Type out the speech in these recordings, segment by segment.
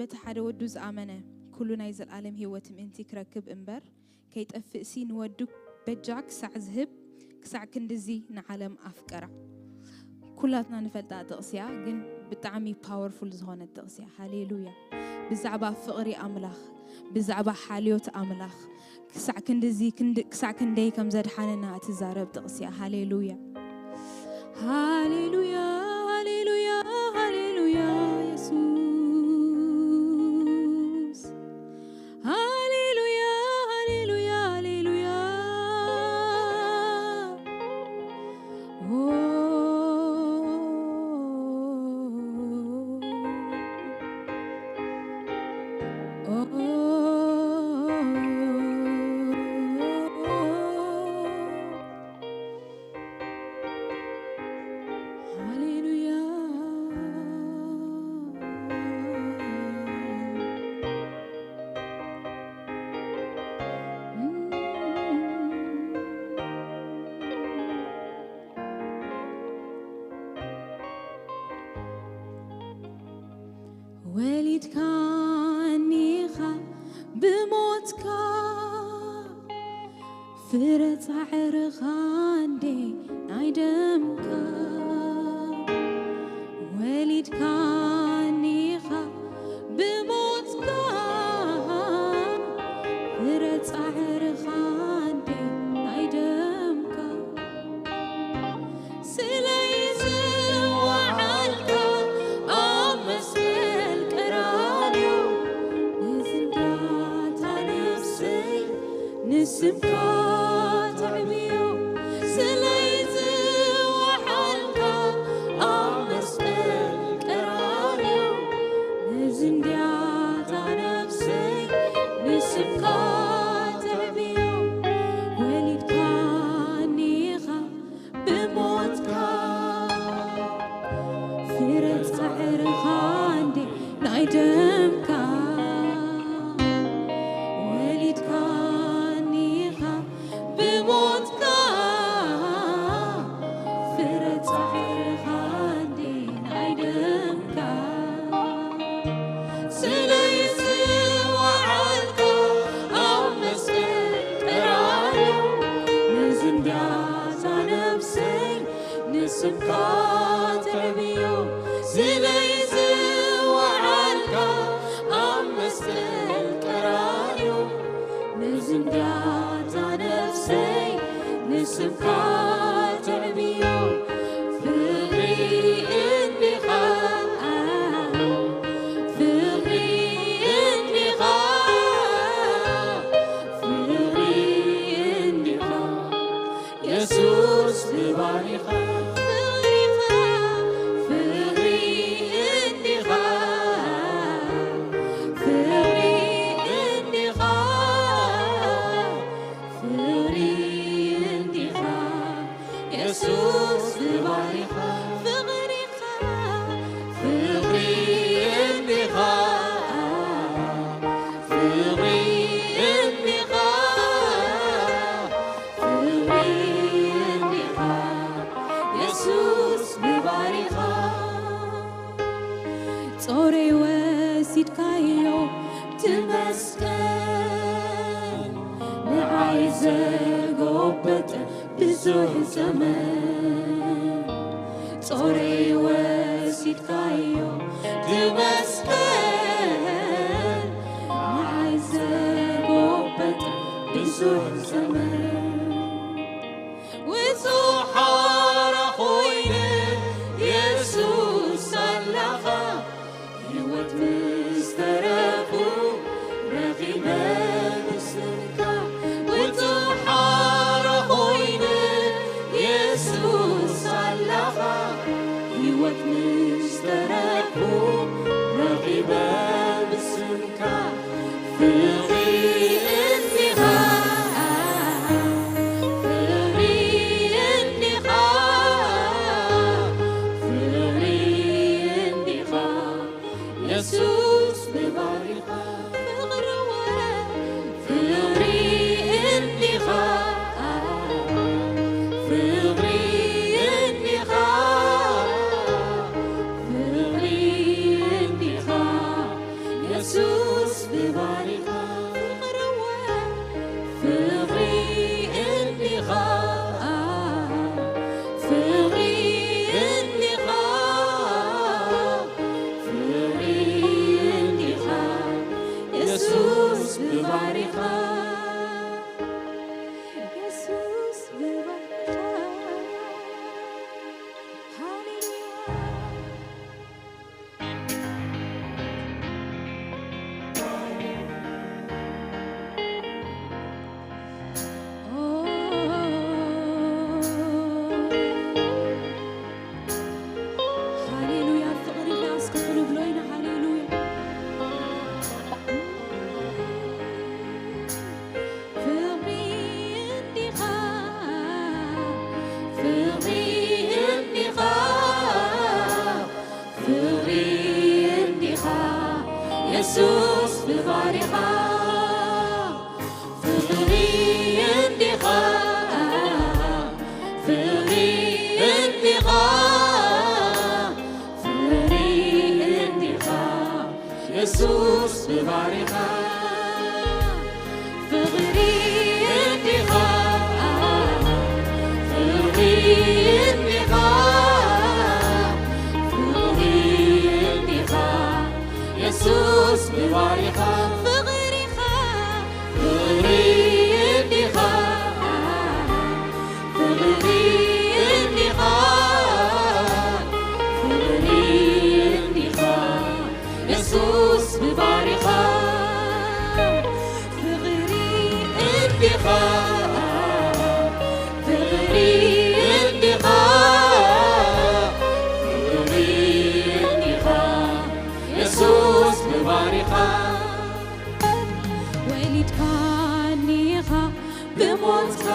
እቲ ሓደ ወዱ ዝኣመነ፣ ኩሉ ናይ ዘለኣለም ህይወት ምእንቲ ክረክብ እምበር፣ ከይጠፍእሲ ንወዱ በጃ ክሳዕ ዝህብ፣ ክሳዕ ክንድዚ ንዓለም ኣፍቀራ። ኩላትና ንፈልጣ ጥቕሲ እያ፣ ግን ብጣዕሚ ፓወርፉል ዝኾነት ጥቕሲ እያ። ሃሌሉያ። ብዛዕባ ፍቕሪ ኣምላኽ፣ ብዛዕባ ሓልዮት ኣምላኽ፣ ክሳዕ ክንድዚ፣ ክንድ-፣ ክሳዕ ክንደይ ከም ዘድሓነና እትዛረብ ጥቕሲ እያ። ሃሌሉያ። ሃሌሉያ፣ ሃሌሉያ፣ ሃሌሉያ፣ የሱስ። ሃሌሉያ፣ ሃሌሉያ፣ ሃሌሉያ። ኦ፣ ኦ፣ ሃሌሉያ። ወሊድካኒኻ ብሞትካ፣ ፍረ ጻዕርኻ እንዴ ናይ ደምካ። ወሊድካኒኻ ብሞትካ፣ ፍረ ጻዕርኻ እንዴ ናይ ደምካ። ስለይ ዝወዓልካ ኣብ መስቀል ቀራንዮ፣ ንዝንዳታ ነፍሰይ ንስምካ ተዕብዮ። ስለይ ዝወዓልካ ኣብ መስቀል ቀራንዮ፣ ንዝንዳታ ነፍሰይ ንስምካ ተዕብዮ። ወሊድካኒኻ ብሞትካ፣ ፍረ ጻዕርኻ እንዴ ናይ ደምካ። ወሊድካኒኻ ብሞትካ፣ ፍረ ጻዕርኻ እንዴ ናይ ደምካ። ስለይ ዝወዓልካ ኣብ መስቀል ቀራንዮ፣ ንዝንዳታ ነፍሰይ ንስምካ ተዕብዮ። ስለይ ዝወዓልካ ኣብ መስቀል ቀራንዮ፣ ንዝንዳታ ነፍሰይ ንስምካ ተዕብዮ። ፍቕሪ እንዲኻ፣ ፍቕሪ እንዲኻ፣ ፍቕሪ እንዲኻ፣ የሱስ ብባሪኻ። ፍቕሪ እንዲኻ፣ ፍቕሪ እንዲኻ፣ ፍቕሪ እንዲኻ፣ የሱስ ብባሪኻ። ፍቕሪኻ፣ ፍቕሪ እንዲኻ፣ ፍቕሪ እንዲኻ፣ ፍቕሪ እንዲኻ፣ የሱስ ብባሪኻ። ጾረይ ወሲድካዮ፣ እቲ መስቀል ንዓይ ዘጎበጠ ብዙሕ ዘመን። ጾረይ ወሲድካዮ፣ እቲ መስቀል ንዓይ ዘጎበጠ ብዙሕ ዘመን። ውጹእ ሓራ ኮይነ የሱስ ኣላኻ፣ ህይወት ምስ ተረፉ ረኺበ ብስምካ። ውጹእ ሓራ ኮይነ የሱስ ኣላኻ፣ ህይወት ምስ ተረፉ ረኺበ ብስምካ። ፍቕሪ እንዲኻ የሱስ ብባሪኻ ፍቕሪ እንዲኻ፣ ፍቕሪ እንዲኻ፣ ፍቕሪ እንዲኻ፣ የሱስ ብባሪኻ ፍቕሪ እንዲኻ፣ ፍቕሪ እንዲኻ፣ ፍቕሪ እንዲኻ፣ የሱስ ብባሪኻ ፍቕሪኻ፣ ፍቕሪ እንዲኻ፣ ፍቕሪ እንዲኻ፣ ፍቕሪ እንዲኻ፣ የሱስ ብባሪኻ ፍቕሪ እንዲኻ፣ ፍቕሪ እንዲኻ፣ ፍቕሪ እንዲኻ፣ የሱስ ብባሪኻ ወሊድካኒ ኢኻ ብሞትካ፣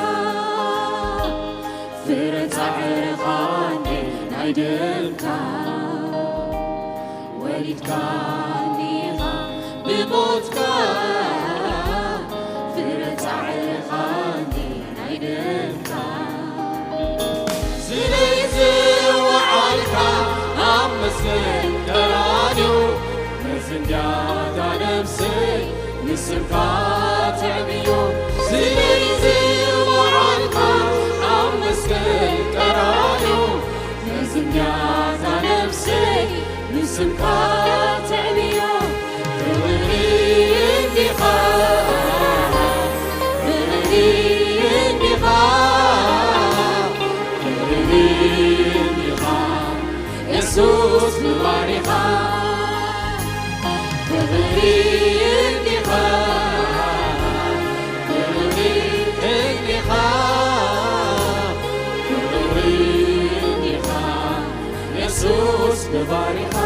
ፍረ ጻዕርኻ እንዴ ናይ ደምካ። ወሊድካኒ ኢኻ ብሞትካ፣ ፍረ ጻዕርኻ እንዴ ናይ ደምካ። ስለይ ዝወዓልካ ኣብ መስቀል ቀራንዮ፣ ነዚ እንድያ እታ ነብሰይ ንስምካ ተዕብዮ። ስለይ ዝወዓልካ ኣብ መስቀል ቀራንዮ፣ ነዚ እንድያ እታ ነብሰይ ንስምካ ተዕብዮ። ፍቕሪ እንዲኻ፣ ፍቕሪ እንዲኻ፣ ፍቕሪ እንዲኻ፣ የሱስ ብባሪኻ ፍቕሪ እንዲኻ፣ ፍቕሪ እንዲኻ፣ ፍቕሪ እንዲኻ፣ የሱስ ብባሪኻ።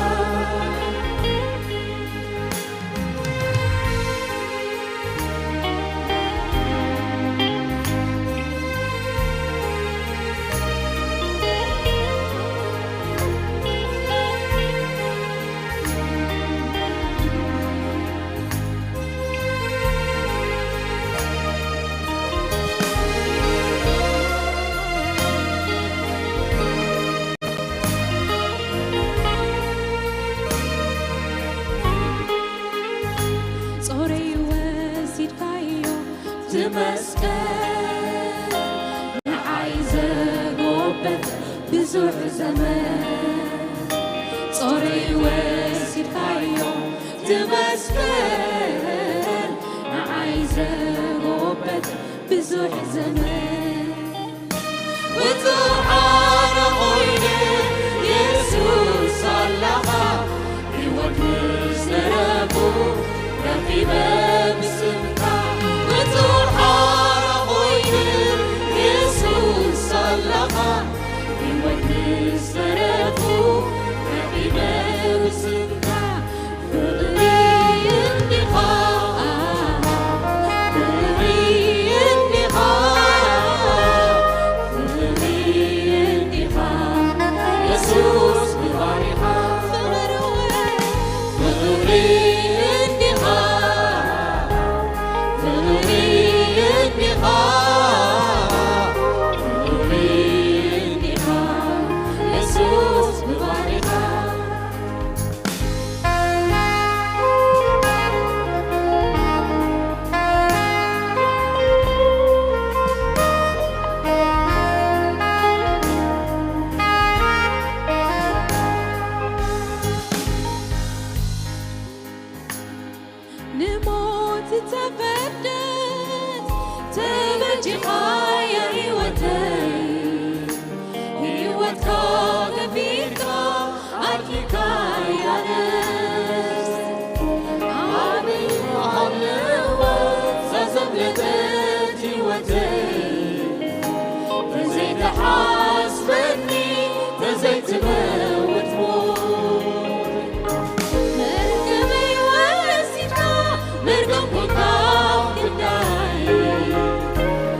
ጾረይ ወሲድካዮ ትመስገን፣ ንዓይ ዘጎበት ብዙሕ ዘመን። ጾረይ ወሲድካዮ ትመስገን፣ ንዓይ ዘጎበት ብዙሕ ዘመን። ውጹእ ሓራ ኮይነ የሱስ ኣላኻ፣ ህይወት ምስ ደረፉ ረኺበ ብስምካ። ውጹእ ሓራ ኮይነ የሱስ ኣላኻ፣ ህይወት ምስ ደረፉ ረኺበ ብስምካ። ፍቕሪ እንዲኻ፣ ፍቕሪ እንዲኻ፣ ፍቕሪ እንዲኻ፣ የሱስ ብባሪኻ። ፍቕሪ እንዲኻ፣ ፍቕሪ እንዲኻ፣ ፍቕሪ እንዲኻ፣ የሱስ ብባሪኻ። ንሞት ተፈርደት ተበጂኻያ ህይወተይ፣ ህይወትካ ከፊልካ ኣርኪብካያ ነፍስ። ኣበይ ሃለወ እዛ ዘምለጠት ህይወተይ፣ ተዘይትሓስበኒ ተዘይትመውት ሞት። መርገመይ ወሲድካ፣ መርገም ኮንካ ግዳይ፣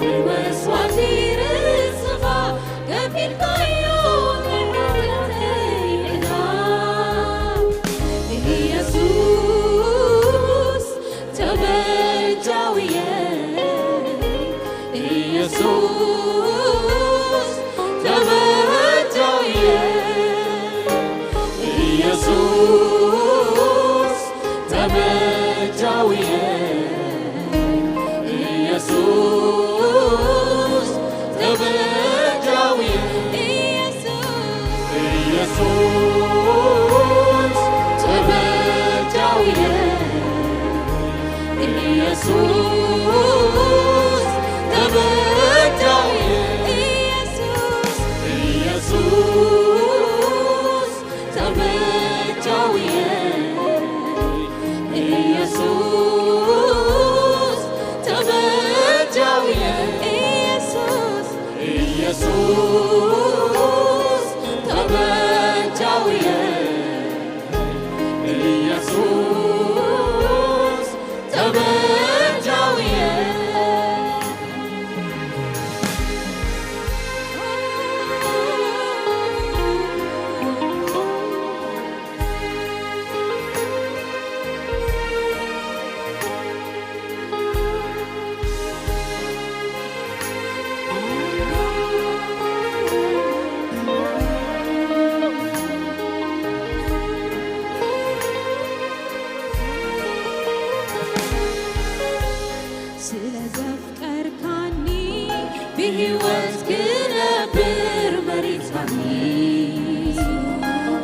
ብመስዋእቲ ርእስኻ ከፊልካዮ ናይ ሓጢኣተይ ዕዳ። ኢየሱስ ኢየሱስ ተበጃውየ፣ ኢየሱስ ተበጃውየ፣ ኢየሱስ ተበጃውየ፣ ኢየሱስ ተበጃውየ። ኢየሱስ ተበጃውየ፣ ኢየሱስ፣ ኢየሱስ ተበጃውየ፣ ኢየሱስ ተበጃውየ፣ ኢየሱስ፣ ኢየሱስ ተበጃውየ። ኢየሱስ ተበጃውየ። ስለ ዘፍቀርካኒ ብህይወት ክነብር መሪጽካኒ።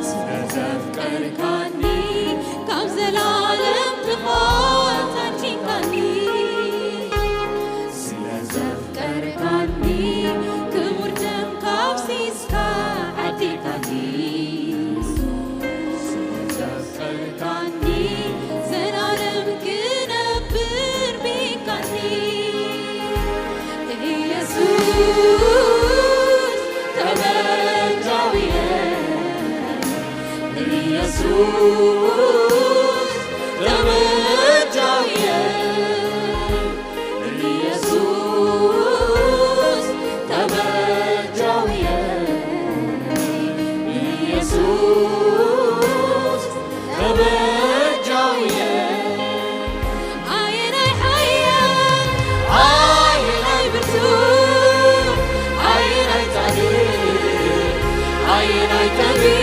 ስለ ዘፍቀርካኒ ካብ ዘላለም ጥፋት ኣድሒንካኒ። ስለ ዘፍቀርካኒ ክቡር ደምካ ኣፍሲስካ ዓዲካኒ። ስለ ዘፍቀርካኒ ዘላለም ክነብር ብኢካኒ። ኢየሱስ ተበጃውየ፣ ኢየሱስ ተበጃውየ። ኢየሱስ ተበጃውየ፣ ኢየሱስ ተበጃውየ። ኣየናይ ሓያል፣ ኣየናይ ብርቱዕ፣ ኣየናይ ጻድቕ፣ ኣየናይ ጠቢብ፣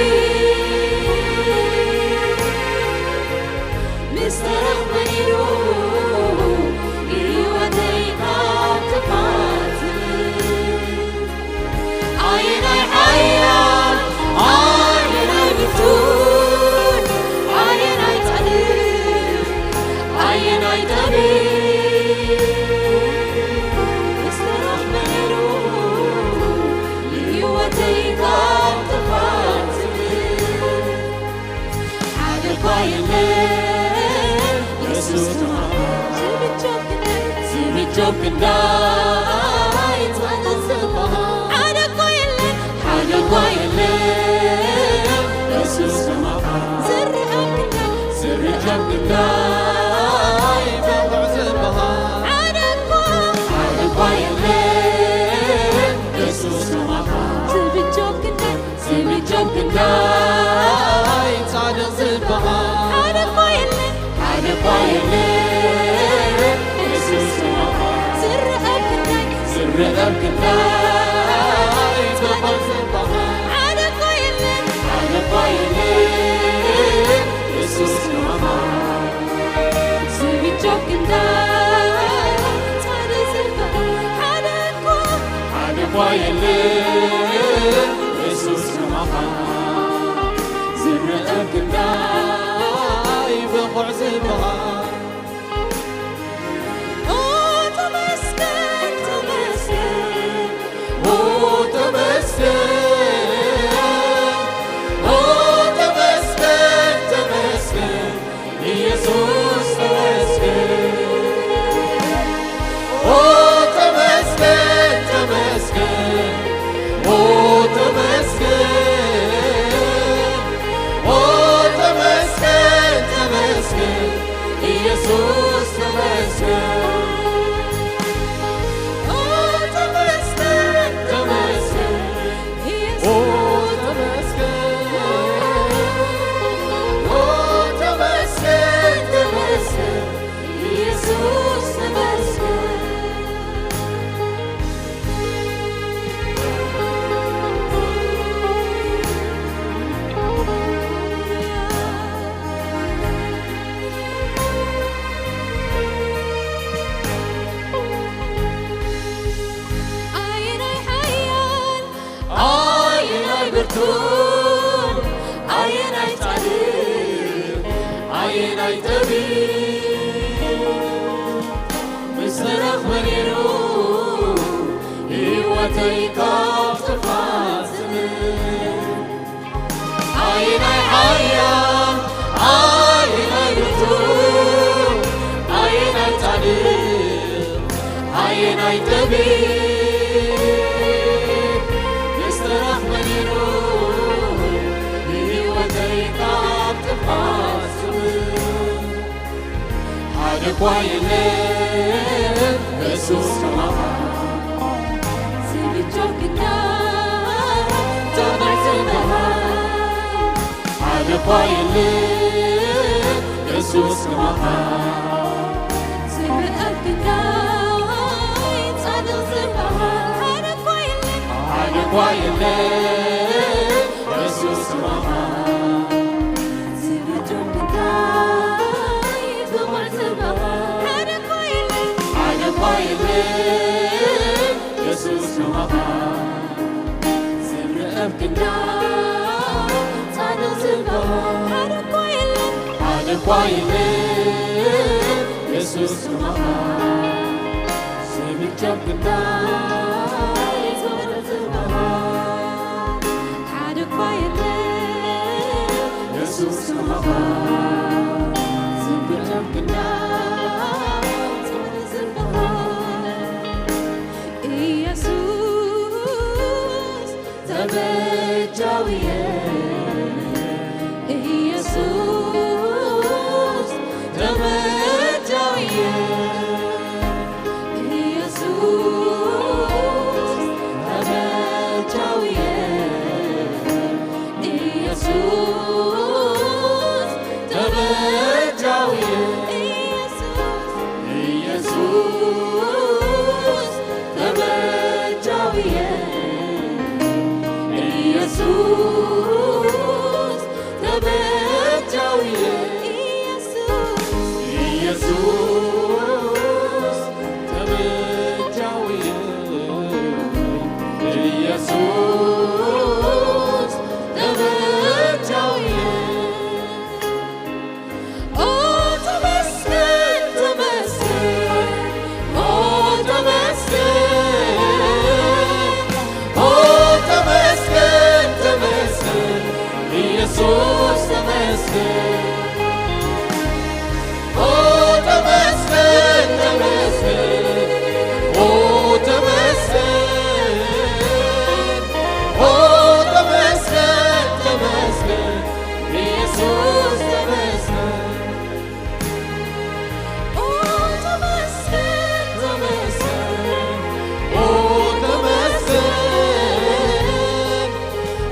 ምስ ተረኽበ ኢሉ ህይወተይ ካብ ጥፋት። ኣየናይ ሓያል፣ ኣየናይ ብርቱዕ፣ ኣየናይ ጻድቕ፣ ኣየናይ ጠቢብ፣ ምስ ተረኽበ ኢሉ ህይወተይ ካብ ጥፋት። ሓደ እኳ የለን የሱስ ከማኻ፣ ዝብጆ ክንደይ፣ ዝብጆ ክንደይ፣ ሓደ እኳ የለን፣ ሓደ እኳ የለን የሱስ ከማኻ፣ ዝርእ ኣብ ክንደይ፣ ዝርእ ኣብ ክንደይ፣ ብቑዕ ዝበሃል፣ ሓደ እኳ፣ ሓደ እኳ የለን የሱስ ከማኻ፣ ዝብጆ ክንደይ፣ ዝብጆ ክንደይ፣ ጻድቕ ዝበሃል፣ ሓደ እኳ የለን፣ ሓደ እኳ የለን የሱስ ከማኻ፣ ዝርእ ኣብ ክንደይ፣ ዝርእ ኣብ ክንደይ፣ ብቑዕ ዝበሃል፣ ሓደ እኳ የለን፣ ሓደ እኳ የለን የሱስ ከማኻ፣ ዝብጆ ክንደይ፣ ጻድቕ ዝበሃል፣ ሓደ እኳ፣ ሓደ እኳ የለን የሱስ ከማኻ፣ ዝርእ ኣብ ክንደይ፣ ብቑዕ ዝበሃል። ኦ ተመስገን፣ ተመስገን፣ ኦ ተመስገን፣ ኦ ተመስገን፣ ተመስገን፣ ኢየሱስ ተመስገን። ኦ ተመስገን፣ ተመስገን፣ ኦ ተመስገን፣ ኦ ተመስገን፣ ተመስገን፣ ኣየናይ ጻድቕ ኣየናይ ጠቢብ ምስ ተረኽበ ነይሩ ህይወተይ ካብ ጥፍኣት ዝብል። ኣየናይ ሓያል ኣየናይ ብርቱዕ ኣየናይ ጻድቕ ኣየናይ ጠቢብ ምስ ተረኽበ ነይሩ ንህይወተይ ካብ ጥፍኣት ዝብል። ሓደ እኳ የለን የሱስ ከማኻ ዝብጆ ግዳ ተባዕ ዝበሃል። ሓደ እኳ የለን የሱስ ከማኻ ዝብዕል ግዳይ ጻድቕ ዝበሃል። ሓደ እኳ የለን ሓደ እኳ የለን የሱስ ከማኻ ዝብጆ ግዳይ ብቑዕ ዝበሃል። ሓደ እኳ የለን ሓደ እኳ የለን የሱስ ከማኻ ዝብዕል ግዳይ ጻድቕ ዝበሃል። ሓደ እኳ የለን ሓደ እኳ የለን የሱስ ከማኻ ዝብጆ ግዳይ ጻድቕ ዝበሃል። ሓደ እኳ የለን የሱስ ከማኻ ዝብዕል ግዳይ ጻድቕ ዝበሃል። ኢየሱስ ተበጃውየ፣ ኢየሱስ ተበጃውየ፣ ኢየሱስ ተበጃውየ፣ ኢየሱስ ተበጃውየ፣ ኢየሱስ ኢየሱስ ተበጃውየ፣ ኢየሱስ ተበጃውየ፣ ኢየሱስ ኢየሱስ ተበጃውየ፣ ኢየሱስ ተበጃውየ። ኦ ተመስገን፣ ተመስገን፣ ኦ ተመስገን፣ ኦ ተመስገን፣ ተመስገን፣ ኢየሱስ ተመስገን። ኦ ተመስገን፣ ተመስገን፣ ኦ ተመስገን፣ ኦ ተመስገን፣ ተመስገን፣ ኢየሱስ ተመስገን። ኦ ተመስገን፣ ተመስገን፣ ኦ ተመስገን፣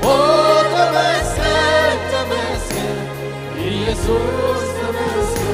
ኦ ተመስገን፣ ተመስገን፣ ኢየሱስ ተመስገን።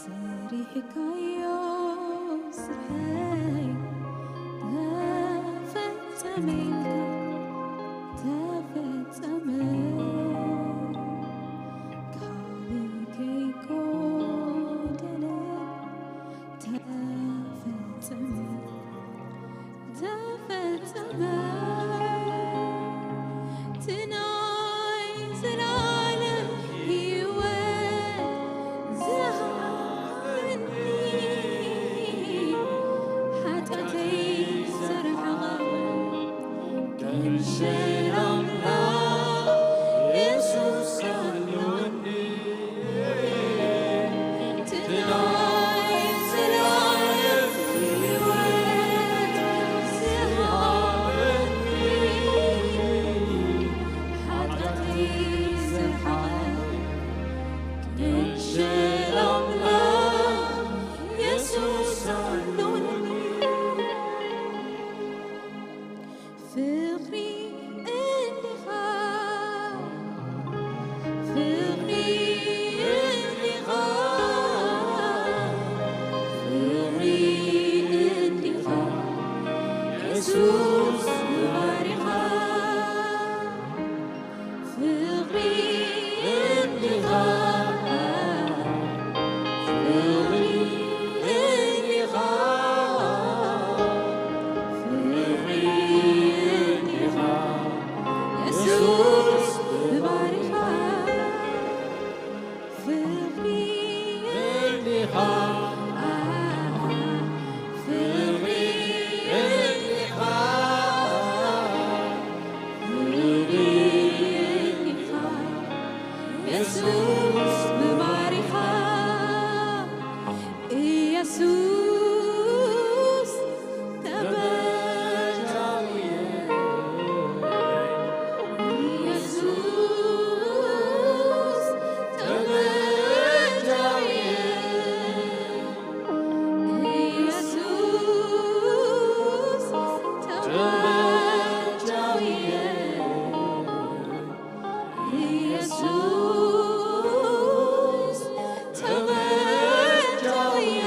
ሰሪሕካዮ ስርሐይ ተፈጸመ ኢልካ ተፈጸመ፣ ካብይ ከይጎደለ ኣምላኽ የሱስ ኣሎኒ። ፍቕሪ እንዲኻ፣ ፍቕሪ እንዲኻ፣ ፍቕሪ እንዲኻ፣ የሱስ ባሪኻ። ፍቕሪ እንዲኻ፣ ፍቕሪ እንዲኻ፣ ፍቕሪ እንዲኻ፣ የሱስ ባሪኻ። ፍቕሪ እንዲኻ፣ ፍቕሪ እንዲኻ፣ ፍቕሪ እንዲኻ፣ የሱስ ባሪኻ። የሱስ ተበጃውየ፣ የሱስ ተበጃውየ፣ የሱስ ተበጃውየ፣ የሱስ ተበጃውየ።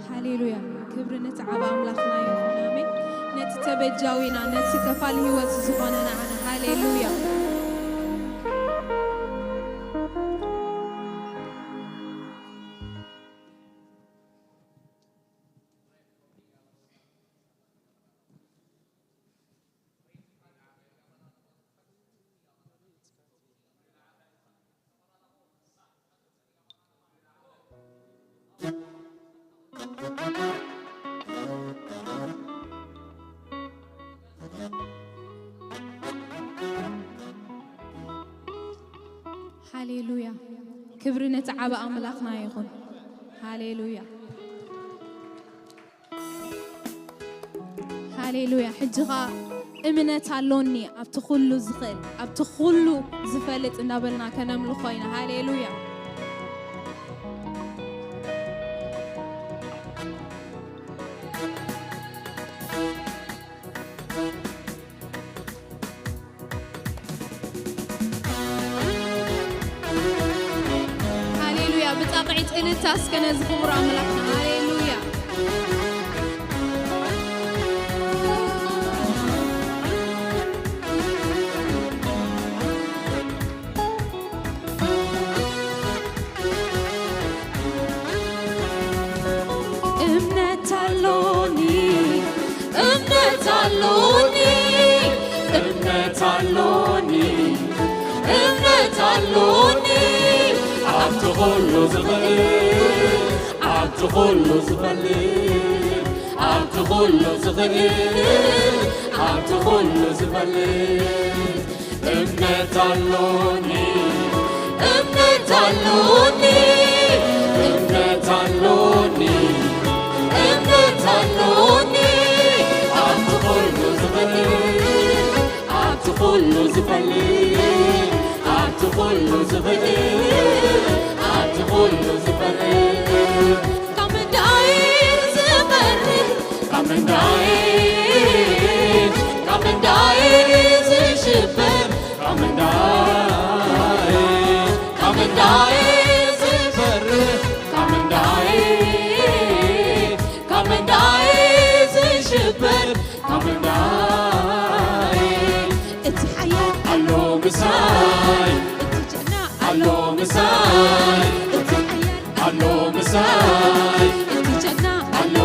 ሃሌሉያ። ክብሪ ነቲ ዓብ ኣምላኽና ይኹን። ኣሜን። ነቲ ተበጃዊና፣ ነቲ ከፋሊ ህይወት ዝኾነ ንዓና። ሃሌሉያ። ሃሌሉያ። ክብሪ ነቲ ዓቢ ኣምላኽና ይኹን። ሃሌሉያ። ሃሌሉያ። ሕጂ ኸኣ እምነት ኣሎኒ ኣብቲ ኩሉ ዝኽእል፣ ኣብቲ ኩሉ ዝፈልጥ እንዳበልና ከነምልኾ ኢና። ሃሌሉያ። ሃሌሉያ። ብጣቕዒት እልልታ እስከ ነዚ ክቡር ኣምላኽና። ሃሌሉያ። እምነት ኣሎኒ፣ እምነት ኣሎኒ፣ እምነት ኣሎኒ፣ እምነት ኣሎኒ፣ ኣብቲ ኩሉ ዝኽእል፣ ኣብቲ ኩሉ ዝፈልጥ፣ ኣብቲ ኩሉ ዝኽእል፣ ኣብቲ ኩሉ ዝፈልጥ፣ እምነት ኣሎኒ፣ እምነት ኣሎኒ፣ እምነት ኣሎኒ፣ እምነት ኣሎኒ፣ ኣብቲ ኩሉ ዝኽእል፣ ኣብቲ ኩሉ ዝፈልጥ፣ ኣብቲ ኩሉ ዝኽእል፣ ኣብቲ ኩሉ ዝፈልጥ። ካብ ምንታይ ዝበርህ፣ ካብ ምንታይ፣ ካብ ምንታይ ዝሽበር፣ ካብ ምንታይ፣ ካብ ምንታይ ዝበርህ፣ ካብ ምንታይ፣ ካብ ምንታይ ዝሽበር፣ ካብ ምንታይ እቲ ሓያል ኣሎ ምሳይ፣ እቲ ጅግና ኣሎ ምሳይ፣ እቲ ሓያል ኣሎ ምሳይ፣ እቲ ጅግና ኣሎ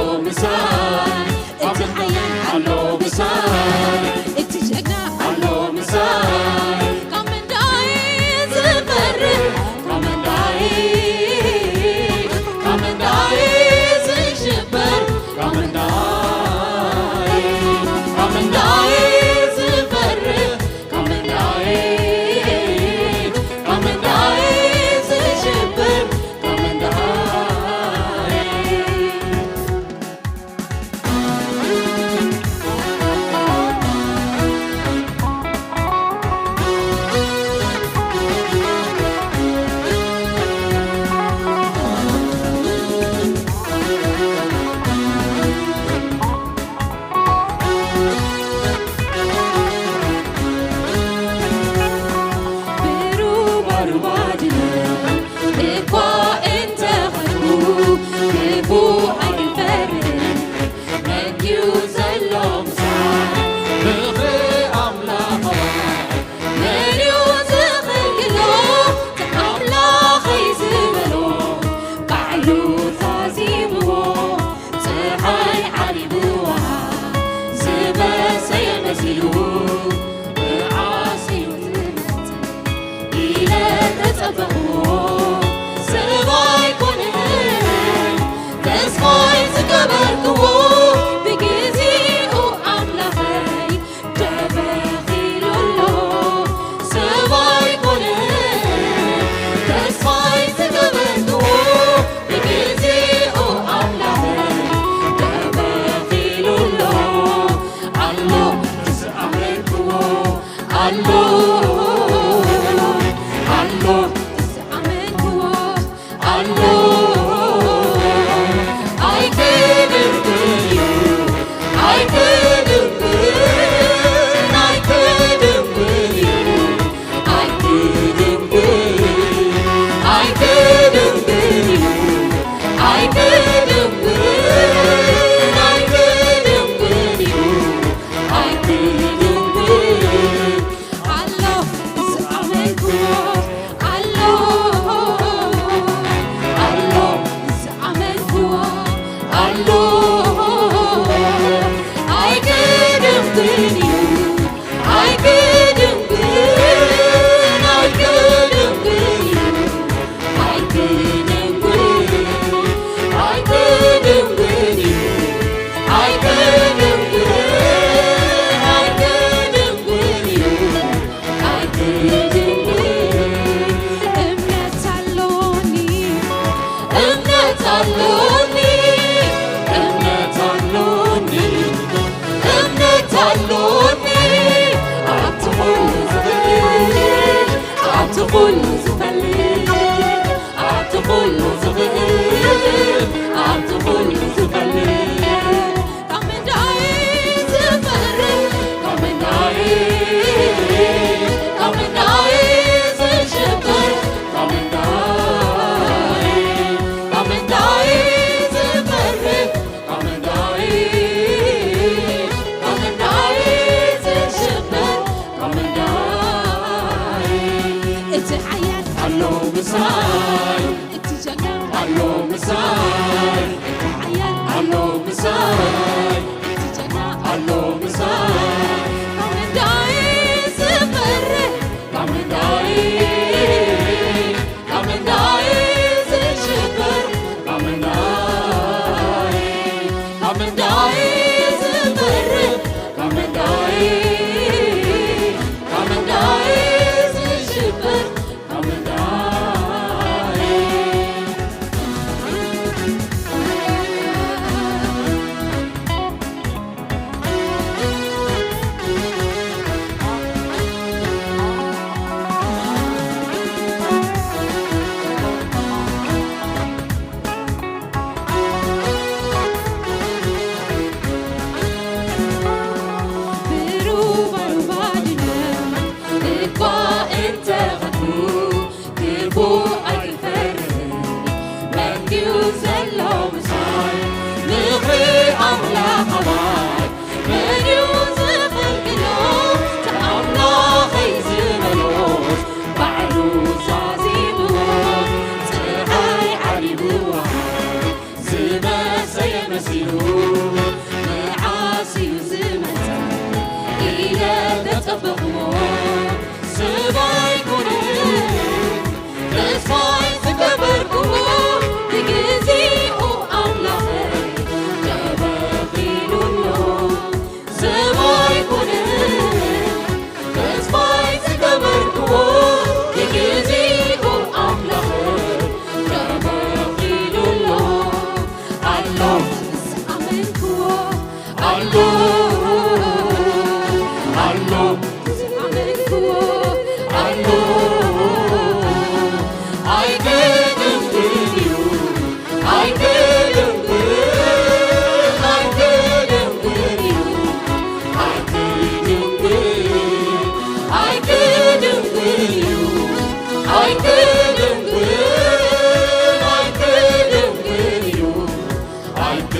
ተስፋይ ዝገበርክዎ ብግዜኡ ኣምላኸይ ተበኺሉ ኣሎ። ሰብ ኣይኮነን ተስፋይ ዝገበርክዎ ብግዜኡ ኣምላኸይ ተበኺሉ ኣሎ። ኣሎ ዝኣመንክዎ ኣሎ ኣሎ ዝኣመንክዎ ኣሎ ኣይክድንግን እዩ ኣይክድንግን ኣይክድንግን እዩ ኣይክድንግን ኣይክድንግን እዩ ኣይክድንግን ኣይክድንግን እዩ ኣይክድንግን ኣሎ ዝኣመንክዎ ኣሎ ኣሎ ዝኣመንክዎ ኣሎ ኣይክድንግን እዩ ኣይክድንግን ኣይክድንግን እዩ ኣይክድንግን ኣይክድንግን እዩ ኣይክድንግን ኣይክድንግን እዩ ኣይክድንግን እምነት ኣሎኒ እምነት ኣሎኒ እምነት ኣሎኒ እምነት ኣሎኒ ኣብቲ ኩሉ ዝኽእል ኣብቲ ኩሉ ዝፈልጥ ኣብቲ ኩሉ ዝኽእል ኣብቲ ኩሉ ዝፈልጥ ካብ ምንታይ ዝፈርህ ካብ ምንታይ ካብ ምንታይ ዝሽበር ካብ ምንታይ ካብ ምንታይ ዝፈርህ ካብ ምንታይ ካብ ምንታይ ዝሽበር ካብ ምንታይ እቲ ሓያል ኣሎ ምሳይ እቲ ጀግና ኣሎ ምሳይ እቲ ሓያል ኣሎ ምሳይ እቲ ጀግና ኣሎ ምሳይ ካብ ምንታይ ዝፈርህ ካብ ምንታይ ካብ ምንታይ ዝሽበር ካብ ምንታይ ካብ ምንታይ ዝፈርህ ካብ ምንታይ ካብ ምንታይ ዝሽበር ካብ ምንታይ ብሩባሩባ ድነ እኳ እንተኸድኩ ክፉእ ኣይክፈርህን። መን ድዩ ዘሎ ምሳይ? ምኽሪ ኣምላኽ ኣባይ መን እዩ ዝኽልክሎ? እቲ ኣምላኸይ ዝበሎስ ባዕሉ ዛዚምዎ። ጸሓይ ዓሪቡ ዝመሰየ መሲሉ መዓስ እዩ ዝመጽእ ኢለ ተጸበኽዎ። ሰብ ኣይኮነን ተስፋይ ዝገበርክዎ ብግዜኡ ኣምላኸይ ተበኺሉ ኣሎ። ሰብ ኣይኮነን ተስፋይ ዝገበርክዎ ብግዜኡ ኣምላኸይ ተበኺሉ ኣሎ። ኣሎ ዝኣመንክዎ ኣሎ ኣሎ ዝኣመንክዎ ኣሎ ኣይክድንግን እዩ ኣይክድንግን ኣይክድንግን እዩ ኣይክድንግን ኣይክድንግን እዩ ኣይክድንግን ኣይክድንግን እዩ ኣይክ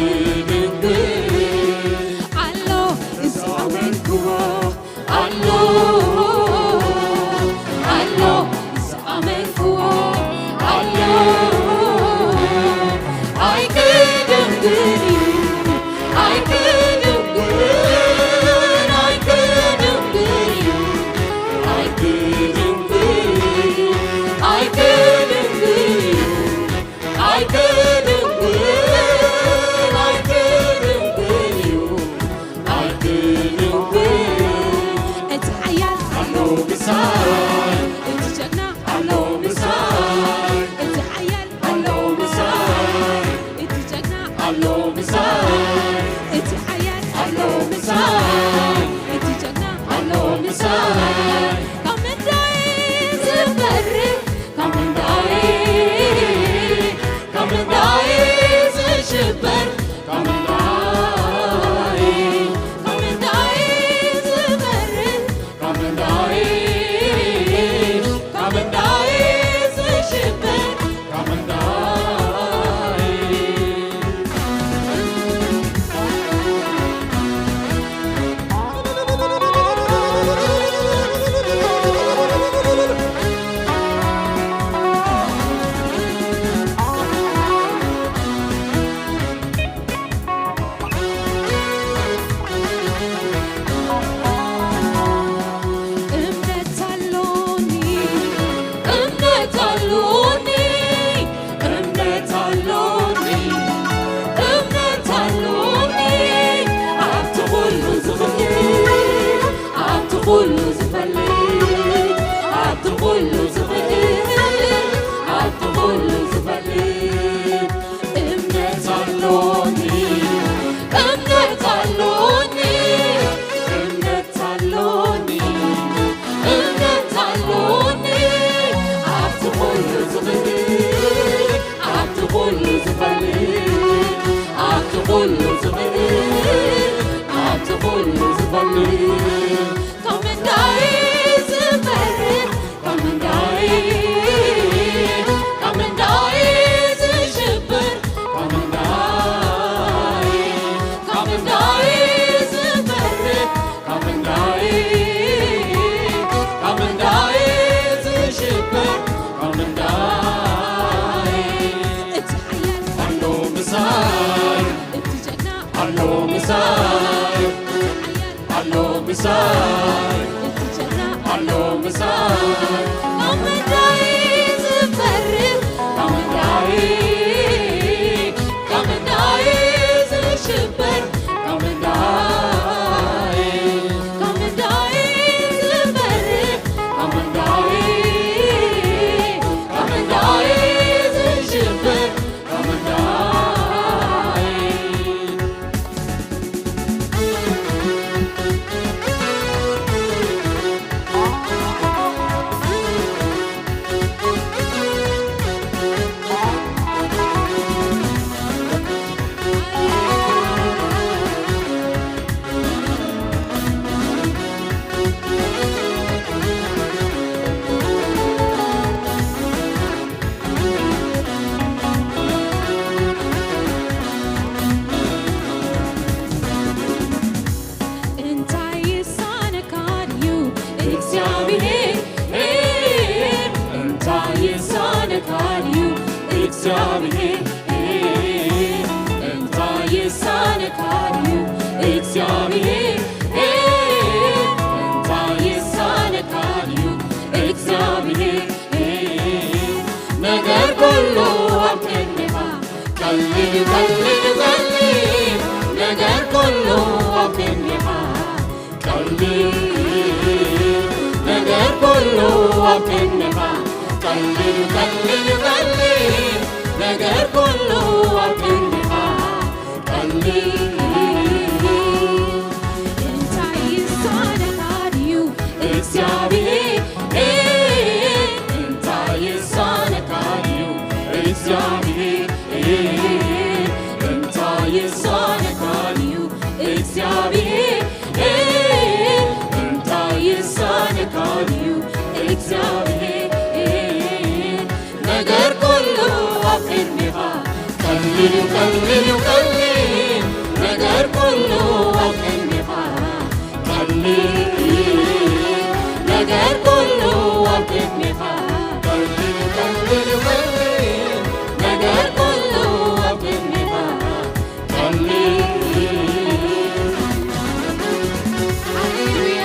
ምሳይ እቲ ሓያል ኣሎ ምሳይ፣ እቲ ጀግና ኣሎ ምሳይ። ካብ ምንታይ ዝፈርህ፣ ካብ ምንታይ፣ ካብ ምንታይ ዝሽበር፣ ካብ ምንታይ፣ ካብ ምንታይ ዝፈርህ፣ ካብ ምንታይ፣ ካብ ምንታይ ዝሽበር፣ ካብ ምንታይ። እምነት ኣሎኒ፣ እምነት ኣሎኒ፣ እምነት ኣሎኒ፣ እምነት ኣሎኒ። ኣብቲ ኩሉ ዝኽእል፣ ኣብቲ ኩሉ ዝፈልጥ፣ ኣብቲ ኩሉ ዝኽእል፣ ኣብቲ ኩሉ ዝፈልጥ። እምነት ኣሎኒ፣ እምነት ኣሎኒ፣ እምነት ኣሎኒ፣ እምነት ኣሎኒ። ኣብቲ ኩሉ ዝኽእል፣ ኣብቲ ኩሉ ዝፈልጥ፣ ኣብቲ ኩሉ ዝኽእል፣ ኣብቲ ኩሉ ዝፈልጥ። ካብ ምንታይ ዝፈርህ፣ ካብ ምንታይ፣ ካብ ምንታይ ዝሽበር፣ ካብ ምንታይ፣ ካብ ምንታይ ዝፈርህ፣ ካብ ምንታይ፣ ካብ ምንታይ ዝሽበር፣ ካብ ምንታይ። እቲ ሓያል ኣሎ ምሳይ፣ እቲ ጀግና ኣሎ ምሳይ፣ እቲ ሓያል ኣሎ ምሳይ፣ እቲ ጀግና ኣሎ ምሳይ። ካብ ምንታይ ዝፈርህ፣ ካብ ምንታይ፣ ካብ ምንታይ ዝሽበር፣ ካብ ምንታይ፣ ካብ ምንታይ ዝፈርህ፣ ካብ ምንታይ፣ ካብ ምንታይ ዝሽበር፣ ካብ ምንታይ። እንታይ ይሳነካ ድዩ እግዚኣብሔር? እንታይ ይሳነካ ድዩ እግዚኣብሔር? እንታይ ይሳነካ ድዩ እግዚኣብሔር? እንታይ ይሳነካ ድዩ እግዚኣብሔር? ነገር ኩሉ ኣብ ክንድኻ ቀሊል እዩ፣ ቀሊል እዩ፣ ቀሊል። ነገር ኩሉ ኣብ ክንድኻ ቀሊል። ነገር ኩሉ ኣብ ክንድኻ ቀሊል እዩ፣ ቀሊል እዩ፣ ቀሊል። ነገር ኩሉ ኣብ ክንድኻ ቀሊል። እንታይ ይሳነካ ድዩ እግዚኣብሔር? እንታይ ይሳነካ ድዩ እግዚኣብሔር? እንታይ ይሳነካ ድዩ እግዚኣብሔር? እንታይ ይሳነካ ድዩ እግዚኣብሔር? ነገር ኩሉ ኣብ ቅድሜኻ ቀሊል እዩ፣ ቀሊል እዩ፣ ቀሊል። ነገር ኩሉ ኣብ ቅድሜኻ ቀሊል። ነገር ኩሉ ኣብ ቅድሜኻ ቀሊል እዩ፣ ቀሊል እዩ፣ ቀሊል። ነገር ኩሉ ኣብ ቅድሜኻ ቀሊል። ሃሌሉያ።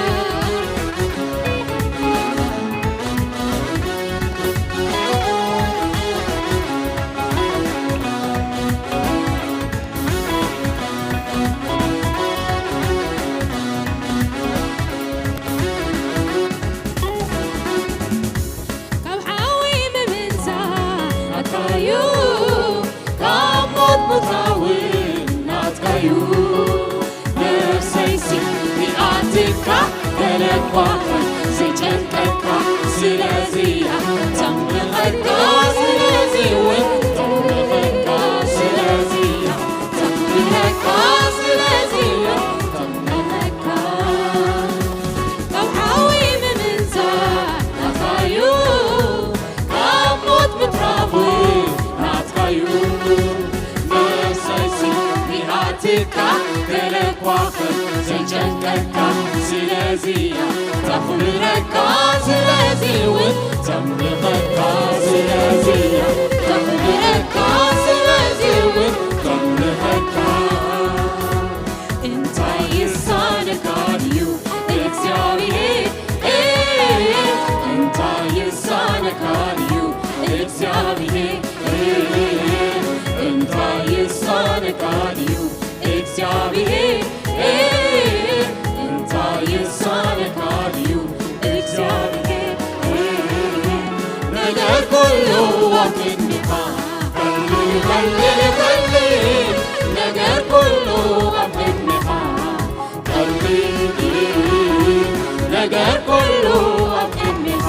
እዩ። ነፍሰይሲ ሪኣትካ ገለ እኳ ዘይጨንቀካ ስለዚያ ተምልኸካ ስለዚ እውን ተምልኸካ ስለዚያ ተምልኸካ ስለዚያ ተምልኸካ ካብ ሓዊ ምምንዛር ናትካዩ ካብ ሞት ምትራፉ ናትካዩ ነፍሰይሲ ሪኣትካ ገለ እኳ ዘይጨንቀካ ስለዚያ ተኽብረካ ስለዚ እውን ተምልኸካ ስለዚያ ተኽብረካ ስለዚ እውን ተምልኸካ እንታይ ይሳነካ ድዩ እግዚኣብሔር እንታይ ይሳነካ ድዩ እግዚኣብሔር እንታይ ይሳነካ ድዩ እግዚኣብሔር እንታይ ይሳነካ ድዩ እግዚኣብሔር ነገር ኩሉ ኣብ ቅድሚኻ ቀሊል ቀሊል ቀሊል ነገር ኩሉ ኣብ ቅድሚኻ ቀሊል ነገር ኩሉ ኣብ ቅድሚኻ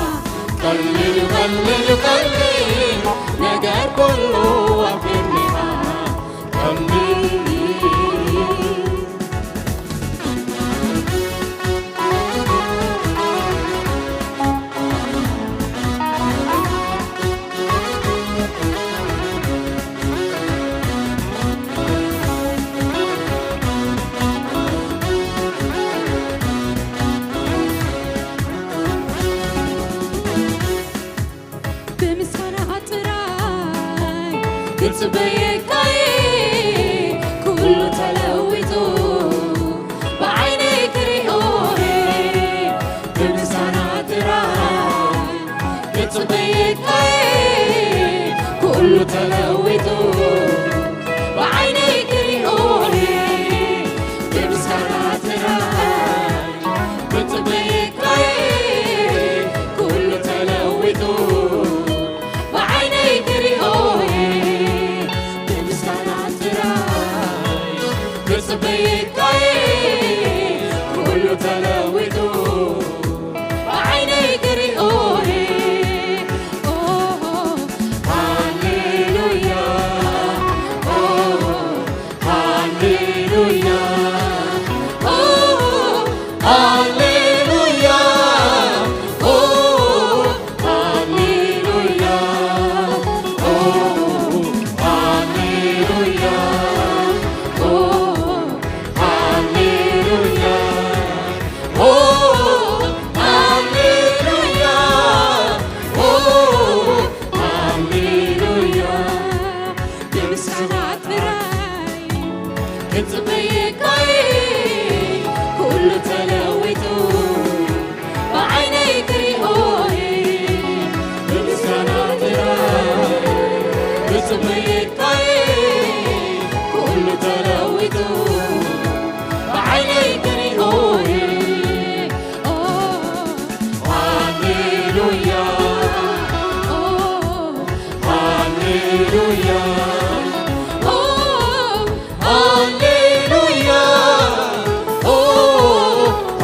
ቀሊል ቀሊል ቀሊል ነገር ኩሉ ኣብ ቅድሚኻ ቀሊል ብምስጋና ጥራይ ክጽበየካይ ኩሉ ተለዊጡ ብዓይነይ ክሪኦየ ብምስጋና ጥራይ ክጽበየካይ ኩሉ ተለዊጡ ብዓይነይ ክሪኦየ ብምስጋና ጥራይ ክጽበየካይ ኩሉ ተለዊጡ ብዓይነይ ክሪኦየ ብምስጋና ጥራይ ክጽበየካይ ኩሉ ተለዊጡ ብዓይነይ ክሪኦየ ሃሌሉያ ሃሌሉያ ሃሌሉያ ሃሌሉያ ሃሌሉያ ሃሌሉያ ሃሌሉያ ሃሌሉያ የምስጋና ጥራይ ክጽበየካይ ኩሉ ተለዊጡ ብዓይነይ ክሪኦይ ብምስጋና ጥራይ ክጽበየካይ ኩሉ ተለዊጡ ብዓይነይ ክሪኦይ ሃሌሉያ ሃሌሉያ ሃሌሉያ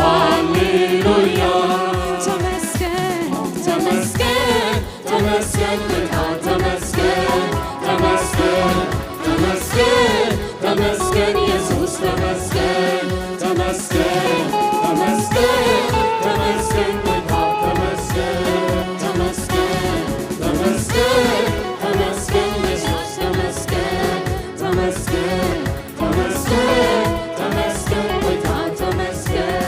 ሃሌሉያ ተመስገን ተመስገን ተመስገን ጌታ ተመስገን ተመስገን ተመስገን ተመስገን ኢየሱስ ተመስገን ተመስገን ተመስገን ተመስገን ጌታ ተመስገን ተመስገን ተመስገን ተመስገን ኢየሱስ ተመስገን ተመስገን ተመስገን ተመስገን ጌታ ተመስገን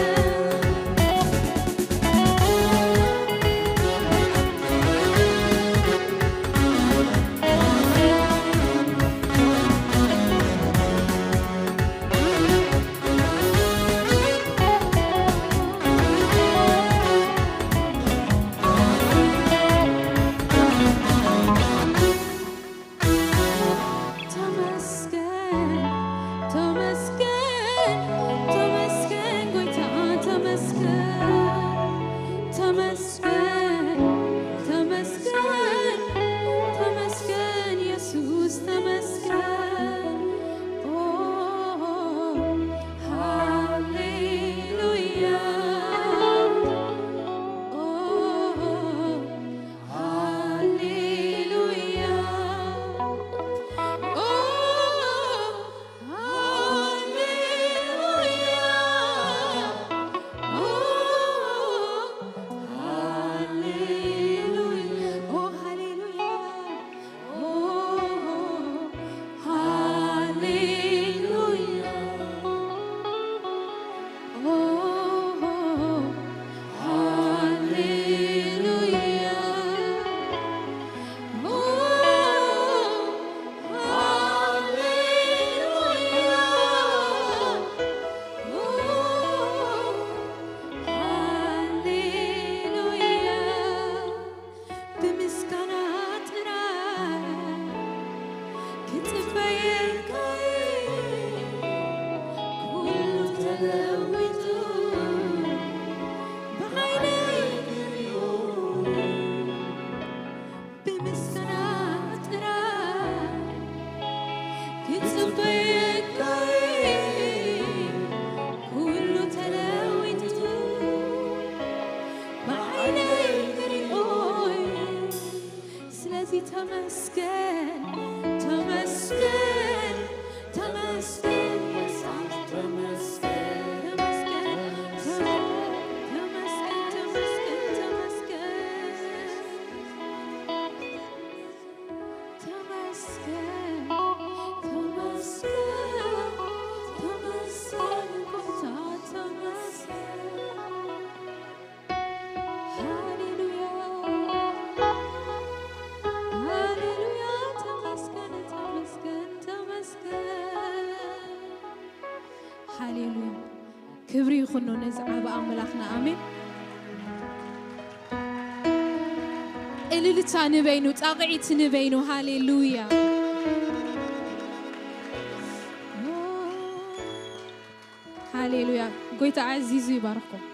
ሃሌሉያ። ክብሪ ይኹኖ ነዚ ዓቢ ኣምላኽና። ኣሜን። እልልታ ንበይኑ፣ ጣቕዒት ንበይኑ። ሃሌሉያ። ሃሌሉያ። ጎይታ ኣዚዙ ይባርኽኩም።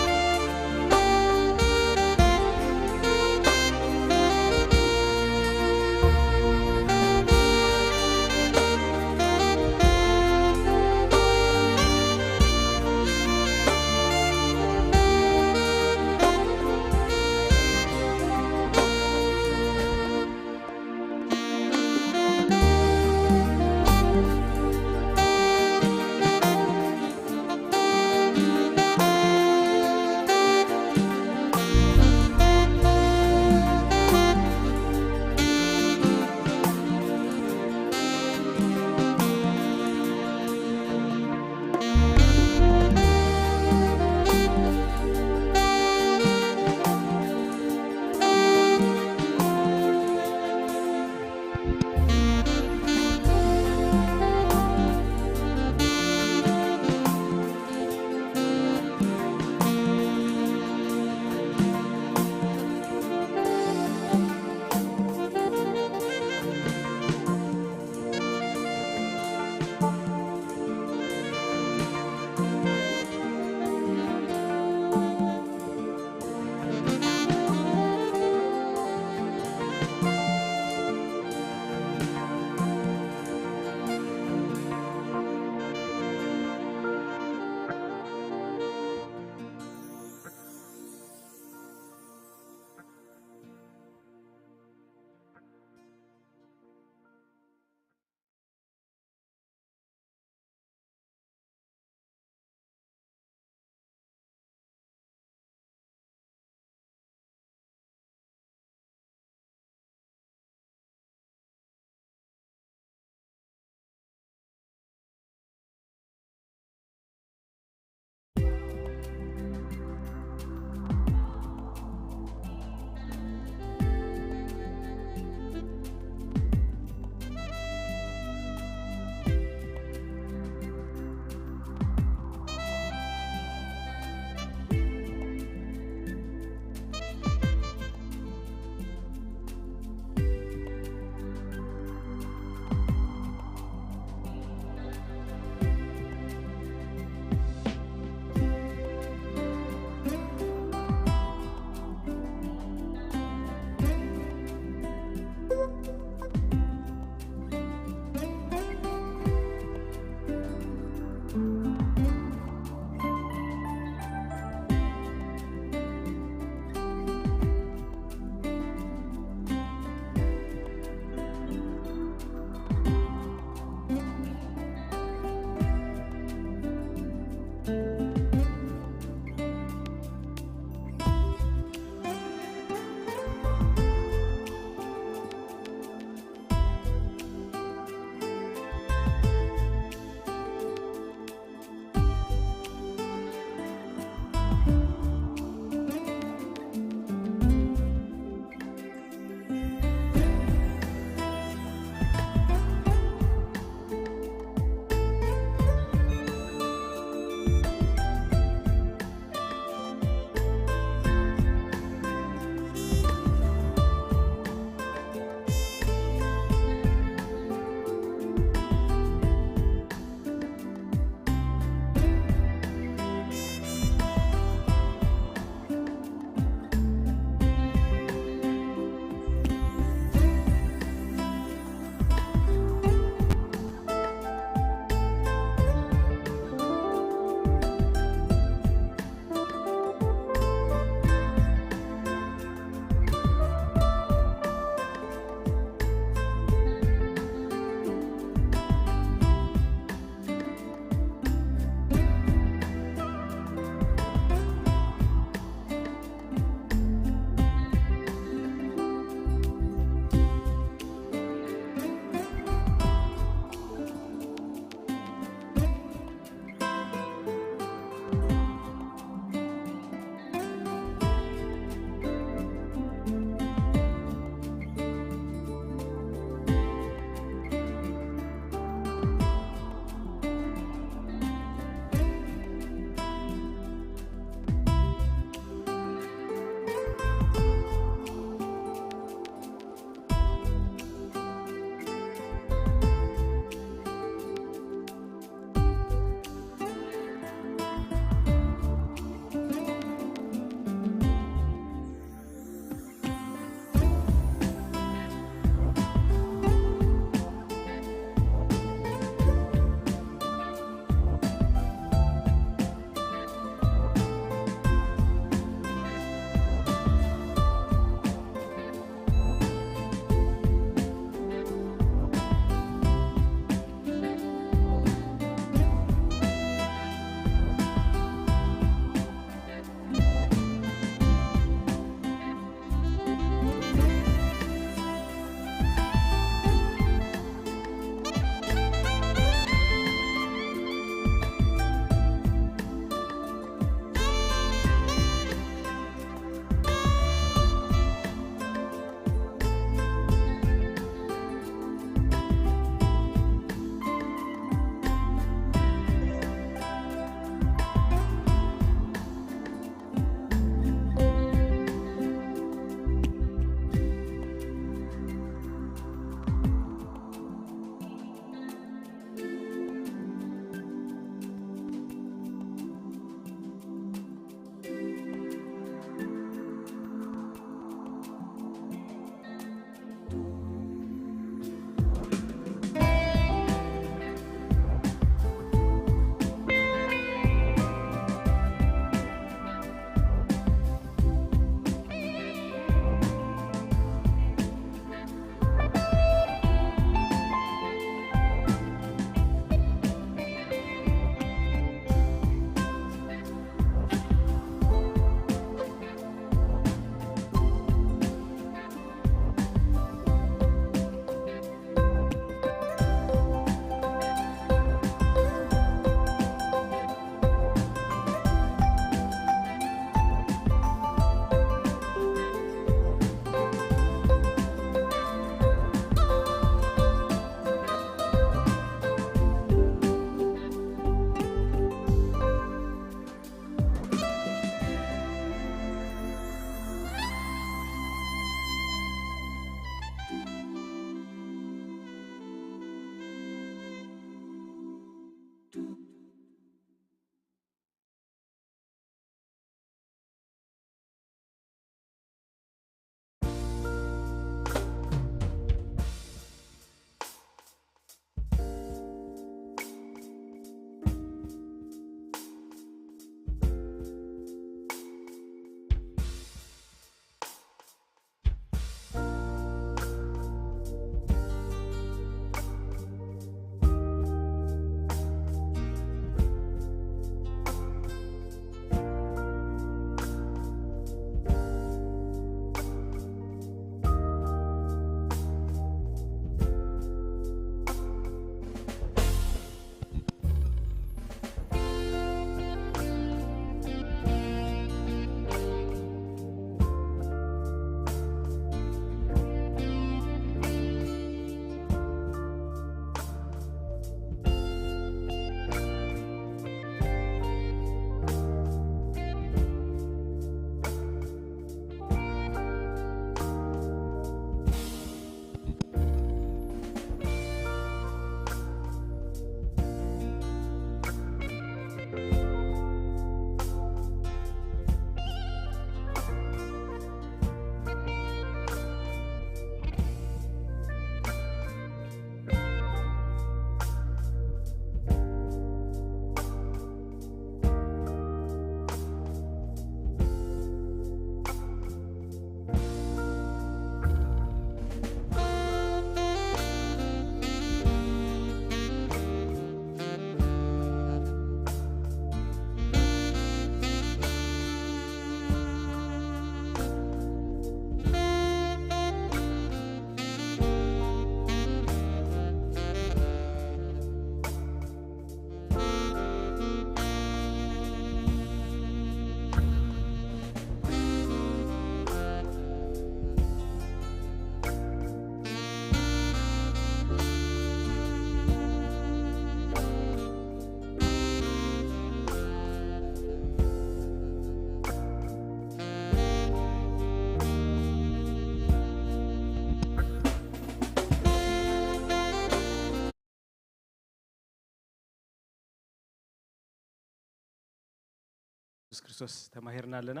የሱስ ክርስቶስ ተማሂርና ኣለና።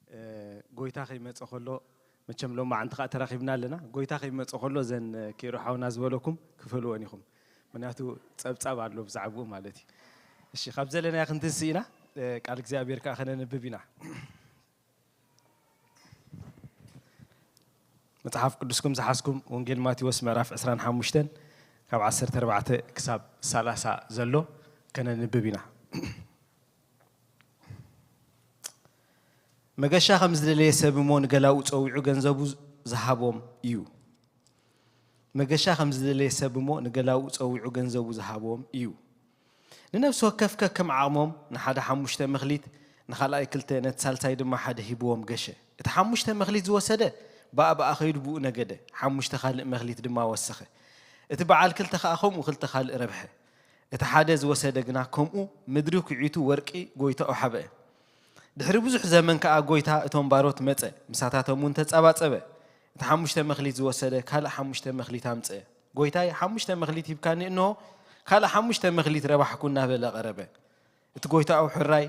እ፣ ጎይታ ከይመጸ ከሎ፣ መቸም ሎማዓንቲ ከኣ ተራኺብና ኣለና። ጎይታ ከይመጸ ከሎ፣ እዘን፣ እ፣ ኬሮ ሓውና ዝበለኩም ክፈልወን ኢኹም። ምኽንያቱ ጸብጻብ ኣሎ ብዛዕባኡ ማለት እዩ። እሺ፣ ካብ ዘለናዮ ክንትንስእ ኢና፣ እ፣ ቃል እግዚኣብሔር ከኣ ከነንብብ ኢና። መጽሓፍ ቅዱስኩም ዝሓዝኩም ወንጌል ማቴዎስ ምዕራፍ ዕስራን ሓሙሽተን ካብ ዓሰርተ ኣርባዕተ ክሳብ ሰላሳ ዘሎ ከነንብብ ኢና። መገሻ ከም ዝደለየ ሰብ እሞ ንገላኡ ጸዊዑ ገንዘቡ ዝሃቦም እዩ። መገሻ ከም ዝደለየ ሰብ እሞ ንገላኡ ጸዊዑ ገንዘቡ ዝሃቦም እዩ። ንነፍሲ ወከፍ ከከም ዓቕሞም ንሓደ ሓሙሽተ መኽሊት፣ ንኻልኣይ ክልተ፣ ነቲ ሳልሳይ ድማ ሓደ ሂብዎም ገሸ። እቲ ሓሙሽተ መኽሊት ዝወሰደ ብኣ ብኣ ኸይዱ ብኡ ነገደ፣ ሓሙሽተ ካልእ መኽሊት ድማ ወሰኸ። እቲ በዓል ክልተ ኸኣ ከምኡ ክልተ ካልእ ረብሐ። እቲ ሓደ ዝወሰደ ግና ከምኡ ምድሪ ኲዒቱ ወርቂ ጐይታኡ ሓብአ። ድሕሪ ብዙሕ ዘመን ከኣ ጐይታ እቶም ባሮት መጸ፣ ምሳታቶም እውን ተጸባጸበ። እቲ ሓሙሽተ መኽሊት ዝወሰደ ካልእ ሓሙሽተ መኽሊት ኣምጸአ። ጐይታይ፣ ሓሙሽተ መኽሊት ሂብካኒ፣ እንሆ፣ ካልእ ሓሙሽተ መኽሊት ረባሕኩ እናበለ ቐረበ። እቲ ጐይታኡ ሕራይ፣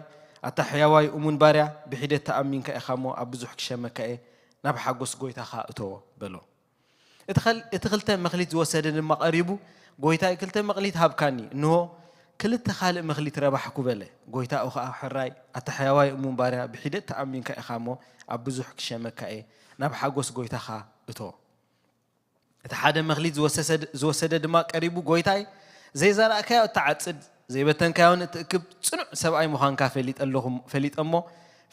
ኣታ ሕያዋይ እሙን ባርያ፣ ብሒደት ተኣሚንካ ኢኻ እሞ ኣብ ብዙሕ ክሸመካ እየ፣ ናብ ሓጎስ ጐይታኻ እተዎ፣ በሎ። እቲ ኸል-፣ እቲ ክልተ መኽሊት ዝወሰደ ድማ ቀሪቡ፣ ጐይታይ፣ ክልተ መኽሊት ሃብካኒ፣ እንሆ፣ ክልተ ካልእ መኽሊት ረባሕኩ፣ በለ። ጐይታኡ ኸኣ፣ ሕራይ፣ ኣታ ሕያዋይ እሙን ባርያ፣ ብሒደት ተኣሚንካ ኢኻ እሞ ኣብ ብዙሕ ክሸመካ እየ፣ ናብ ሓጎስ ጐይታኻ እቶ። እቲ ሓደ መኽሊት ዝወሰሰ-፣ ዝወሰደ ድማ ቀሪቡ፣ ጐይታይ፣ ዘይዘራእካዮ እትዓጽድ፣ ዘይበተንካዮን እትእክብ ጽኑዕ ሰብኣይ ምዃንካ ፈሊጠ ኣለኹ፣ ፈሊጠ እሞ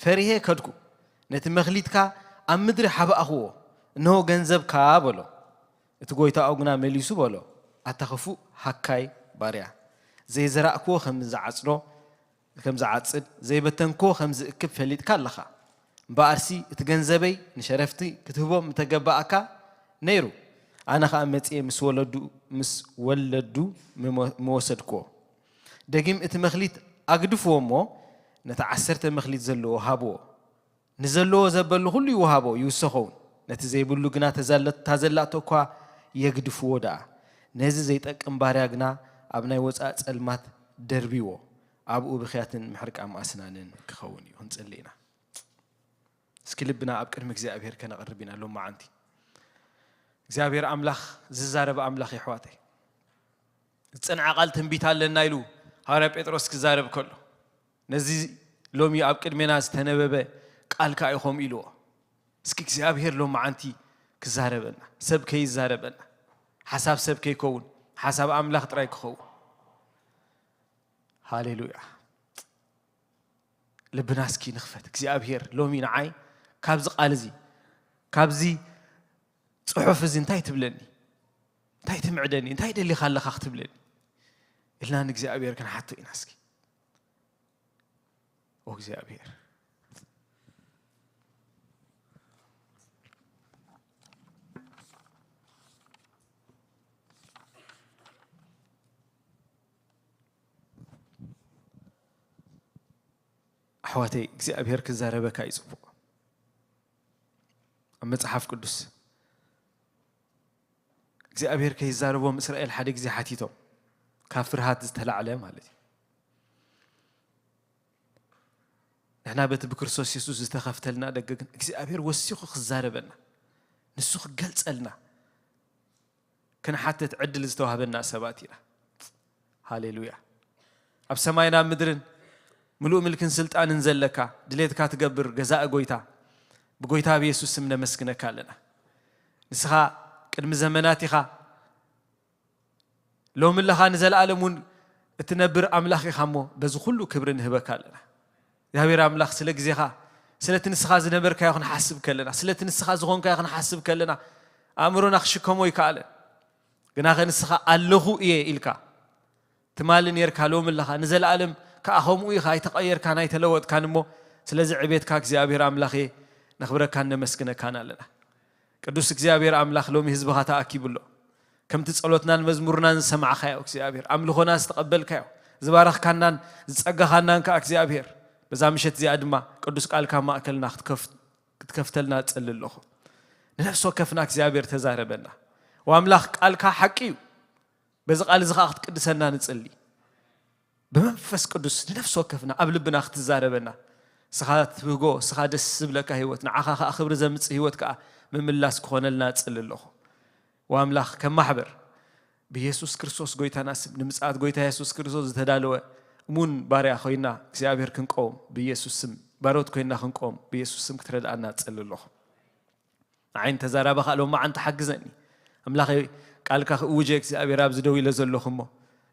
ፈሪሄ ከድኩ። ነቲ መኽሊትካ ኣብ ምድሪ ሓባእኽዎ፣ እንሆ ገንዘብካ፣ በሎ። እቲ ጐይታኡ ግና መሊሱ በሎ፣ ኣታ ኽፉእ ሃካይ ባርያ፣ ዘይዘራእክዎ ከም ዝዓጽዶ፣ ከም ዝዓጽድ፣ ዘይበተንክዎ ከም ዝእክብ ፈሊጥካ ኣለኻ። እምበኣርሲ እቲ ገንዘበይ ንሸረፍቲ ክትህቦም ምተገባኣካ ነይሩ፣ ኣነ ኸኣ መጺኤ ምስ ወለዱ፣ ምስ ወለዱ ምሞ-፣ ምወሰድክዎ። ደጊም እቲ መኽሊት ኣግድፍዎ እሞ ነቲ ዓሰርተ መኽሊት ዘለዎ ሃብዎ። ንዘለዎ ዘበሉ ኹሉ ይወሃቦ፣ ይውሰኸውን። ነቲ ዘይብሉ ግና ተዛለ-፣ እታ ዘላቶ እኳ የግድፍዎ ደኣ። ነዚ ዘይጠቅም ባርያ ግና ኣብ ናይ ወጻእ ጸልማት ደርብይዎ፣ ኣብኡ ብኽያትን ምሕርቃም ኣስናንን ክኸውን እዩ። ክንጽሊ ኢና። እስኪ ልብና ኣብ ቅድሚ እግዚኣብሔር ከነቕርብ ኢና ሎማዓንቲ። እግዚኣብሔር ኣምላኽ ዝዛረብ ኣምላኽ እዩ፣ ኣሕዋተይ። ዝጸንዐ ቃል ትንቢት ኣለና ኢሉ ሃዋርያ ጴጥሮስ ክዛረብ ከሎ፣ ነዚ ሎሚ ኣብ ቅድሜና ዝተነበበ ቃልካ እዩ ከምኡ ኢልዎ። እስኪ እግዚኣብሔር ሎማዓንቲ ክዛረበና፣ ሰብ ከይዛረበና፣ ሓሳብ ሰብ ከይከውን፣ ሓሳብ ኣምላኽ ጥራይ ክኸውን። ሃሌሉያ። ልብና እስኪ ንኽፈት። እግዚኣብሔር ሎሚ ንዓይ ካብዚ ቃል እዚ፣ ካብዚ ጽሑፍ እዚ እንታይ ትብለኒ? እንታይ ትምዕደኒ? እንታይ ደሊኻ ኣለኻ ክትብለኒ? ኢልና ንእግዚኣብሔር ክንሓቶ ኢና እስኪ። ኦ እግዚኣብሔር። ኣሕዋተይ፣ እግዚኣብሔር ክዛረበካ እዩ ጽቡቕ። ኣብ መጽሓፍ ቅዱስ እግዚኣብሔር ከይዛረቦም እስራኤል ሓደ ግዜ ሓቲቶም፣ ካብ ፍርሃት ዝተላዕለ ማለት እዩ። ንሕና በቲ ብክርስቶስ የሱስ ዝተኸፍተልና ደገ ግን እግዚኣብሔር ወሲኹ ክዛረበና፣ ንሱ ክገልጸልና ክንሓትት ዕድል ዝተዋህበና ሰባት ኢና። ሃሌሉያ። ኣብ ሰማይን ኣብ ምድርን ምሉእ ምልክን ስልጣንን ዘለካ፣ ድሌትካ ትገብር ገዛኢ ጎይታ፣ ብጎይታ ብየሱስ ስም ነመስግነካ ኣለና። ንስኻ ቅድሚ ዘመናት ኢኻ፣ ሎሚ ኣለኻ፣ ንዘለኣለም እውን እትነብር ኣምላኽ ኢኻ እሞ፣ በዚ ኩሉ ክብሪ ንህበካ ኣለና። እግዚኣብሔር ኣምላኽ፣ ስለ ግዜኻ፣ ስለቲ ንስኻ ዝነበርካዮ ክንሓስብ ከለና፣ ስለቲ ንስኻ ዝኾንካዮ ክንሓስብ ከለና፣ ኣእምሮና ክሽከሞ ኣይከኣለን። ግናኸ ንስኻ ኣለኹ እየ ኢልካ፣ ትማሊ ኔርካ፣ ሎሚ ኣለኻ፣ ንዘለኣለም ከኣ ከምኡ ኢኻ፣ ኣይተቐየርካን ኣይተለወጥካን እሞ፣ ስለዚ ዕቤትካ እግዚኣብሔር ኣምላኽ እየ ነኽብረካን ነመስግነካን ኣለና። ቅዱስ እግዚኣብሔር ኣምላኽ ሎሚ ህዝብኻ ተኣኪቡ ኣሎ። ከምቲ ጸሎትናን መዝሙርናን ዝሰማዕካዮ እግዚኣብሔር፣ ኣምልኾና ዝተቐበልካዮ፣ ዝባረኽካናን ዝጸጋኻናን ከኣ እግዚኣብሔር፣ በዛ ምሸት እዚኣ ድማ ቅዱስ ቃልካ ማእከልና ክትከፍ-፣ ክትከፍተልና እጸሊ ኣለኹ። ንነፍሲ ወከፍና እግዚኣብሔር ተዛረበና። ወኣምላኽ ቃልካ ሓቂ እዩ። በዚ ቃል እዚ ኸኣ ክትቅድሰና ንጽሊ። ብመንፈስ ቅዱስ ንነፍሲ ወከፍና ኣብ ልብና ክትዛረበና፣ ስኻ ትብህጎ፣ ስኻ ደስ ዝብለካ ህይወት፣ ንዓኻ ከኣ ክብሪ ዘምጽእ ህይወት ከኣ ምምላስ ክኾነልና እጽሊ ኣለኹ። ወኣምላኽ ከም ማሕበር ብየሱስ ክርስቶስ ጎይታና ስም ንምጽኣት ጎይታ የሱስ ክርስቶስ ዝተዳለወ እሙን ባርያ ኮይና እግዚኣብሔር ክንቀውም ብየሱስ ስም፣ ባሮት ኮይና ክንቀውም ብየሱስ ስም ክትረድኣና እጽሊ ኣለኹ። ንዓይን ተዛራቢ ከኣ ሎማዓንቲ ሓግዘኒ ኣምላኸይ። ቃልካ ክእውጀ እግዚኣብሔር ኣብዚ ደው ኢለ ዘለኹ እሞ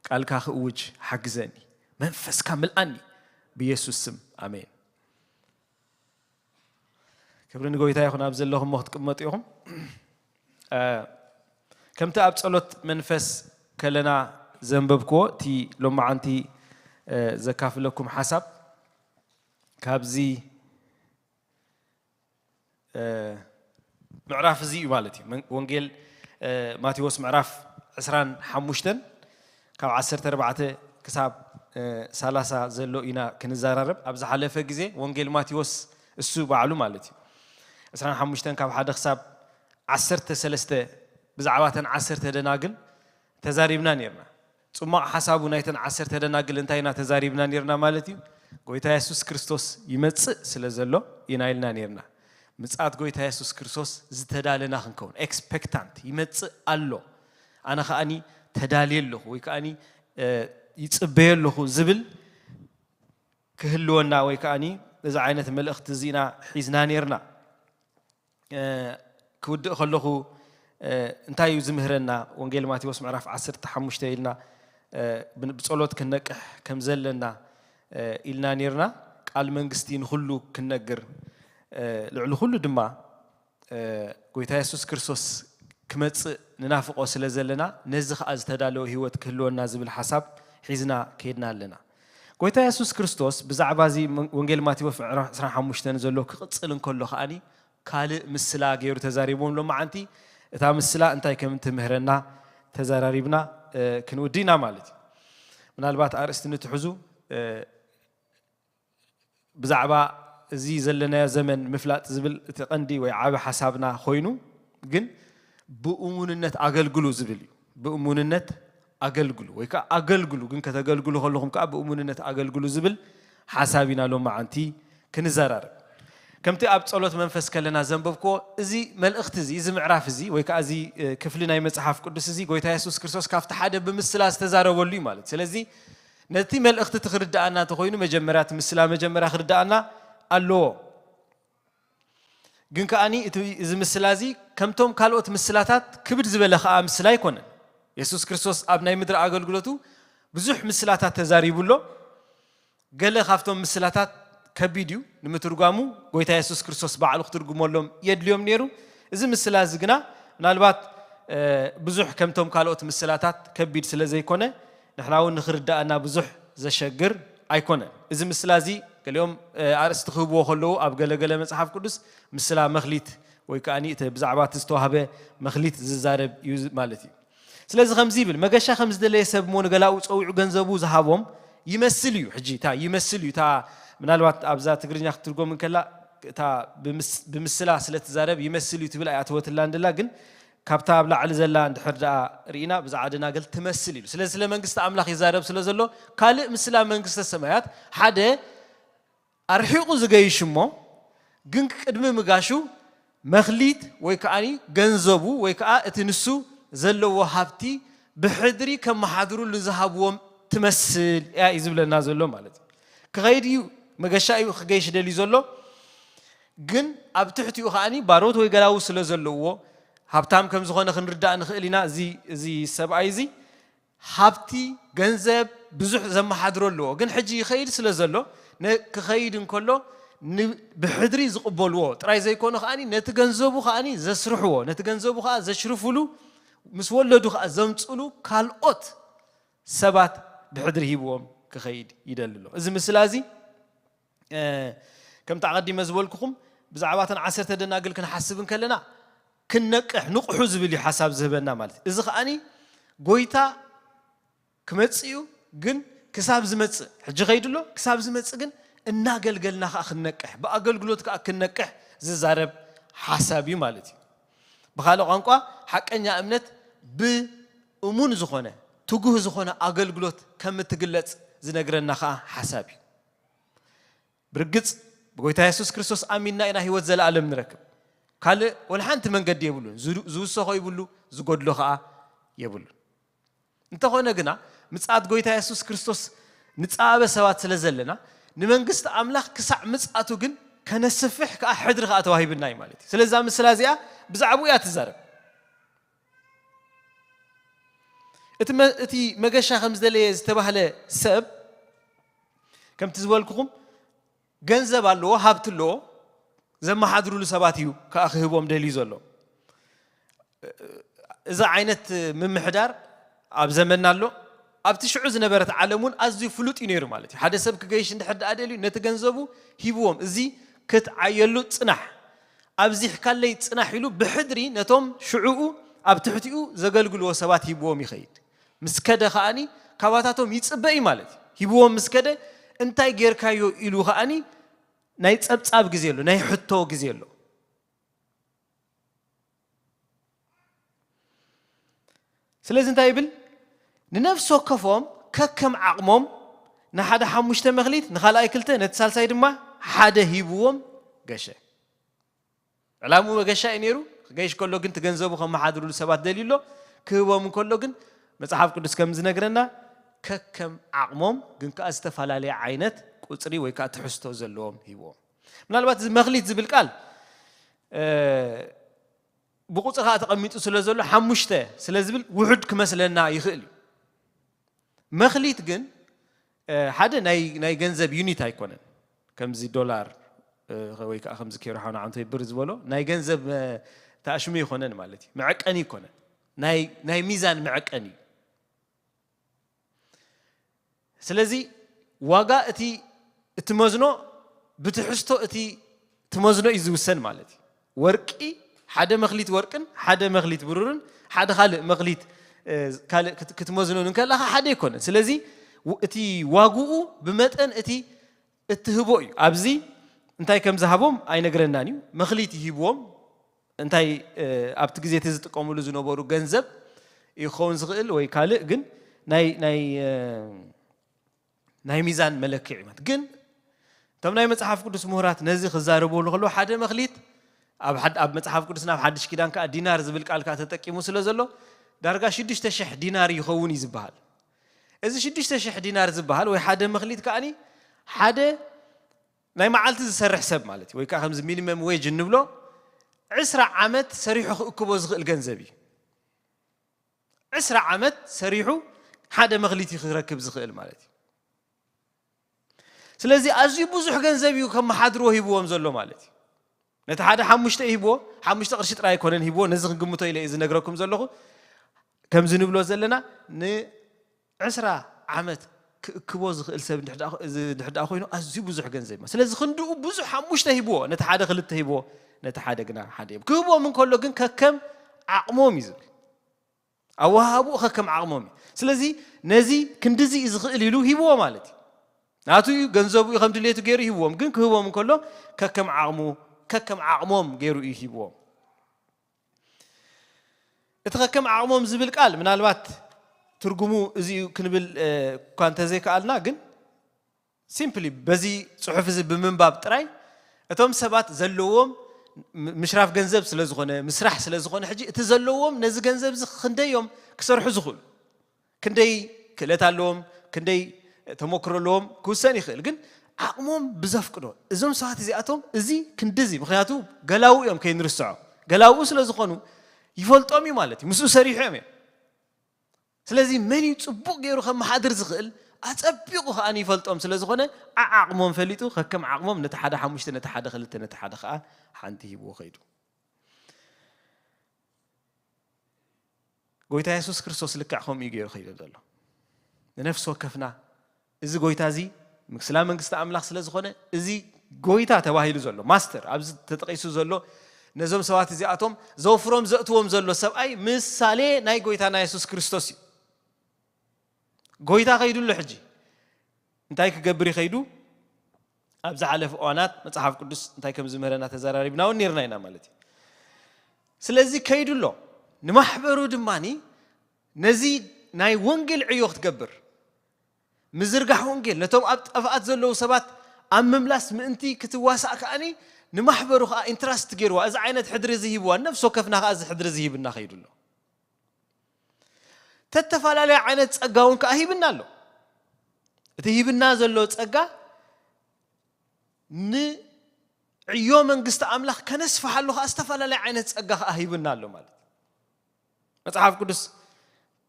ቃልካ ክእውጅ ሓግዘኒ። መንፈስካ ምልኣኒ ብየሱስ ስም ኣሜን። ክብሪ ንጎይታ ይኹን። ኣብ ዘለኹም ክትቅመጡ ኢኹም። ከምቲ ኣብ ጸሎት መንፈስ ከለና ዘንበብክዎ እቲ ሎማዓንቲ ዘካፍለኩም ሓሳብ ካብዚ ምዕራፍ እዚ እዩ ማለት እዩ። ወንጌል ማቴዎስ ምዕራፍ ዕስራን ሓሙሽተን ካብ ዓሰርተ ኣርባዕተ ክሳብ ሰላሳ ዘሎ ኢና ክንዘራረብ። ኣብ ዝሓለፈ ግዜ ወንጌል ማቴዎስ እሱ ባዕሉ ማለት እዩ ዕስራን ሓሙሽተን ካብ ሓደ ክሳብ ዓሰርተ ሰለስተ ብዛዕባ እተን ዓሰርተ ደናግል ተዛሪብና ነርና። ጽማቕ ሓሳቡ ናይተን ዓሰርተ ደናግል እንታይ ኢና ተዛሪብና ነርና ማለት እዩ? ጎይታ የሱስ ክርስቶስ ይመጽእ ስለ ዘሎ ኢና ኢልና ነርና። ምጽኣት ጎይታ የሱስ ክርስቶስ ዝተዳለና ክንከውን፣ ኤክስፔክታንት፣ ይመጽእ ኣሎ፣ ኣነ ከኣኒ ተዳልየ ኣለኹ ወይ ከኣኒ ይጽበየ ኣለኹ ዝብል ክህልወና ወይ ከኣኒ እዚ ዓይነት መልእኽቲ እዚና ሒዝና ነርና። ክውድእ ከለኹ እንታይ እዩ ዝምህረና? ወንጌል ማቴዎስ ምዕራፍ ዓሰርተ ሓሙሽተ ኢልና ብጸሎት ክንነቅሕ ከም ዘለና ኢልና ነርና። ቃል መንግስቲ ንኹሉ ክንነግር ልዕሊ ኩሉ ድማ ጎይታ የሱስ ክርስቶስ ክመጽእ ንናፍቆ ስለ ዘለና ነዚ ከኣ ዝተዳለወ ህይወት ክህልወና ዝብል ሓሳብ ሒዝና ከይድና ኣለና። ጎይታ የሱስ ክርስቶስ ብዛዕባ እዚ ወንጌል ማቴዎስ ምዕራፍ ዕስራን ሓሙሽተን ዘሎ ክቕጽል እንከሎ ከኣኒ ካልእ ምስላ ገይሩ ተዛሪብዎም። ሎማዓንቲ እታ ምስላ እንታይ ከም ትምህረና ተዘራሪብና ክንውዲ ኢና ማለት እዩ። ምናልባት ኣርእስቲ ንትሕዙ ብዛዕባ እዚ ዘለናዮ ዘመን ምፍላጥ ዝብል እቲ ቀንዲ ወይ ዓቢ ሓሳብና ኮይኑ ግን ብእሙንነት ኣገልግሉ ዝብል እዩ። ብእሙንነት ኣገልግሉ ወይ ከዓ ኣገልግሉ ግን ከተገልግሉ ከለኹም ከዓ ብእሙንነት ኣገልግሉ ዝብል ሓሳብ ኢና ሎማዓንቲ ክንዘራረብ። ከምቲ ኣብ ጸሎት መንፈስ ከለና ዘንበብክዎ እዚ መልእኽቲ እዚ እዚ ምዕራፍ እዚ ወይ ከዓ እዚ ክፍሊ ናይ መጽሓፍ ቅዱስ እዚ ጎይታ የሱስ ክርስቶስ ካብቲ ሓደ ብምስላ ዝተዛረበሉ እዩ ማለት። ስለዚ ነቲ መልእኽቲ እቲ ክርድኣና እንተኾይኑ መጀመርያ እቲ ምስላ መጀመርያ ክርድኣና ኣለዎ። ግን ከኣኒ እቲ እዚ ምስላ እዚ ከምቶም ካልኦት ምስላታት ክብድ ዝበለ ከኣ ምስላ ኣይኮነን። የሱስ ክርስቶስ ኣብ ናይ ምድሪ ኣገልግሎቱ ብዙሕ ምስላታት ተዛሪቡ ኣሎ። ገለ ካብቶም ምስላታት ከቢድ እዩ ንምትርጓሙ፣ ጎይታ የሱስ ክርስቶስ ባዕሉ ክትርጉመሎም የድልዮም ነይሩ። እዚ ምስላ እዚ ግና ምናልባት ብዙሕ ከምቶም ካልኦት ምስላታት ከቢድ ስለ ዘይኮነ ንሕና እውን ንኽርድኣና ብዙሕ ዘሸግር ኣይኮነን። እዚ ምስላ እዚ ገሊኦም ኣርእስቲ ክህብዎ ከለዉ ኣብ ገለገለ መጽሓፍ ቅዱስ ምስላ መኽሊት ወይ ከኣ እቲ ብዛዕባ እቲ ዝተዋህበ መኽሊት ዝዛረብ እዩ ማለት እዩ። ስለዚ ከምዚ ይብል፣ መገሻ ከም ዝደለየ ሰብ እሞ ንገላኡ ጸዊዑ ገንዘቡ ዝሃቦም ይመስል እዩ። ሕጂ እታ ይመስል እዩ እታ ምናልባት ኣብዛ ትግርኛ ክትትርጎም እንከላ እታ ብምስላ ስለ ትዛረብ ይመስል እዩ ትብል ኣይኣተወትላን ደላ ግን ካብታ ኣብ ላዕሊ ዘላ እንድሕር ደኣ ርኢና ብዛዕባ ደናግል ትመስል ኢሉ። ስለዚ ስለ መንግስቲ ኣምላኽ ይዛረብ ስለ ዘሎ ካልእ ምስላ መንግስተ ሰማያት ሓደ ኣርሒቑ ዝገይሽ እሞ ግን ቅድሚ ምጋሹ መኽሊት ወይ ከዓኒ ገንዘቡ ወይ ከዓ እቲ ንሱ ዘለዎ ሃብቲ ብሕድሪ ከመሓድሩሉ ዝሃብዎም ትመስል እያ እዩ ዝብለና ዘሎ ማለት እዩ። ክኸይድ እዩ መገሻ እዩ ክገይሽ ደልዩ ዘሎ ግን ኣብ ትሕቲኡ ከዓኒ ባሮት ወይ ገላዉ ስለ ዘለዎ ሃብታም ከም ዝኾነ ክንርዳእ ንኽእል ኢና። እዚ ሰብኣይ እዚ ሃብቲ ገንዘብ ብዙሕ ዘመሓድሮ ኣለዎ ግን ሕጂ ይኸይድ ስለ ዘሎ ክኸይድ እንከሎ ብሕድሪ ዝቕበልዎ ጥራይ ዘይኮነ ከዓኒ ነቲ ገንዘቡ ከዓኒ ዘስርሕዎ ነቲ ገንዘቡ ከዓ ዘሽርፍሉ ምስ ወለዱ ከዓ ዘምፅሉ ካልኦት ሰባት ብሕድሪ ሂብዎም ክኸይድ ይደሊ ኣሎ። እዚ ምስላ እዚ ከምቲ ኣቐዲመ ዝበልኩኹም ብዛዕባ እተን ዓሰርተ ደናግል ክንሓስብ እንከለና ክንነቅሕ ንቕሑ ዝብል እዩ ሓሳብ ዝህበና ማለት እዩ። እዚ ከዓኒ ጎይታ ክመጽእ እዩ ግን ክሳብ ዝመጽእ ሕጂ ኸይዱ ኣሎ ክሳብ ዝመጽእ ግን እናገልገልና ከዓ ክንነቅሕ ብኣገልግሎት ከዓ ክንነቅሕ ዝዛረብ ሓሳብ እዩ ማለት እዩ። ብኻልእ ቋንቋ ሓቀኛ እምነት ብእሙን ዝኾነ ትጉህ ዝኾነ ኣገልግሎት ከም እትግለጽ ዝነግረና ኸዓ ሓሳብ እዩ። ብርግጽ ብጎይታ የሱስ ክርስቶስ ኣሚንና ኢና ህይወት ዘለኣለም ንረክብ። ካልእ ወላ ሓንቲ መንገዲ የብሉን። ዝዱ-፣ ዝውሰኾ ይብሉ፣ ዝጎድሎ ኸዓ የብሉን። እንተኾነ ግና ምጽኣት ጎይታ የሱስ ክርስቶስ ንጻበ ሰባት ስለ ዘለና ንመንግስቲ ኣምላኽ ክሳዕ ምጽኣቱ ግን ከነስፍሕ ከኣ ሕድሪ ከኣ ተዋሂብና እዩ ማለት እዩ። ስለዛ ምስላ እዚኣ ብዛዕባኡ እያ ትዛረብ። እቲ መ-፣ እቲ መገሻ ከም ዝደለየ ዝተባህለ ሰብ ከምቲ ዝበልኩኹም ገንዘብ ኣለዎ፣ ሃብቲ ኣለዎ፣ ዘመሓድሩሉ ሰባት እዩ ከኣ ክህቦም ደልዩ ዘሎ። እዚ ዓይነት ምምሕዳር ኣብ ዘመንና ኣሎ። ኣብቲ ሽዑ ዝነበረት ዓለም እውን ኣዝዩ ፍሉጥ እዩ ነይሩ ማለት እዩ። ሓደ ሰብ ክገይሽ እንድሕር ደኣ ደልዩ ነቲ ገንዘቡ ሂብዎም፣ እዚ ክትዓየሉ ጽናሕ፣ ኣብዚሕካለይ ጽናሕ ኢሉ ብሕድሪ ነቶም ሽዑኡ ኣብ ትሕቲኡ ዘገልግልዎ ሰባት ሂብዎም ይኸይድ። ምስ ከደ ከኣኒ ካባታቶም ይጽበ እዩ ማለት እዩ። ሂብዎም ምስ ከደ እንታይ ጌርካዮ ኢሉ ከኣኒ ናይ ጸብጻብ ግዜ ኣሎ፣ ናይ ሕቶ ግዜ ኣሎ። ስለዚ እንታይ ይብል? ንነፍሲ ወከፎም ከከም ዓቕሞም ንሓደ ሓሙሽተ መኽሊት፣ ንኻልኣይ ክልተ፣ ነቲ ሳልሳይ ድማ ሓደ ሂብዎም ገሸ። ዕላምኡ መገሻ እዩ ነይሩ። ክገይሽ ከሎ ግን እቲ ገንዘቡ ከመሓድሩሉ ሰባት ደልዩ ኣሎ። ክህቦም እንከሎ ግን መጽሓፍ ቅዱስ ከም ዝነግረና ከከም ዓቕሞም ግን ከኣ ዝተፈላለየ ዓይነት ቁጽሪ ወይ ከኣ ትሕዝቶ ዘለዎም ሂብዎም። ምናልባት እዚ መኽሊት ዝብል ቃል፣ እ፣ ብቁጽሪ ከኣ ተቐሚጡ ስለ ዘሎ ሓሙሽተ ስለ ዝብል ውሑድ ክመስለና ይኽእል እዩ። መኽሊት ግን፣ እ፣ ሓደ ናይ፣ ናይ ገንዘብ ዩኒት ኣይኮነን። ከምዚ ዶላር፣ እ፣ ወይ ከኣ ከምዚ ኬሮ ሓውና ዓንቶይ ብር ዝበሎ ናይ ገንዘብ፣ እ፣ ተኣሽሙ ይኮነን ማለት እዩ። መዐቀኒ ይኮነን። ናይ፣ ናይ ሚዛን መዐቀኒ እዩ። ስለዚ ዋጋ እቲ እትመዝኖ ብትሕዝቶ እቲ ትመዝኖ እዩ ዝውሰን ማለት እዩ። ወርቂ፣ ሓደ መኽሊት ወርቅን ሓደ መኽሊት ብሩርን ሓደ ካልእ መኽሊት፣ እ፣ ካልእ ክት-፣ ክትመዝኖ እንከለኻ ሓደ ኣይኮነን። ስለዚ ው-፣ እቲ ዋግኡ ብመጠን እቲ እትህቦ እዩ። ኣብዚ እንታይ ከም ዝሃቦም ኣይነግረናን እዩ። መኽሊት ይሂብዎም። እንታይ፣ እ፣ ኣብቲ ግዜ እቲ ዝጥቀምሉ ዝነበሩ ገንዘብ ይኸውን ዝኽእል ወይ ካልእ፣ ግን ናይ፣ ናይ፣ እ፣ ናይ ሚዛን መለክዒ ማለት። ግን እቶም ናይ መጽሓፍ ቅዱስ ምሁራት ነዚ ክዛረብሉ ከለዉ ሓደ መኽሊት ኣብ ሓድ-፣ ኣብ መጽሓፍ ቅዱስ ናብ ሓድሽ ኪዳን ከኣ ዲናር ዝብል ቃል ከኣ ተጠቂሙ ስለ ዘሎ ዳርጋ ሽዱሽተ ሽሕ ዲናር ይኸውን እዩ ዝበሃል። እዚ ሽዱሽተ ሽሕ ዲናር ዝበሃል ወይ ሓደ መኽሊት ከኣኒ ሓደ ናይ መዓልቲ ዝሰርሕ ሰብ ማለት እዩ። ወይ ከኣ ከምዚ ሚኒመም ዌጅ እንብሎ ዕስራ ዓመት ሰሪሑ ክእክቦ ዝኽእል ገንዘብ እዩ። ዕስራ ዓመት ሰሪሑ ሓደ መኽሊት እዩ ክረክብ ዝኽእል ማለት እዩ። ስለዚ ኣዝዩ ብዙሕ ገንዘብ እዩ ከመሓድርዎ ሂብዎም ዘሎ ማለት እዩ። ነቲ ሓደ ሓሙሽተ ይህብዎ፣ ሓሙሽተ ቅርሺ ጥራይ ኣይኮነን ሂብዎ፣ ነዚ ክንግምቶ ኢለ እየ ዝነግረኩም ዘለኹ። ከምዚ ንብሎ ዘለና ንዕስራ ዓመት ክእክቦ ዝኽእል ሰብ እንድሕር ደኣ፣ እዚ እንድሕር ደኣ ኮይኑ ኣዝዩ ብዙሕ ገንዘብ እዩ። ስለዚ ክንድኡ ብዙሕ ሓሙሽተ ሂብዎ፣ ነቲ ሓደ ክልተ ሂብዎ፣ ነቲ ሓደ ግና ሓደ ሂብዎ። ክህብዎም እንከሎ ግን ከከም ዓቕሞም እዩ ዝብል። ኣወሃሃብኡ ከከም ዓቕሞም እዩ። ስለዚ ነዚ ክንድዚ እዩ ዝኽእል ኢሉ ሂብዎ ማለት እዩ። ናቱ እዩ፣ ገንዘቡ እዩ፣ ከም ድሌቱ ገይሩ ይህብዎም። ግን ክህቦም እንከሎ ከከም ዓቕሙ፣ ከከም ዓቕሞም ገይሩ እዩ ሂብዎም። እቲ ከከም ዓቕሞም ዝብል ቃል ምናልባት ትርጉሙ እዚ እዩ ክንብል፣ እ፣ እኳ እንተዘይከኣልና፣ ግን ሲምፕሊ በዚ ጽሑፍ እዚ ብምንባብ ጥራይ እቶም ሰባት ዘለዎም ም-፣ ምሽራፍ ገንዘብ ስለ ዝኾነ፣ ምስራሕ ስለ ዝኾነ፣ ሕጂ እቲ ዘለዎም ነዚ ገንዘብ እዚ ክንደይ እዮም ክሰርሑ ዝኽእሉ? ክንደይ ክእለት ኣለዎም? ክንደይ ተመክሮ ኣለዎም? ክውሰን ይኽእል። ግን ዓቕሞም ብዘፍቅዶ፣ እዞም ሰባት እዚኣቶም እዚ ክንድዚ፣ ምኽንያቱ ገላውኡ እዮም ከይንርስዖ። ገላውኡ ስለ ዝኾኑ ይፈልጦም እዩ ማለት እዩ። ምስኡ ሰሪሖም እዮም። ስለዚ መን እዩ ጽቡቕ ገይሩ ከመሓድር ዝኽእል? ኣጸቢቑ ከኣ ይፈልጦም ስለ ዝኾነ፣ ዓዓቕሞም ፈሊጡ፣ ከከም ዓቕሞም ነቲ ሓደ ሓሙሽተ፣ ነቲ ሓደ ክልተ፣ ነቲ ሓደ ከኣ ሓንቲ ሂብዎ ከይዱ። ጎይታ የሱስ ክርስቶስ ልክዕ ከምኡ እዩ ገይሩ ከይዱ ዘሎ። ንነፍሲ ወከፍና እዚ ጎይታ እዚ ምስላ መንግስቲ ኣምላኽ ስለ ዝኾነ፣ እዚ ጎይታ ተባሂሉ ዘሎ፣ ማስተር፣ ኣብዚ ተጠቒሱ ዘሎ፣ ነዞም ሰባት እዚኣቶም ዘውፍሮም ዘእትዎም ዘሎ ሰብኣይ ምሳሌ ናይ ጎይታና የሱስ ክርስቶስ እዩ። ጎይታ ከይዱ ኣሎ። ሕጂ እንታይ ክገብር ይኸይዱ? ኣብ ዝሓለፈ እዋናት መጽሓፍ ቅዱስ እንታይ ከም ዝምህረና ተዘራሪብና እውን ነርና ኢና ማለት እዩ። ስለዚ ከይዱ ኣሎ። ንማሕበሩ ድማኒ ነዚ ናይ ወንጌል ዕዮ ክትገብር፣ ምዝርጋሕ ወንጌል፣ ነቶም ኣብ ጠፍኣት ዘለዉ ሰባት ኣብ ምምላስ ምእንቲ ክትዋሳእ ከኣኒ፣ ንማሕበሩ ከኣ ኢንትራስት ገይርዋ። እዚ ዓይነት ሕድሪ እዚ ሂብዋ፣ ነፍሲ ወከፍና ከኣ እዚ ሕድሪ እዚ ሂብና ከይዱ ኣሎ። ተተፈላለየ ዓይነት ጸጋ እውን ከኣ ሂብና ኣሎ። እቲ ሂብና ዘሎ ጸጋ ንዕዮ መንግስቲ ኣምላኽ ከነስፍሓሉ ከኣ ዝተፈላለየ ዓይነት ጸጋ ከኣ ሂብና ኣሎ ማለት እዩ። መጽሓፍ ቅዱስ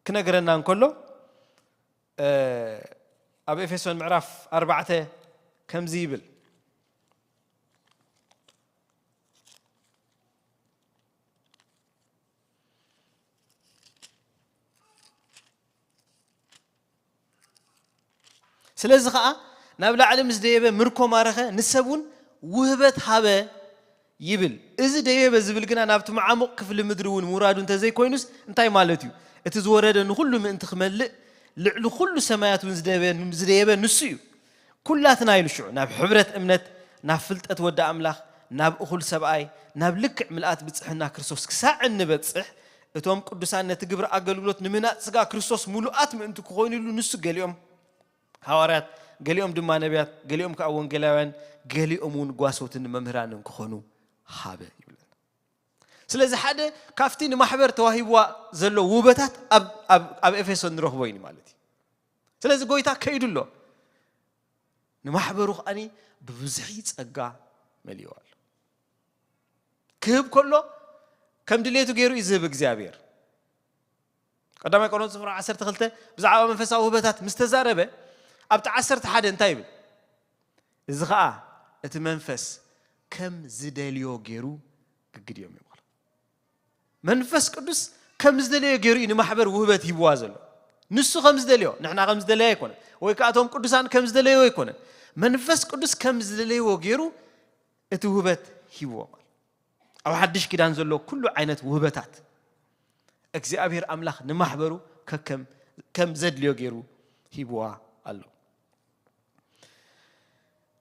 ክነግረና እንከሎ፣ እ፣ ኣብ ኤፌሶን ምዕራፍ ኣርባዕተ ከምዚ ይብል። ስለዚ ኸኣ ናብ ላዕሊ ምስ ደየበ ምርኮ ማረኸ፣ ንሰብ እውን ውህበት ሃበ ይብል። እዚ ደየበ ዝብል ግና ናብቲ መዓሙቕ ክፍሊ ምድሪ እውን ምውራዱ እንተዘይኮይኑስ እንታይ ማለት እዩ? እቲ ዝወረደ ንኹሉ ምእንቲ ክመልእ፣ ልዕሊ ኩሉ ሰማያት እውን ዝደየበ፣ ዝደየበ ንሱ እዩ። ኩላትና ኢሉ ሽዑ ናብ ሕብረት እምነት፣ ናብ ፍልጠት ወዲ ኣምላኽ፣ ናብ እኹል ሰብኣይ፣ ናብ ልክዕ ምልኣት ብጽሕና ክርስቶስ ክሳዕ እንበጽሕ፣ እቶም ቅዱሳን ነቲ ግብሪ ኣገልግሎት ንምህናጽ ስጋ ክርስቶስ ምሉኣት ምእንቲ ክኾኑሉ ንሱ ገሊኦም ሃዋርያት፣ ገሊኦም ድማ ነቢያት፣ ገሊኦም ከኣ ወንጌላውያን፣ ገሊኦም እውን ጓሶትን መምህራንን ክኾኑ ሃበ ይብለና። ስለዚ ሓደ ካብቲ ንማሕበር ተዋሂብዋ ዘሎ ውበታት ኣብ፣ ኣብ፣ ኣብ ኤፌሶን ንረኽቦ እዩ ማለት እዩ። ስለዚ ጎይታ ከይዱ ኣሎ። ንማሕበሩ ከኣኒ ብብዝሒ ጸጋ መሊእዋ ኣሎ። ክህብ ከሎ ከም ድሌቱ ገይሩ እዩ ዝህብ እግዚኣብሔር። ቀዳማይ ቆሮንቶስ ምዕራፍ ዓሰርተ ክልተ ብዛዕባ መንፈሳዊ ውህበታት ምስ ተዛረበ ኣብቲ ዓሰርተ ሓደ እንታይ ይብል? እዚ ኸኣ እቲ መንፈስ ከም ዝደልዮ ገይሩ ግግድዮም ይብሎ። መንፈስ ቅዱስ ከም ዝደለዮ ገይሩ እዩ ንማሕበር ውህበት ሂብዋ ዘሎ። ንሱ ከም ዝደልዮ፣ ንሕና ከም ዝደለዮ ኣይኮነን። ወይ ከኣ እቶም ቅዱሳን ከም ዝደለዮ ኣይኮነን። መንፈስ ቅዱስ ከም ዝደለይዎ ገይሩ እቲ ውህበት ሂብዎም ኣሎ። ኣብ ሓድሽ ኪዳን ዘሎ ኩሉ ዓይነት ውህበታት እግዚኣብሔር ኣምላኽ ንማሕበሩ ከከም ከም ዘድልዮ ገይሩ ሂብዋ ኣሎ።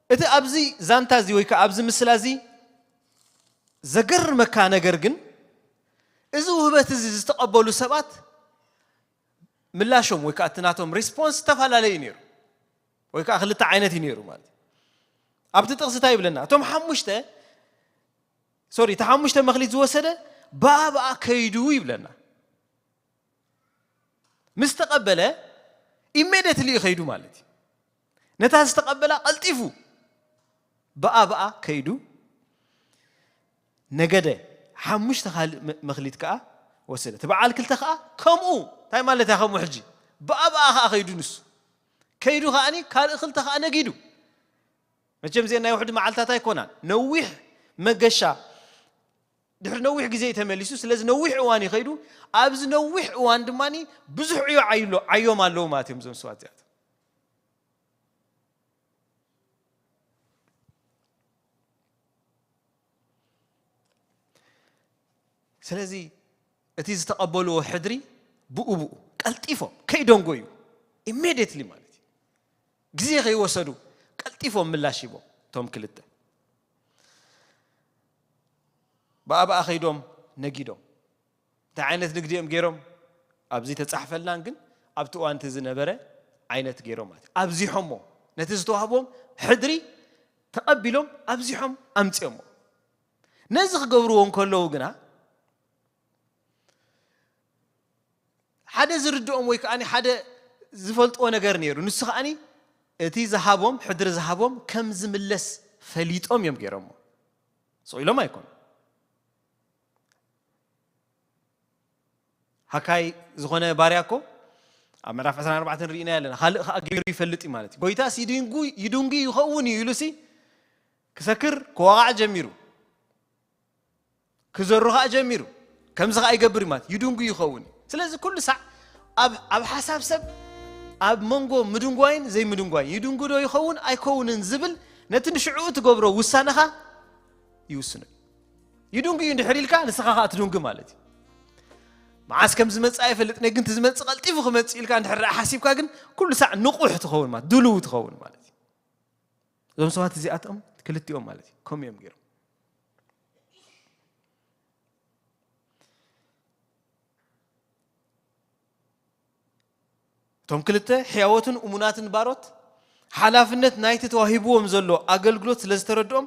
እቲ ኣብዚ ዛንታ እዚ ወይ ከኣ ኣብዚ ምስላ እዚ ዘገርመካ ነገር ግን፣ እዚ ውህበት እዚ ዝተቐበሉ ሰባት ምላሾም ወይ ከኣ እቲ ናቶም ሪስፖንስ ዝተፈላለዩ እዩ ነይሩ። ወይ ከኣ ክልተ ዓይነት እዩ ነይሩ ማለት እዩ። ኣብቲ ጥቕሲ እንታይ ይብለና? እቶም ሓሙሽተ፣ ሶሪ፣ እቲ ሓሙሽተ መኽሊት ዝወሰደ ብኣ ብኣ ከይዱ ይብለና። ምስ ተቐበለ ኢሜድየትሊ እዩ ከይዱ ማለት እዩ። ነታ ዝተቐበላ ቀልጢፉ ብኣ ብኣ ከይዱ ነገደ፣ ሓሙሽተ ካልእ መ-፣ መኽሊት ከኣ ወሰደ። እቲ በዓል ክልተ ከኣ ከምኡ። እንታይ ማለት እያ ከምኡ? ሕጂ ብኣ ብኣ ከኣ ከይዱ ንሱ። ከይዱ ከኣኒ ካልእ ክልተ ከኣ ነጊዱ። መቸም እዚአን ናይ ውሕድ መዓልታት ኣይኮናን። ነዊሕ መገሻ፣ ድሕሪ ነዊሕ ግዜ እዩ ተመሊሱ። ስለዚ ነዊሕ እዋን እዩ ከይዱ። ኣብዚ ነዊሕ እዋን ድማ ብዙሕ ዕዮ ዓይሎ-፣ ዓዮም ኣለዉ ማለት እዮም እዞም ሰባት እዚኣቶም። ስለዚ እቲ ዝተቐበልዎ ሕድሪ ብኡ ብኡ ቀልጢፎም ከይደንጎዩ ኢሜድየትሊ ማለት እዩ፣ ግዜ ከይወሰዱ ቀልጢፎም ምላሽ ሂቦም። እቶም ክልተ ብኣባኣ ከይዶም ነጊዶም። እንታይ ዓይነት ንግዲ እዮም ገይሮም? ኣብዚ ተጻሕፈልናን ግን ኣብቲ እዋን እቲ ዝነበረ ዓይነት ገይሮም ማለት እዩ። ኣብዚሖሞ፣ ነቲ ዝተዋህቦም ሕድሪ ተቐቢሎም ኣብዚሖም ኣምጺኦሞ። ነዚ ክገብርዎ እንከለዉ ግና ሓደ ዝርድኦም ወይ ከኣ ሓደ ዝፈልጥዎ ነገር ነይሩ። ንሱ ከኣ እቲ ዝሃቦም፣ ሕድሪ ዝሃቦም ከም ዝምለስ ፈሊጦም እዮም ገይሮሞ። ስቕ ኢሎም ኣይኮኑ። ሃካይ ዝኾነ ባርያ እኮ ኣብ ምዕራፍ ዕስራን ኣርባዕተን ርኢና ኣለና። ካልእ ከኣ ገይሩ ይፈልጥ እዩ ማለት እዩ። ጎይታስ ይድንጉ-፣ ይድንጉ ይኸውን እዩ ኢሉሲ ክሰክር ክዋቓዕ ጀሚሩ። ክዘሩ ከኣ ጀሚሩ። ከምዚ ከኣ ይገብር እዩ ማለት እዩ። ይድንጉ ይኸውን እዩ። ስለዚ ኩሉ ሳዕ ኣብ፣ ኣብ ሓሳብ ሰብ ኣብ መንጎ ምድንጓይን ዘይምድንጓይን፣ ይድንጉ ዶ ይኸውን ኣይከውንን ዝብል ነቲ ንሽዕኡ ትገብሮ ውሳነኻ ይውስኖ እዩ። ይድንጉ እዩ እንድሕር ኢልካ ንስኻ ከኣ ትድንጉ ማለት እዩ። መዓስ ከም ዝመጽእ ኣይፈልጥን እየ፣ ግን እቲ ዝመጽእ ቀልጢፉ ክመጽእ ኢልካ እንድሕር ደኣ ሓሲብካ ግን ኩሉ ሳዕ ንቑሕ ትኸውን ማለት፣ ድሉው ትኸውን ማለት እዩ። እዞም ሰባት እዚኣቶም ክልቲኦም ማለት እዩ፣ ከምኡ እዮም ገይሮም። እቶም ክልተ ሕያዎትን እሙናትን ባሮት ሓላፍነት ናይቲ ተዋሂብዎም ዘሎ ኣገልግሎት ስለ ዝተረድኦም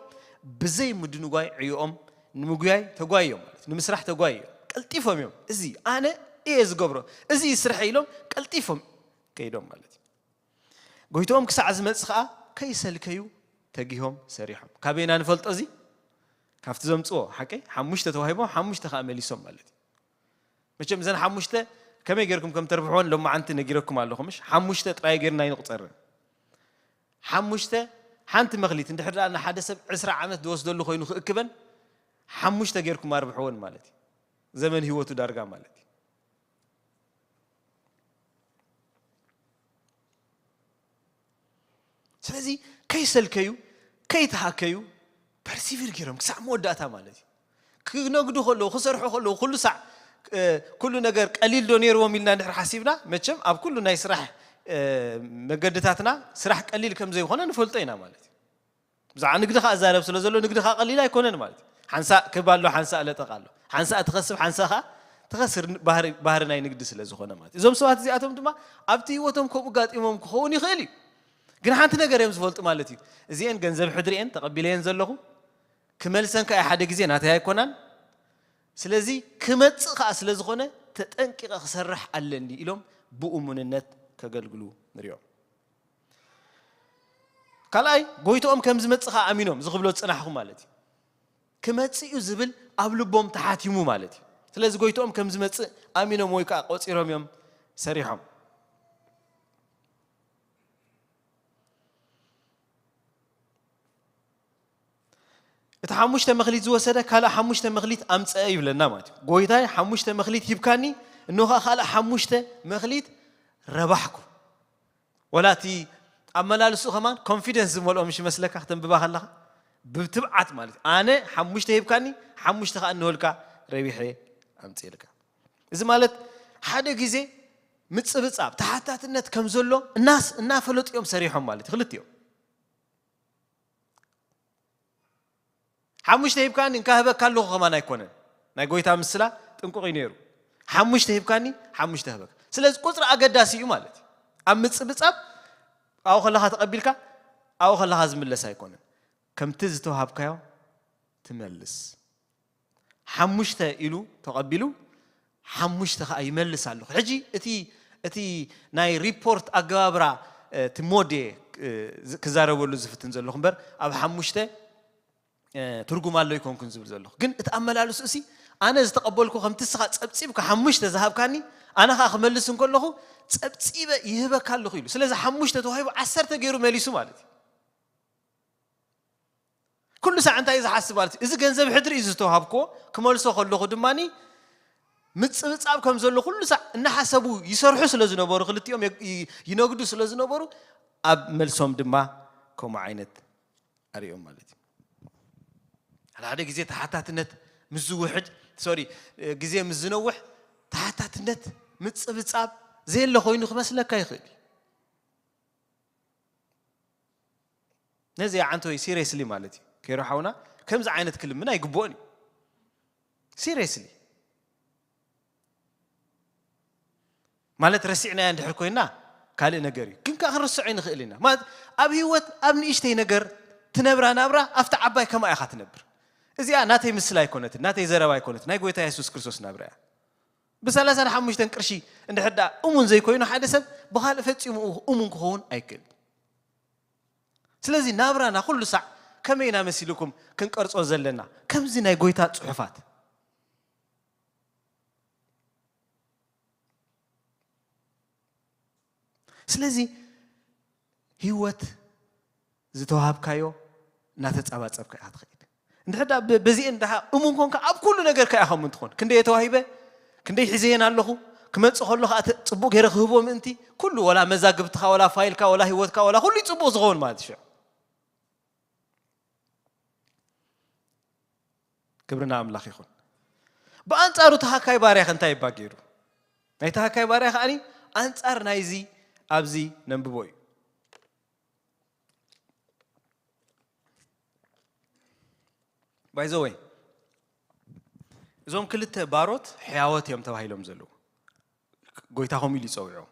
ብዘይ ምድንጓይ ዕዮኦም ንምጉያይ ተጓዮም ማለት እዩ። ንምስራሕ ተጓዮም። ቀልጢፎም እዮም። እዚ ኣነ እየ ዝገብሮ፣ እዚ እዩ ስርሐ ኢሎም ቀልጢፎም ከይዶም ማለት እዩ። ጎይትኦም ክሳዕ ዝመጽእ ኸዓ ከይሰልከዩ ተጊሆም ሰሪሖም። ካበይና ንፈልጦ እዚ? ካብቲ ዘምጽዎ ሓቀይ ሓሙሽተ ተዋሂቦም ሓሙሽተ ኸዓ መሊሶም ማለት እዩ። መቸም እዘን ሓሙሽተ ከመይ ጌርኩም ከም ተርብሕወን ሎማዓንቲ ነጊረኩም ኣለኹ ምሽ? ሓሙሽተ ጥራይ ጌርና ይንቁጸረን። ሓሙሽተ ሓንቲ መኽሊት እንድሕር ደኣ ንሓደ ሰብ ዕስራ ዓመት ዝወስደሉ ኮይኑ ክእክበን ሓሙሽተ ጌርኩም ኣርብሕወን ማለት እዩ። ዘመን ህይወቱ ዳርጋ ማለት እዩ። ስለዚ ከይሰልከዩ ከይተሃከዩ ፐርሲቪር ገይሮም ክሳዕ መወዳእታ ማለት እዩ። ክነግዱ ከለዉ ክሰርሑ ከለዉ ኩሉ ሳዕ ኩሉ ነገር ቀሊል ዶ ነይርዎም ኢልና እንድሕር ሓሲብና መቸም ኣብ ኩሉ ናይ ስራሕ መገድታትና ስራሕ ቀሊል ከም ዘይኮነ ንፈልጦ ኢና ማለት እዩ። ብዛዕባ ንግዲ ከዓ እዛረብ ስለ ዘሎ ንግዲ ከዓ ቀሊል ኣይኮነን ማለት እዩ። ሓንሳእ ክብ ኣሎ፣ ሓንሳእ ለጠቕ ኣሎ፣ ሓንሳእ ትኸስብ፣ ሓንሳእ ከዓ ትኸስር። ባህሪ ናይ ንግዲ ስለ ዝኾነ ማለት እዩ። እዞም ሰባት እዚኣቶም ድማ ኣብቲ ህይወቶም ከምኡ ጋጢሞም ክኸውን ይኽእል እዩ። ግን ሓንቲ ነገር እዮም ዝፈልጡ ማለት እዩ። እዚአን ገንዘብ ሕድሪአን ተቐቢለየን ዘለኹ፣ ክመልሰን ከዓ ሓደ ግዜ ናተይ ኣይኮናን። ስለዚ ክመጽእ ከዓ ስለ ዝኾነ ተጠንቂቐ ክሰርሕ ኣለኒ ኢሎም ብእሙንነት ከገልግሉ ንሪኦም። ካልኣይ ጎይትኦም ከም ዝመጽእ ከዓ ኣሚኖም እዚ ክብሎ ዝጸናሕኹ ማለት እዩ። ክመጽእ እዩ ዝብል ኣብ ልቦም ተሓቲሙ ማለት እዩ። ስለዚ ጎይትኦም ከም ዝመጽእ ኣሚኖም ወይ ከዓ ቆጺሮም እዮም ሰሪሖም። እቲ ሓሙሽተ መኽሊት ዝወሰደ ካልእ ሓሙሽተ መኽሊት ኣምፀአ ይብለና ማለት እዩ። ጎይታይ ሓሙሽተ መኽሊት ሂብካኒ፣ እንሆ ከዓ ካልእ ሓሙሽተ መኽሊት ረባሕኩ። ወላ እቲ ኣመላልስኡ ከማን ኮንፊደንስ ዝመልኦ ምሽ መስለካ ክተንብባ ከለኻ ብትብዓት ማለት እዩ። ኣነ ሓሙሽተ ሂብካኒ ሓሙሽተ ከዓ እንሆልካ ረቢሐ ኣምፅእልካ። እዚ ማለት ሓደ ግዜ ምፅብፃብ ተሓታትነት ከም ዘሎ እናስ እናፈለጡ እዮም ሰሪሖም ማለት እዩ። ክልቲኦም ሓሙሽተ ሂብካኒ እንካ ህበካ ኣለኹ ከማን ኣይኮነን። ናይ ጎይታ ምስላ ጥንቁቕ እዩ ነይሩ። ሓሙሽተ ሂብካኒ ሓሙሽተ ህበካ። ስለዚ ቁፅሪ ኣገዳሲ እዩ ማለት እዩ። ኣብ ምፅብፃብ ኣብኡ ከለኻ ተቐቢልካ ኣብኡ ከለኻ ዝምለስ ኣይኮነን። ከምቲ ዝተዋሃብካዮ ትመልስ። ሓሙሽተ ኢሉ ተቐቢሉ ሓሙሽተ ከዓ ይመልስ ኣለኹ። ሕጂ እቲ እቲ ናይ ሪፖርት ኣገባብራ እቲ ሞዴ ክዛረበሉ ዝፍትን ዘለኹ እምበር ኣብ ሓሙሽተ ትርጉም ኣሎ ይኮንኩን ዝብል ዘለኹ። ግን እቲ ኣመላልሱ እሲ ኣነ ዝተቐበልኩ ከምቲ እስኻ ጸብጺብካ ሓሙሽተ ዝሃብካኒ ኣነ ከዓ ክመልስ እንከለኹ ጸብጺበ ይህበካ ኣለኹ ኢሉ። ስለዚ ሓሙሽተ ተዋሂቡ ዓሰርተ ገይሩ መሊሱ ማለት እዩ። ኩሉ ሳዕ እንታይ እዩ ዝሓስብ ማለት እዩ? እዚ ገንዘብ ሕድሪ እዩ ዝተዋሃብክዎ፣ ክመልሶ ከለኹ ድማ ምጽብጻብ ከም ዘሎ ኩሉ ሳዕ እናሓሰቡ ይሰርሑ ስለ ዝነበሩ፣ ክልቲኦም የ- ይ- ይነግዱ ስለ ዝነበሩ፣ ኣብ መልሶም ድማ ከምኡ ዓይነት ኣርእዮም ማለት እዩ። ሓደ ሓደ ግዜ ተሓታትነት ምስ ዝውሕድ፣ ሶሪ፣ ግዜ ምስ ዝነውሕ ተሓታትነት ምጽብጻብ ዘየለ ኮይኑ ክመስለካ ይኽእል እዩ። ነዚ ኣዓንተወይ ሲሪየስሊ ማለት እዩ። ከይሮ ሓውና ከምዚ ዓይነት ክልምን ኣይግብኦን እዩ። ሲሪየስሊ ማለት ረሲዕናያ እንድሕር ኮይና ካልእ ነገር እዩ። ግን ከዓ ክንርስዖ ይንኽእል ኢና። ማለት ኣብ ህይወት ኣብ ንእሽተይ ነገር ትነብራ ናብራ ኣብቲ ዓባይ ከምኣ ኢኻ ትነብር። እዚኣ ናተይ ምስላ ኣይኮነትን፣ ናተይ ዘረባ ኣይኮነትን፣ ናይ ጎይታ የሱስ ክርስቶስ ናብራ እያ። ብሰላሳን ሓሙሽተን ቅርሺ እንድሕር ደኣ እሙን ዘይኮይኑ ሓደ ሰብ ብኻልእ ፈጺሙ እሙን ክኸውን ኣይክእል። ስለዚ ናብራና ኩሉ ሳዕ ከመይ ኢና መሲልኩም ክንቀርጾ ዘለና? ከምዚ ናይ ጎይታ ጽሑፋት። ስለዚ ህይወት ዝተዋሃብካዮ እናተጻባጸብካ ኢኻ ትኸይድ። እንድሕር ደኣ ብ- በዚአን ደኣ እሙን ኮንካ ኣብ ኩሉ ነገር ከኣ ከምኡ እንትኾን ክንደይ ተዋሂበ ክንደይ ሒዘየን ኣለኹ ክመጽእ ከሎ ከዓ ተ- ጽቡቕ ገይረ ክህቦ ምእንቲ ኩሉ ወላ መዛግብትኻ ወላ ፋይልካ ወላ ህይወትካ ወላ ኩሉ እዩ ጽቡቕ ዝኸውን ማለት እዩ። ሽዑ ክብሪ ንኣምላኽ ይኹን። ብኣንጻሩ ተሃካይ ባርያ ከ እንታይ እባ ገይሩ? ናይ ተሃካይ ባርያ ከኣኒ ኣንጻር ናይዚ ኣብዚ ነንብቦ እዩ። ባይዘወይ እዞም ክልተ ባሮት ሕያወት እዮም ተባሂሎም ዘለዉ። ጎይታ ከምኡ ኢሉ ይጸውዖም።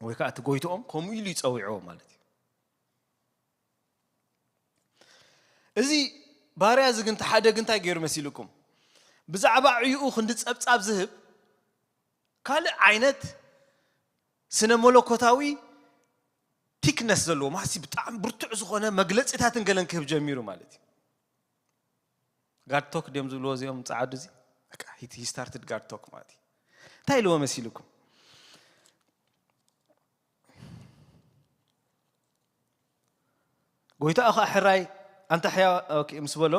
ወይ ከዓ እቲ ጎይትኦም ከምኡ ኢሉ ይፀዊዕዎ ማለት እዩ። እዚ ባርያ እዚ ግን ሓደ ግን እንታይ ገይሩ መሲልኩም? ብዛዕባ ዕዩኡ ክንዲ ጸብጻብ ዝህብ ካልእ ዓይነት ስነ መለኮታዊ ቲክነስ ዘለዎ ማሲ ብጣዕሚ ብርቱዕ ዝኾነ መግለጺታትን ገለን ክህብ ጀሚሩ ማለት እዩ። ጋድ ቶክ ድዮም ዝብልዎ እዚኦም ጸዓዱ እዚ? በቃ he started ጋድ ቶክ ማለት እዩ። እንታይ ኢልዎ መሲልኩም? ጎይታኡ ኸዓ ሕራይ ኣንታ ሕያው ኦኬ ምስ በሎ፣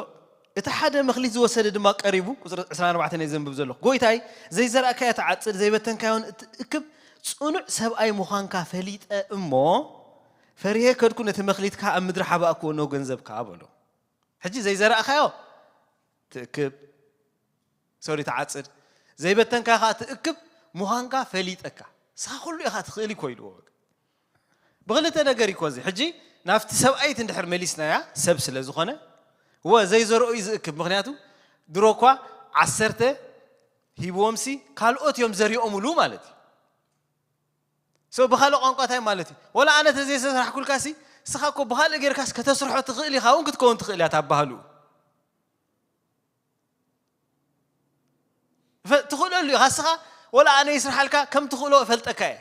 እቲ ሓደ መኽሊት ዝወሰደ ድማ ቀሪቡ፣ ቁጽሪ ዕስራን ኣርባዕተን እየ ዘንብብ ዘለኹ። ጎይታይ፣ ዘይዘራእካዮ ትዓጽድ፣ ዘይበተንካዮን እትእክብ ጽኑዕ ሰብኣይ ምዃንካ ፈሊጠ እሞ፣ ፈሪሄ ከድኩ፣ ነቲ መኽሊትካ ኣብ ምድሪ ሓባእክዎ፣ እነሆ ገንዘብካ በሎ። ሕጂ ዘይዘራእካዮ ትእክብ፣ ሶሪ፣ ትዓጽድ፣ ዘይበተንካዮ ኸዓ ትእክብ ምዃንካ ፈሊጠካ። ንስኻ ኩሉ ኢኻ ትኽእል እኮ ኢልዎ። ብኽልተ ነገር እዩ እኮ እዚ። ሕጂ ናብቲ ሰብኣይቲ እንድሕር መሊስናያ፣ ሰብ ስለ ዝኾነ፣ ወ ዘይዘርኦ እዩ ዝእክብ። ምኽንያቱ ድሮ እኳ ዓሰርተ ሂብዎምሲ ካልኦት እዮም ዘሪኦምሉ ማለት እዩ። So ብኻልእ ቋንቋ እንታይ ማለት እዩ? ወላ ኣነ ተዘይሰራሕኩልካሲ ንስኻ እኮ ብኻልእ ጌርካስ ከተስርሖ ትኽእል ኢኻ እውን ክትከውን ትኽእል እያ እታ ባህሉ። ፈ-፣ ትኽእለሉ ኢኻ ንስኻ፣ ወላ ኣነ ይስርሓልካ ከም ትኽእሎ እፈልጠካ እየ።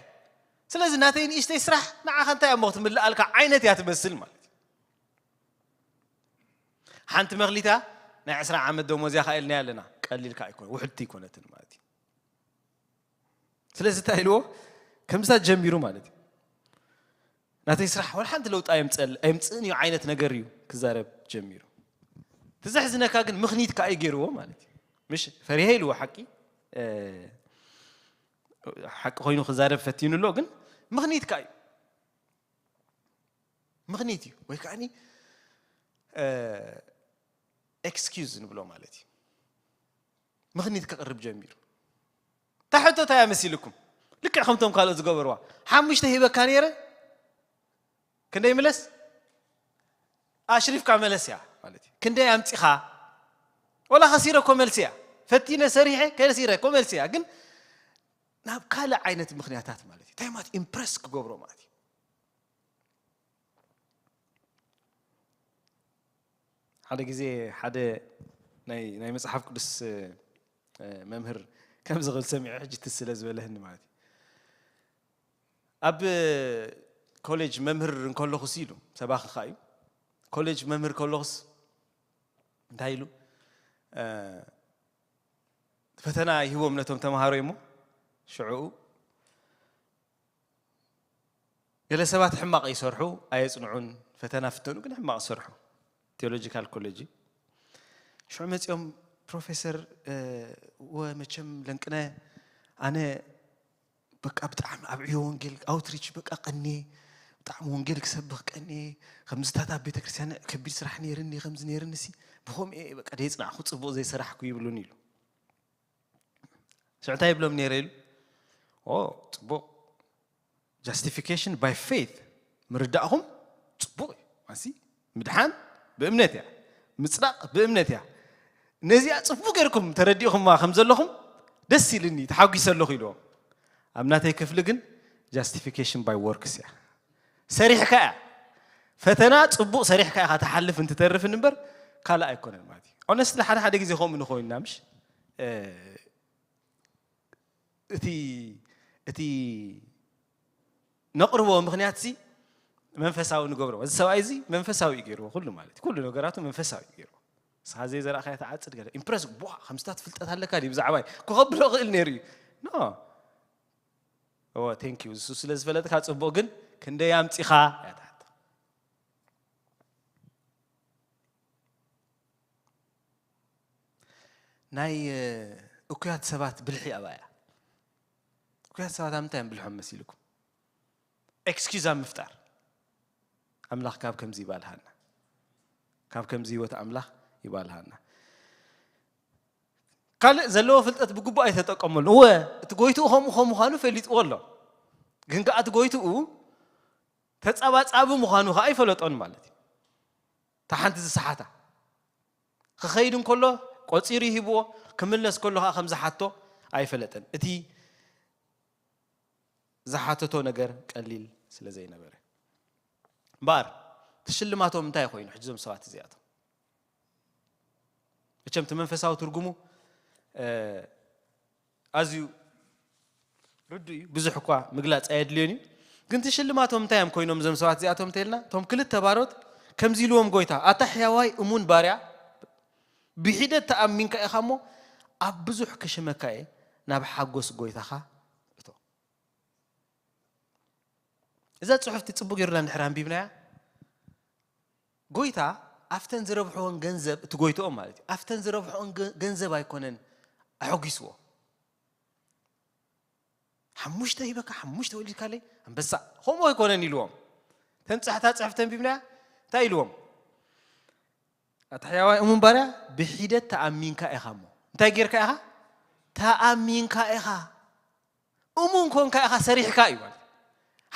ስለዚ ናተይ ንእሽተይ ስራሕ ንዓኻ እንታይ እሞ ክትምልኣልካ ዓይነት እያ ትመስል ማለት እዩ። ሓንቲ መኽሊታ ናይ ዕስራ ዓመት ደሞዝ እያ ኢልናያ ኣለና። ቀሊልካ ኣይኮነ፣ ውሕድቲ ኣይኮነትን ማለት እዩ። ስለዚ እንታይ ኢልዎ? ከምዛ ጀሚሩ ማለት እዩ። ናተይ ስራሕ ወላ ሓንቲ ለውጢ ኣየምፅእል-፣ ኣየምፅእን እዩ ዓይነት ነገር እዩ ክዛረብ ጀሚሩ። እቲ ዘሕዝነካ ግን ምኽኒት ከኣ እዩ ገይርዎ ማለት እዩ። ምሽ ፈሪሀ ኢልዎ ሓቂ፣ እ፣ ሓቂ ኮይኑ ክዛረብ ፈቲኑ ኣሎ፣ ግን ምኽኒት ከኣ እዩ። ምኽኒት እዩ። ወይ ከዓኒ፣ እ፣ ኤክስኪውዝ ንብሎ ማለት እዩ። ምኽኒት ከቕርብ ጀሚሩ። እታ ሕቶ እንታይ እያ መሲልኩም? ልክዕ ከምቶም ካልኦት ዝገበርዋ። ሓሙሽተ ሂበካ ነይረ፣ ክንደይ ምለስ? ኣሽሪፍካ መለስ እያ ማለት እዩ። ክንደይ ኣምጺኻ? ወላ ከሲረ እኮ መልሲ እያ። ፈቲነ ሰሪሐ ከሲረ እኮ መልሲ እያ። ግን ናብ ካልእ ዓይነት ምኽንያታት ማለት እዩ። እንታይ ማለት ኢምፕረስ ክገብሮ ማለት እዩ። ሓደ ግዜ ሓደ ናይ፣ ናይ መጽሓፍ ቅዱስ፣ እ፣ መምህር ከምዚ ክብል ሰሚዐ ሕጂ ትዝ ስለ ዝበለህኒ ማለት እዩ። ኣብ ኮሌጅ መምህር እንከለኹስ ኢሉ፣ ሰባኺ ከኣ እዩ። ኮሌጅ መምህር ከለኹስ እንታይ ኢሉ፣ እ፣ ፈተና ይህቦም ነቶም ተምሃሮ እሞ ሽዕኡ ገለ ሰባት ሕማቕ ይሰርሑ፣ ኣየጽንዑን፣ ፈተና ፍተኑ ግን ሕማቕ ይሰርሑ። ቴዎሎጂካል ኮሌጅ እዩ። ሽዑ መጺኦም ፕሮፌሰር፣ እ፣ ወ መቸም ለንቅነ ኣነ በቃ ብጣዕሚ ኣብ ዕዮ ወንጌል ኣውትሪች በቃ ቀንየ፣ ብጣዕሚ ወንጌል ክሰብኽ ቀንየ፣ ከምዝታት ኣብ ቤተ ክርስቲያን ከቢድ ስራሕ ነይርኒ፣ ከምዚ ነይርኒ ሲ ብኸምኡ እየ በቃ ደየጽናዕኩ ጽቡቕ ዘይሰራሕኩ ይብሉኒ ኢሉ። ሽዑ እንታይ ይብሎም ነይረ ኢሉ? ኦ፣ ጽቡቕ። ጃስቲፊኬሽን ባይ ፌይት ምርዳእኹም ጽቡቕ እዩ። ማሲ ምድሓን ብእምነት እያ። ምጽዳቕ ብእምነት እያ። ነዚኣ ጽቡቕ ጌርኩም ተረዲእኹማ ከም ዘለኹም ደስ ኢልኒ፣ ተሓጒሰ ኣለኹ ኢልዎም። ኣብ ናተይ ክፍሊ ግን ጃስቲፊኬሽን ባይ ወርክስ እያ። ሰሪሕካ እያ። ፈተና ጽቡቕ ሰሪሕካ ኢኻ ትሓልፍ እንትተርፍን እምበር ካልእ ኣይኮነን ማለት እዩ። ኦነስትሊ ሓደ ሓደ ግዜ ከምኡ ንኾይንና ምሽ? እ፣ እቲ፣ እቲ ነቕርቦ ምኽንያትሲ መንፈሳዊ ንገብሮ። እዚ ሰብኣይ እዚ መንፈሳዊ እዩ ገይርዎ ኩሉ ማለት እዩ። ኩሉ ነገራቱ መንፈሳዊ እዩ ገይርዎ። ንስኻ ዘይዘራእካዮ ትዓጽድ ገለ። ኢምፕረስ፣ ቧ፣ ከምስታት ፍልጠት ኣለካ ድዩ ብዛዕባይ? ክኸብሎ ክእል ነይሩ እዩ። ኖ። ኦ፣ ቴንክ ዩ። እሱ ስለ ዝፈለጥካ ጽቡቕ፣ ግን ክንደይ ኣምጺኻ እያ ትሓቶ። ናይ፣ እ፣ እኩያት ሰባት ብልሒ ኣብኣ እያ። እኩያት ሰባት ኣብ ምንታይ እዮም ብልሖም መሲልኩም? ኤክስኪዩዝ ኣብ ምፍጣር። ኣምላኽ ካብ ከምዚ ይባልሃና። ካብ ከምዚ ህይወት ኣምላኽ ይባልሃና። ካልእ ዘለዎ ፍልጠት ብግቡእ ኣይተጠቀመሉ። እወ፣ እቲ ጎይትኡ ከምኡ ከም ምዃኑ ፈሊጥዎ ኣሎ። ግን ከኣ እቲ ጎይትኡ ተጻባጻቢ ምዃኑ ከኣ ኣይፈለጦን ማለት እዩ። እታ ሓንቲ ዝሰሓታ። ክኸይድ እንከሎ ቆጺሩ ይሂብዎ፣ ክምለስ ከሎ ከኣ ከም ዝሓቶ ኣይፈለጠን። እቲ ዝሓተቶ ነገር ቀሊል ስለ ዘይነበረ። እምበኣር ትሽልማቶም እንታይ ኮይኑ ሕጂ እዞም ሰባት እዚኣቶም? መቸም እቲ መንፈሳዊ ትርጉሙ ኣዝዩ ርዱ እዩ። ብዙሕ እኳ ምግላፅ ኣየድልዮን እዩ። ግን ትሽልማቶም እንታይ እዮም ኮይኖም እዞም ሰባት እዚኣቶም እንተልና፣ እቶም ክልተ ባሮት ከምዚ ኢልዎም ጎይታ፣ ኣታ ሕያዋይ እሙን ባርያ፣ ብሒደት ተኣሚንካ ኢኻ እሞ ኣብ ብዙሕ ክሽመካ እየ፣ ናብ ሓጎስ ጎይታኻ እቶ። እዛ ፅሑፍቲ ፅቡቅ ጌርና እንድሕር ኣንቢብናያ፣ ጎይታ ኣብተን ዝረብሕዎን ገንዘብ፣ እቲ ጎይትኦም ማለት እዩ፣ ኣብተን ዝረብሕዎን ገንዘብ ኣይኮነን ኣሐጒስዎ። ሓሙሽተ ሂበካ ሓሙሽተ ወሊድካለይ ኣንበሳ፣ ከምኡ ኣይኮነን ኢልዎም። ተንጻሕታ ጽሕፍ ተንቢብናያ፣ እንታይ ኢልዎም? ኣታ ሕያዋይ እሙን ባርያ፣ ብሒደት ተኣሚንካ ኢኻ እሞ እንታይ ጌርካ ኢኻ? ተኣሚንካ ኢኻ። እሙን ኮንካ ኢኻ፣ ሰሪሕካ እዩ ማለት።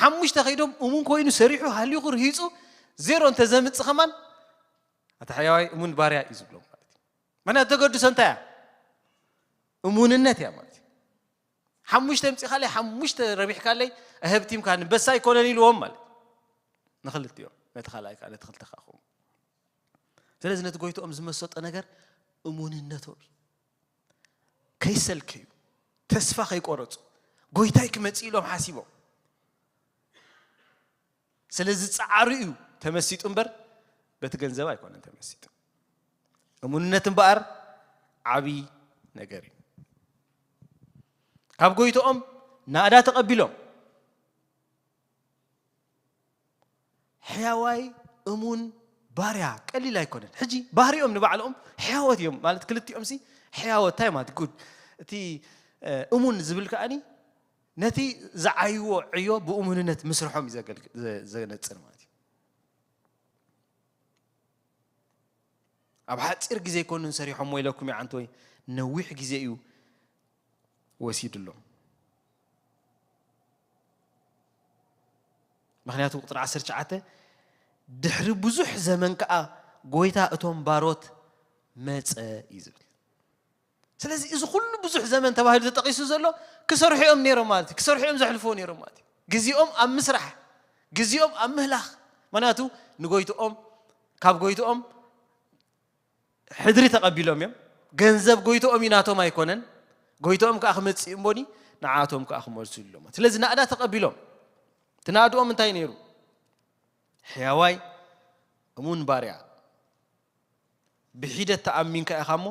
ሓሙሽተ ከይዶም እሙን ኮይኑ ሰሪሑ ሃሊኹ ርሂፁ ዜሮ እንተዘምፅ ከማን ኣታ ሕያዋይ እሙን ባርያ እዩ ዝብሎም ማለት እዩ። ምክንያቱ ተገድሶ እንታይ እያ? እሙንነት እያ ማለት እዩ። ሓሙሽተ ምፂኻለይ ሓሙሽተ ረቢሕካለይ ኣህብቲምካ ንበሳ ኣይኮነን ኢልዎም ማለት ንክልቲኦም፣ ነቲ ካልኣይ ከዓ ነቲ ክልተ ከዓ ክኸውን። ስለዚ ነቲ ጎይትኦም ዝመሰጦ ነገር እሙንነቶም እዩ። ከይሰልከዩ፣ ተስፋ ከይቆረፁ፣ ጎይታይ ክመፅእ ኢሎም ሓሲቦም ስለዚ ፃዕሩ እዩ ተመሲጡ እምበር በቲ ገንዘብ ኣይኮነን ተመሲጡ። እሙንነት እምበኣር ዓብዪ ነገር እዩ። ካብ ጎይትኦም ናእዳ ተቐቢሎም ሕያዋይ እሙን ባርያ ቀሊል ኣይኮነን። ሕጂ ባህሪኦም ንባዕሎም ሕያወት እዮም ማለት ክልቲኦም ሲ ሕያወት እንታይ ማለት ጉድ እቲ እሙን ዝብል ከኣኒ ነቲ ዝዓይዎ ዕዮ ብእሙንነት ምስርሖም እዩ ዘነፅር ማለት እዩ። ኣብ ሓፂር ግዜ ይኮኑን ሰሪሖሞ ኢለኩም ይዓንተ ወይ ነዊሕ ግዜ እዩ ወሲድሎም። ምክንያቱ ቁፅሪ ዓሰርተ ትሽዓተ ድሕሪ ብዙሕ ዘመን ከዓ ጎይታ እቶም ባሮት መፀ እዩ ዝብል። ስለዚ እዚ ኩሉ ብዙሕ ዘመን ተባሂሉ ተጠቂሱ ዘሎ ክሰርሑ እዮም ነይሮም ማለት እዩ። ክሰርሑ እዮም ዘሕልፍዎ ነይሮም ማለት እዩ። ግዜኦም ኣብ ምስራሕ፣ ግዜኦም ኣብ ምህላኽ። ምክንያቱ ንጎይትኦም ካብ ጎይትኦም ሕድሪ ተቐቢሎም እዮም። ገንዘብ ጎይትኦም እዩ ናቶም ኣይኮነን። ጎይትኦም ከዓ ክመፅእ እምቦኒ ንዓቶም ከዓ ክመልሱ ኢሎም። ስለዚ ናእዳ ተቐቢሎም። እቲ ናእድኦም እንታይ ነይሩ? ሕያዋይ እሙን ባርያ ብሒደት ተኣሚንካ ኢኻ እሞ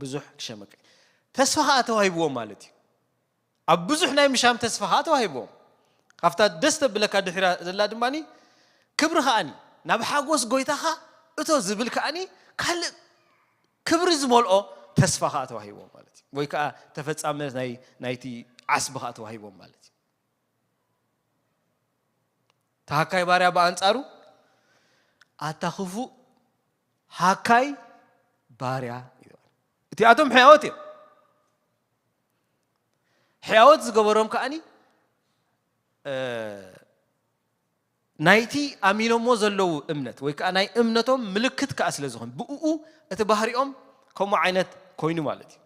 ብዙሕ ክሸመካ እዩ። ተስፋ ከዓ ተዋሂብዎም ማለት እዩ። ኣብ ብዙሕ ናይ ምሻም ተስፋ ከዓ ተዋሂብዎም። ካብታ ደስ ተብለካ ድሒራ ዘላ ድማ ክብሪ ከዓኒ ናብ ሓጎስ ጎይታኻ እቶ ዝብል ከዓኒ ካልእ ክብሪ ዝመልኦ ተስፋ ከዓ ተዋሂብዎም ማለት እዩ። ወይ ከዓ ተፈጻምነት ናይ ናይቲ ዓስቢ ከዓ ተዋሂቦም ማለት እዩ። ተሃካይ ባርያ ብኣንጻሩ ኣታ ክፉእ ሃካይ ባርያ እዩ። እቲኣቶም ሕያወት እዮም። ሕያወት ዝገበሮም ከዓኒ ናይቲ ኣሚኖሞ ዘለዉ እምነት ወይ ከዓ ናይ እምነቶም ምልክት ከዓ ስለ ዝኾን ብእኡ እቲ ባህሪኦም ከምኡ ዓይነት ኮይኑ ማለት እዩ።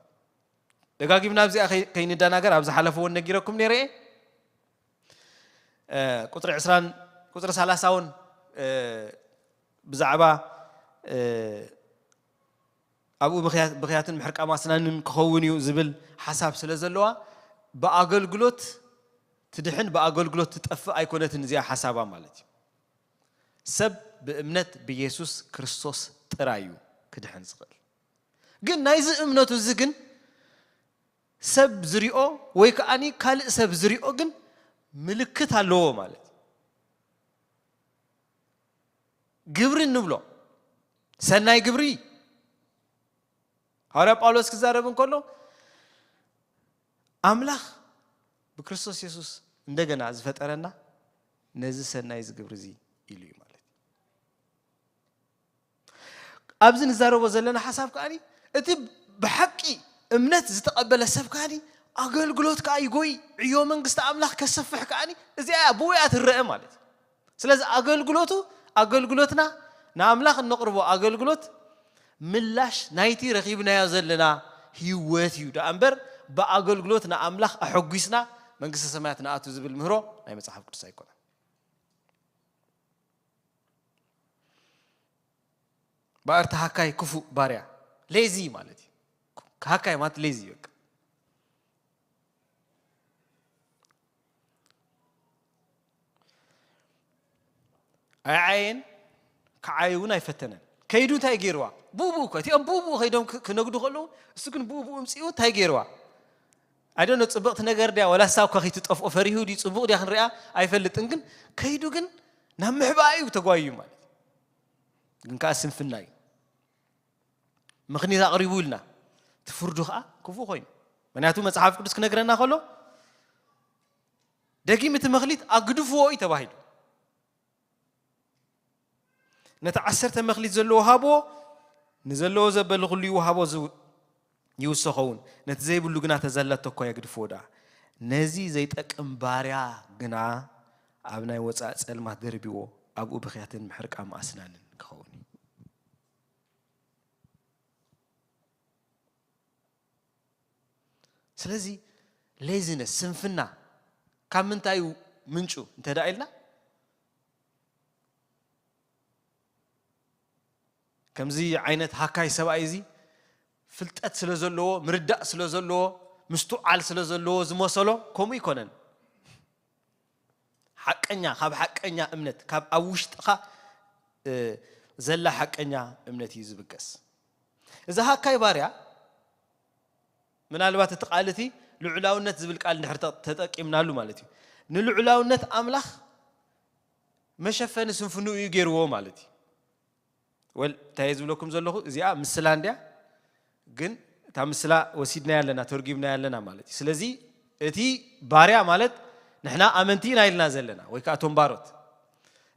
ደጋጊምና ኣብዚኣ ከይንደናገር ኣብ ዝሓለፈ እውን ነጊረኩም ነይረ እየ። ቁፅሪ ዕስራን ቁፅሪ ሰላሳ እውን ብዛዕባ ኣብኡ ብኽያትን ምሕርቃም ኣስናንን ክኸውን እዩ ዝብል ሓሳብ ስለ ዘለዋ ብኣገልግሎት ትድሕን ብኣገልግሎት ትጠፍእ ኣይኮነትን እዚኣ ሓሳባ ማለት እዩ። ሰብ ብእምነት ብየሱስ ክርስቶስ ጥራይ እዩ ክድሕን ዝኽእል። ግን ናይዚ እምነቱ እዚ ግን ሰብ ዝሪኦ ወይ ከዓኒ ካልእ ሰብ ዝሪኦ ግን ምልክት ኣለዎ ማለት እዩ። ግብሪ እንብሎ ሰናይ ግብሪ። ሃዋርያ ጳውሎስ ክዛረብ እንከሎ ኣምላኽ ብክርስቶስ የሱስ እንደገና ዝፈጠረና ነዚ ሰናይ ዝግብሪ እዚ ኢሉ እዩ ማለት እዩ። ኣብዚ ንዛረቦ ዘለና ሓሳብ ከዓኒ እቲ ብሓቂ እምነት ዝተቐበለ ሰብ ከዓኒ ኣገልግሎት ከዓ ይጎይ ዕዮ መንግስቲ ኣምላኽ ከሰፍሕ ከዓኒ እዚኣ ብኡ እያ ትረአ ማለት እዩ። ስለዚ ኣገልግሎቱ ኣገልግሎትና ንኣምላኽ እነቕርቦ ኣገልግሎት ምላሽ ናይቲ ረኺብናዮ ዘለና ህይወት እዩ ደኣ እምበር ብኣገልግሎት ንኣምላኽ ኣሐጒስና መንግስተ ሰማያት ንኣቱ ዝብል ምህሮ ናይ መጽሓፍ ቅዱስ ኣይኮነን። ባእርቲ ሃካይ ክፉእ ባርያ፣ ሌዚ ማለት እዩ። ሃካይ ማለት ሌዚ እዩ በቃ። ኣይዓየን፣ ክዓይ እውን ኣይፈተነን። ከይዱ እንታይ ገይርዋ? ብኡ ብኡ እኮ፣ እቲኦም ብኡ ብኡ ከይዶም ክ-፣ ክነግዱ ከለዉ፣ እሱ ግን ብኡ ብኡ ምጽኡ እንታይ ገይርዋ? ኣይደኖ ጽብቕቲ ነገር ድያ፣ ወላ ሳብ ከኺትጠፍኦ ፈሪሁ ድዩ፣ ጽቡቕ ድያ ክንሪኣ ኣይፈልጥን። ግን ከይዱ ግን ናብ ምሕባእ እዩ ተጓዩ ማለት እዩ። ግን ከኣ ስንፍና እዩ። ምኽኒት ኣቕሪቡ ኢልና፣ እቲ ፍርዱ ከኣ ክፉእ ኮይኑ። ምክንያቱ መጽሓፍ ቅዱስ ክነግረና ከሎ፣ ደጊም እቲ መኽሊት ኣግድፍዎ እዩ ተባሂሉ። ነቲ ዓሰርተ መኽሊት ዘለዎ ሃብዎ፣ ንዘለዎ ዘበለ ኩሉ ይውሃቦ ዝው-፣ ይውሰኸውን። ነቲ ዘይብሉ ግና ተዘለቶ እኳ የግድፍዎ ደኣ። ነዚ ዘይጠቅም ባርያ ግና ኣብ ናይ ወጻኢ ጸልማት ደርቢዎ፣ ኣብኡ ብኽያትን ምሕርቃም ኣስናንን ክኸውን እዩ። ስለዚ ሌዚነስ፣ ስንፍና፣ ካብ ምንታይ እዩ ምንጩ እንተ ደኣ ኢልና፣ ከምዚ ዓይነት ሃካይ ሰብኣይ እዚ ፍልጠት ስለ ዘለዎ፣ ምርዳእ ስለ ዘለዎ፣ ምስትውዓል ስለ ዘለዎ ዝመሰሎ፣ ከምኡ ኣይኮነን። ሓቀኛ፣ ካብ ሓቀኛ እምነት፣ ካብ ኣብ ውሽጥኻ፣ እ፣ ዘላ ሓቀኛ እምነት እዩ ዝብገስ። እዚ ሃካይ ባርያ፣ ምናልባት እቲ ቃል እቲ ልዑላውነት ዝብል ቃል እንድሕር ተ-፣ ተጠቂምናሉ ማለት እዩ። ንልዑላውነት ኣምላኽ መሸፈኒ ስንፍንኡ እዩ ገይርዎ ማለት እዩ። ወል፣ እንታይ እየ ዝብለኩም ዘለኹ? እዚኣ ምስላ እንድያ፣ ግን እታ ምስላ ወሲድናያ ኣለና፣ ተርጒምናያ ኣለና ማለት እዩ። ስለዚ እቲ ባርያ ማለት ንሕና ኣመንቲ ኢና ኢልና ዘለና፣ ወይ ከኣ እቶም ባሮት።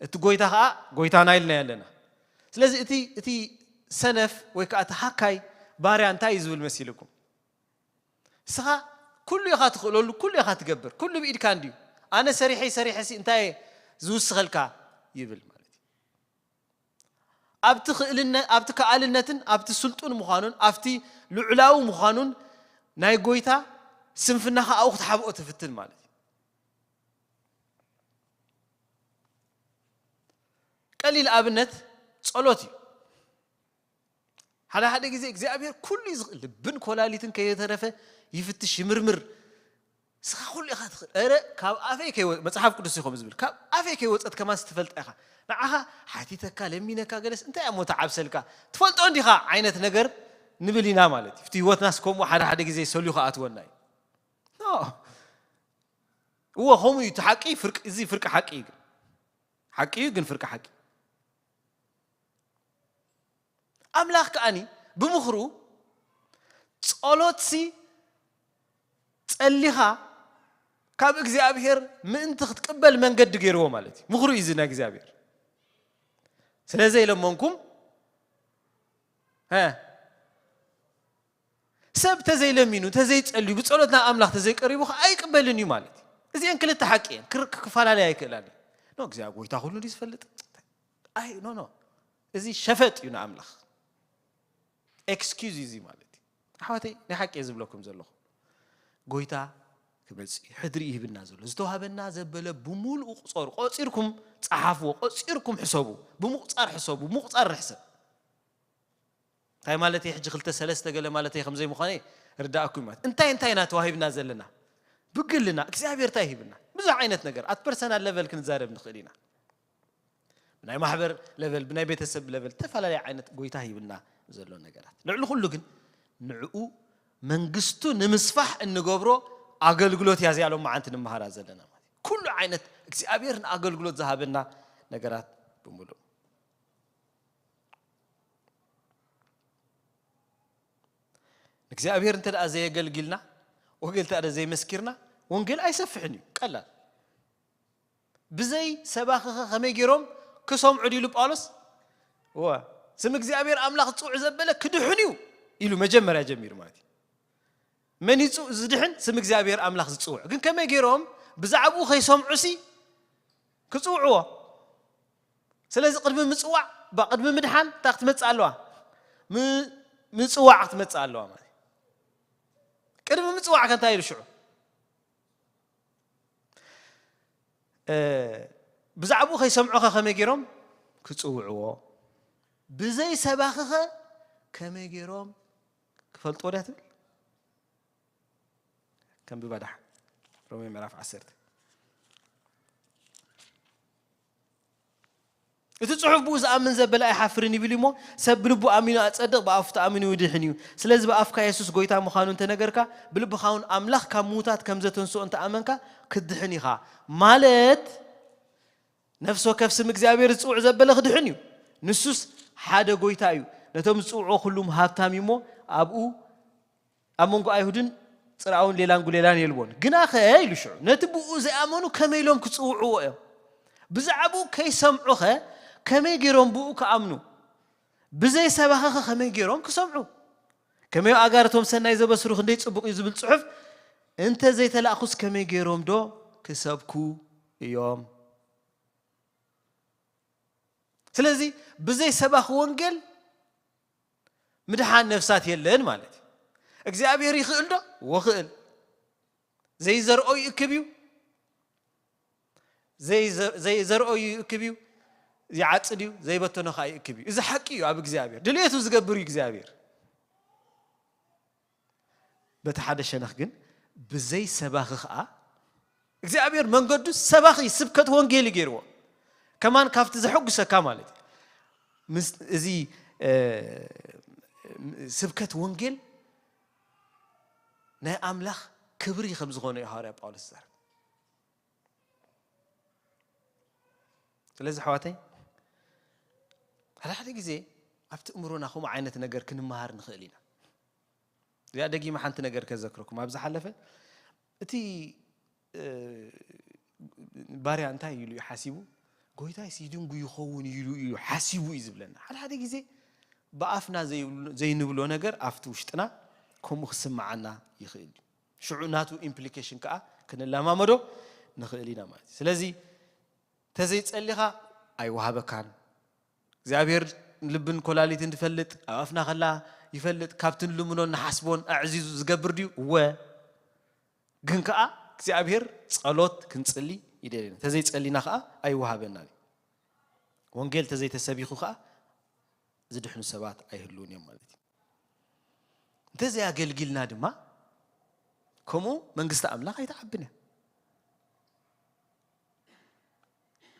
እቲ ጎይታ ከኣ ጎይታና ኢልናዮ ኣለና። ስለዚ እቲ፣ እቲ ሰነፍ ወይ ከኣ እቲ ሃካይ ባርያ እንታይ እዩ ዝብል መሲልኩም? ንስኻ ኩሉ ኢኻ ትኽእለሉ፣ ኩሉ ኢኻ ትገብር፣ ኩሉ ብኢድካ እንድዩ። ኣነ ሰሪሐይ ሰሪሐሲ እንታይ እየ ዝውስኸልካ? ይብል ማለት እዩ። ኣብቲ ክእልነ-፣ ኣብቲ ከኣልነትን ኣብቲ ስልጡን ምዃኑን ኣብቲ ልዑላዊ ምዃኑን ናይ ጎይታ ስንፍና ከኣ ኣብኡ ክትሓብኦ ትፍትን ማለት እዩ። ቀሊል ኣብነት ጸሎት እዩ። ሓደ ሓደ ግዜ እግዚኣብሔር ኩሉ እዩ ዝኽእል፣ ልብን ኮላሊትን ከየተረፈ ይፍትሽ ይምርምር። ንስኻ ኩሉ ኢኻ ትኽእል። ኧረ ካብ ኣፈይ ከይወ-፣ መጽሓፍ ቅዱስ እዩ ከምኡ ዝብል፣ ካብ ኣፈይ ከይወጸት ከማንስ ትፈልጣ ኢኻ። ንዓኻ ሓቲተካ ለሚነካ ገለስ እንታይ እሞ ተዓብሰልካ፣ ትፈልጦ እንዲኻ ዓይነት ነገር ንብል ኢና ማለት እዩ። እቲ ህይወትናስ ከምኡ ሓደ ሓደ ግዜ ሰልዩ ክኣትወና እዩ። ኖ። እወ ከምኡ እዩ እቲ ሓቂ፣ ፍርቂ፣ እዚ ፍርቂ ሓቂ እዩ ግን። ሓቂ እዩ ግን ፍርቂ ሓቂ። ኣምላኽ ከኣኒ ብምኽሩ ጸሎትሲ ጸሊኻ ካብ እግዚኣብሔር ምእንቲ ክትቅበል መንገዲ ገይርዎ ማለት እዩ። ምኽሩ እዩ እዚ ናይ እግዚኣብሔር። ስለ ዘይለመንኩም፣ ሀ፣ ሰብ ተዘይለሚኑ፣ ተዘይጸልዩ፣ ብጸሎት ናብ ኣምላኽ ተዘይቀሪቡ ኸኣ ኣይቅበልን እዩ ማለት እዩ። እዚአን ክልተ ሓቂ እየን። ክር-፣ ክፈላለያ ኣይክእላን እየን። ኖ፣ እግዚኣብሔር ጎይታ ኩሉ እንዲዩ ዝፈልጥ። ኣይ፣ ኖ፣ ኖ። እዚ ሸፈጥ እዩ ንኣምላኽ። ኤክስኪዩዝ እዩ እዚ ማለት እዩ። ኣሕዋተይ፣ ናይ ሓቂ እየ ዝብለኩም ዘለኹ። ጎይታ ክመጽእ እዩ። ሕድሪ እዩ ሂብና ዘሎ። ዝተዋህበና ዘበለ ብምሉኡ ቁጸሩ። ቆጺርኩም ጸሓፍዎ፣ ቆጺርኩም ሕሰቡ። ብምቁጻር ሕሰቡ፣ ብምቁጻር ንሕሰብ። እንታይ ማለት እዩ? ሕጂ ክልተ ሰለስተ ገለ ማለት እዩ ከም ዘይምዃነ ርዳእኩም ማለት። እንታይ እንታይ ኢና ተዋሂብና ዘለና? ብግልና፣ እግዚኣብሔር እንታይ ሂብና? ብዙሕ ዓይነት ነገር፣ ኣት ፐርሰናል ለቨል ክንዛረብ ንኽእል ኢና። ብናይ ማሕበር ለቨል፣ ብናይ ቤተሰብ ለቨል፣ ዝተፈላለየ ዓይነት ጎይታ ሂብና ዘሎ ነገራት። ልዕሊ ኩሉ ግን ንዕኡ መንግስቱ ንምስፋሕ እንገብሮ ኣገልግሎት እያ እዚኣ ሎም መዓንቲ ንምሃራ ዘለና ማለት እዩ። ኩሉ ዓይነት እግዚኣብሔር ንኣገልግሎት ዝሃበና ነገራት ብምሉእ። ንእግዚኣብሔር እንተ ደኣ ዘየገልጊልና፣ ወንጌል እንተ ደኣ ዘየመስኪርና፣ ወንጌል ኣይሰፍሕን እዩ። ቀላል። ብዘይ ሰባኺኸ ከመይ ገይሮም ክሰምዑ ድዩ ኢሉ ጳውሎስ? እወ፣ ስም እግዚኣብሔር ኣምላኽ ዝጽውዕ ዘበለ ክድሕን እዩ ኢሉ መጀመርያ ጀሚሩ ማለት እዩ። መን እዩ ዝጽው-፣ ዝድሕን? ስም እግዚኣብሔር ኣምላኽ ዝጽውዕ። ግን ከመይ ገይሮም ብዛዕባኡ ከይሰምዑሲ ክጽውዕዎ? ስለዚ ቅድሚ ምጽዋዕ፣ ባ-፣ ቅድሚ ምድሓን እንታይ ክትመጽእ ኣለዋ? ም-፣ ምጽዋዕ ክትመጽእ ኣለዋ ማለት እዩ። ቅድሚ ምጽዋዕ ከ እንታይ ኢሉ ሽዑ? እ፣ ብዛዕባኡ ከይሰምዑኸ ከመይ ገይሮም ክጽውዕዎ? ብዘይ ሰባኺኸ ከመይ ገይሮም ክፈልጥዎ ድያ ትብል? ከንብባ ደሓን። ሮሜ ምዕራፍ ዓሰርተ። እቲ ጽሑፍ ብኡ ዝኣምን ዘበለ ኣይሓፍርን ይብል እሞ፣ ሰብ ብልቡ ኣሚኑ ኣጸድቕ፣ ብኣፉ ተኣሚኑ ይድሕን እዩ። ስለዚ ብኣፍካ የሱስ ጎይታ ምዃኑ እንተነገርካ፣ ብልብኻ እውን ኣምላኽ ካብ ምዉታት ከም ዘተንስኦ እንተኣመንካ፣ ክትድሕን ኢኻ። ማለት፣ ነፍሲ ወከፍ ስም እግዚኣብሔር ዝጽውዕ ዘበለ ክድሕን እዩ። ንሱስ ሓደ ጎይታ እዩ። ነቶም ዝጽውዕዎ ኩሉም ሃብታም እዩ እሞ፣ ኣብኡ፣ ኣብ መንጎ ኣይሁድን ጽርኣውን ሌላን ጉሌላን የልቦን። ግናኸ፣ ኢሉ ሽዑ፣ ነቲ ብኡ ዘይኣመኑ ከመይ ኢሎም ክጽውዕዎ እዮም? ብዛዕባኡ ከይሰምዑኸ ከመይ ገይሮም ብኡ ክኣምኑ? ብዘይ ሰባኺኸ ከመይ ገይሮም ክሰምዑ? ከመይ ኣጋርቶም ሰናይ ዘበስሩ ክንደይ ጽቡቕ እዩ ዝብል ጽሑፍ እንተ ዘይተላእኹስ ከመይ ገይሮም ዶ ክሰብኩ እዮም? ስለዚ ብዘይ ሰባኺ ወንጌል ምድሓን ነፍሳት የለን ማለት እዩ። እግዚኣብሔር ይኽእል ዶ? ወኽእል። ዘይዘርኦ ይእክብ እዩ። ዘይዘ-፣ ዘይዘርኦ ይእክብ እዩ። ይዓጽድ እዩ። ዘይበተኖ ኸዓ ይእክብ እዩ። እዚ ሓቂ እዩ። ኣብ እግዚኣብሔር ድልየቱ ዝገብር እዩ እግዚኣብሔር። በቲ ሓደ ሸነኽ ግን ብዘይ ሰባኺ ኸዓ እግዚኣብሔር መንገዱ ሰባኺ ስብከት ወንጌል እዩ ገይርዎ። ከማን ካብቲ ዘሐጉሰካ ማለት እዩ። ምስ-፣ እዚ፣ እ፣ ስብከት ወንጌል ናይ ኣምላኽ ክብሪ ከም ዝኾነ እዩ ሃዋርያ ጳውሎስ ዝዛረብ። ስለዚ ኣሕዋተይ፣ ሓደ ሓደ ግዜ ኣብቲ እምሮና ከምኡ ዓይነት ነገር ክንመሃር ንኽእል ኢና። እዚኣ ደጊመ ሓንቲ ነገር ከዘክረኩም። ኣብ ዝሓለፈ እቲ፣ እ፣ ባርያ እንታይ ኢሉ እዩ ሓሲቡ? ጎይታይስ ይድንጉ ይኸውን ኢሉ እዩ ሓሲቡ እዩ ዝብለና። ሓደ ሓደ ግዜ ብኣፍና ዘይብሉ-፣ ዘይንብሎ ነገር ኣብቲ ውሽጥና ከምኡ ክስምዓና ይኽእል እዩ። ሽዑ ናቱ ኢምፕሊኬሽን ከኣ ክንለማመዶ ንኽእል ኢና ማለት እዩ። ስለዚ ተዘይጸሊኻ ኣይወሃበካን። እግዚኣብሔር ልብን ኮላሊትን ዝፈልጥ፣ ኣብ ኣፍና ከላ ይፈልጥ፣ ካብቲ ንልምኖን ንሓስቦን ኣዕዚዙ ዝገብር ድዩ? እወ። ግን ከኣ እግዚኣብሔር ጸሎት ክንጽሊ ይደልየና። ተዘይጸሊና ከኣ ኣይወሃበናን እዩ። ወንጌል ተዘይተሰቢኹ ከኣ ዝድሕኑ ሰባት ኣይህልውን እዮም ማለት እዩ። እንተዘይኣገልጊልና ድማ ከምኡ መንግስቲ ኣምላኽ ኣይትዓብን እያ።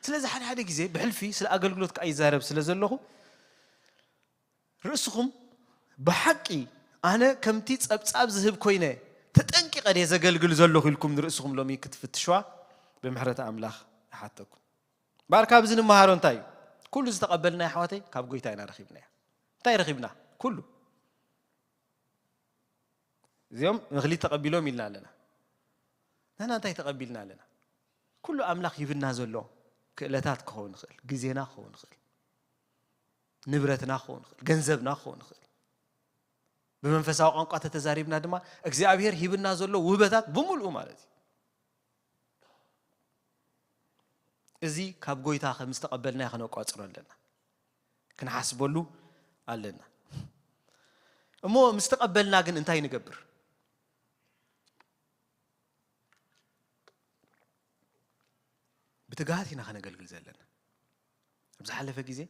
ስለዚ ሓደ ሓደ ግዜ ብሕልፊ ስለ ኣገልግሎት ከኣ ይዛረብ ስለ ዘለኹ ርእስኹም ብሓቂ ኣነ ከምቲ ጸብጻብ ዝህብ ኮይነ ተጠንቂቐ ድየ ዘገልግል ዘለኹ ኢልኩም ንርእስኹም ሎሚ ክትፍትሽዋ ብምሕረት ኣምላኽ እሓተኩም። እምበኣር ካብዚ ንመሃሮ እንታይ እዩ? ኩሉ ዝተቐበልና ኣሕዋተይ ካብ ጎይታ ኢና ረኺብናዮ። እንታይ ረኺብና? ኩሉ። እዚኦም መኽሊት ተቐቢሎም ኢልና ኣለና። ንሕና እንታይ ተቐቢልና ኣለና? ኩሉ ኣምላኽ ሂብና ዘሎ ክእለታት ክኸውን ይኽእል፣ ግዜና ክኸውን ይኽእል፣ ንብረትና ክኸውን ይኽእል፣ ገንዘብና ክኸውን ይኽእል። ብመንፈሳዊ ቋንቋ ተተዛሪብና ድማ እግዚኣብሔር ሂብና ዘሎ ውህበታት ብምልኡ ማለት እዩ። እዚ ካብ ጎይታ ከም ዝተቐበልናዮ ከነቋጽሮ ኣለና፣ ክንሓስበሉ ኣለና። እሞ ምስ ተቐበልና ግን እንታይ ንገብር? ብትግሃት ኢና ከነገልግል ዘለና። ኣብ ዝሓለፈ ግዜ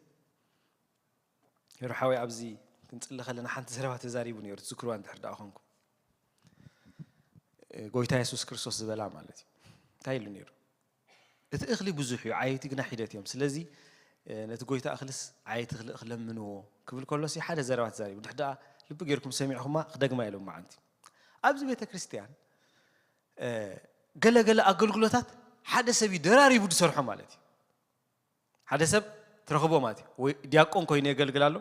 ሄሮ ሓወይ ኣብዚ ክንጽሊ ከለና ሓንቲ ዘረባ ተዛሪቡ ነይሩ፣ ትዝክርዋ እንድሕር ደኣ ኮንኩም። እ፣ ጎይታ የሱስ ክርስቶስ ዝበላ ማለት እዩ። እንታይ ኢሉ ነይሩ? "እቲ እኽሊ ብዙሕ እዩ፣ ዓየይቲ ግና ሒደት እዮም። ስለዚ፣ እ፣ ነቲ ጎይታ እኽልስ ዓየይቲ ክልእኽ ለምንዎ" ክብል ከሎሲ ሓደ ዘረባ ተዛሪቡ። እንድሕር ደኣ ልቢ ጌርኩም ሰሚዕኹማ ክደግማ ኢሎም መዓንቲ። ኣብዚ ቤተ ክርስቲያን፣ እ፣ ገለ ገለ ኣገልግሎታት ሓደ ሰብ እዩ ደራሪቡ ዝሰርሖ ማለት እዩ። ሓደ ሰብ ትረኽቦ ማለት እዩ። ወይ ዲያቆን ኮይኑ የገልግል ኣሎ።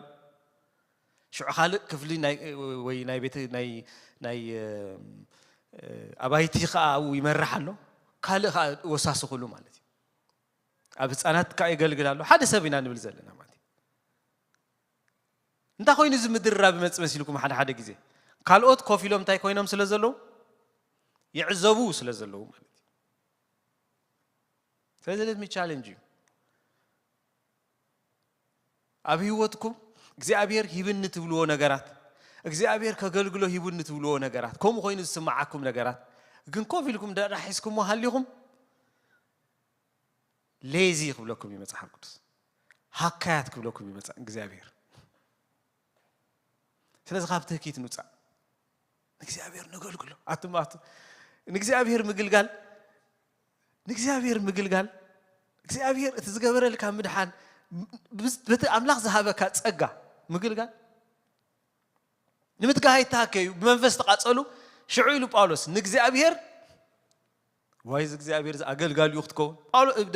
ሽዑ ካልእ ክፍሊ ናይ፣ ወይ ናይ ቤተ-፣ ናይ፣ ናይ፣ እ፣ እ፣ ኣባይቲ ከኣ ኣብኡ ይመርሕ ኣሎ። ካልእ ከኣ ወሳስኽሉ ማለት እዩ። ኣብ ህፃናት ከኣ የገልግል ኣሎ። ሓደ ሰብ ኢና ንብል ዘለና ማለት እዩ። እንታይ ኮይኑ እዚ ምድርራብ ይመጽእ መሲልኩም? ሓደ ሓደ ግዜ ካልኦት ኮፍ ኢሎም እንታይ ኮይኖም ስለ ዘለዉ? ይዕዘቡ ስለ ዘለዉ ማለት እዩ። ስለዚ let me challenge you። ኣብ ህይወትኩም እግዚኣብሔር ሂብኒ ትብልዎ ነገራት፣ እግዚኣብሔር ከገልግሎ ሂቡኒ ትብልዎ ነገራት፣ ከምኡ ኮይኑ ዝስምዓኩም ነገራት ግን ኮፍ ኢልኩም ደራሒስኩሞ ሃሊኹም፣ ሌዚ ክብለኩም እዩ መጽሓፍ ቅዱስ። ሃካያት ክብለኩም እዩ መጽ እግዚኣብሔር። ስለዚ ካብ ትህኪት ንውጻእ። ንእግዚኣብሔር ነገልግሎ። ኣቱም ኣቱ ንእግዚኣብሔር ምግልጋል ንእግዚኣብሔር ምግልጋል እግዚኣብሔር እቲ ዝገበረልካ ምድሓን በቲ ኣምላኽ ዝሃበካ ጸጋ ምግልጋል ንምትጋህ ኣይተሃከዩ ብመንፈስ ተቓጸሉ። ሽዑ ኢሉ ጳውሎስ ንእግዚኣብሔር ዋይ እዚ እግዚኣብሔር እዚ ኣገልጋሊኡ ክትከውን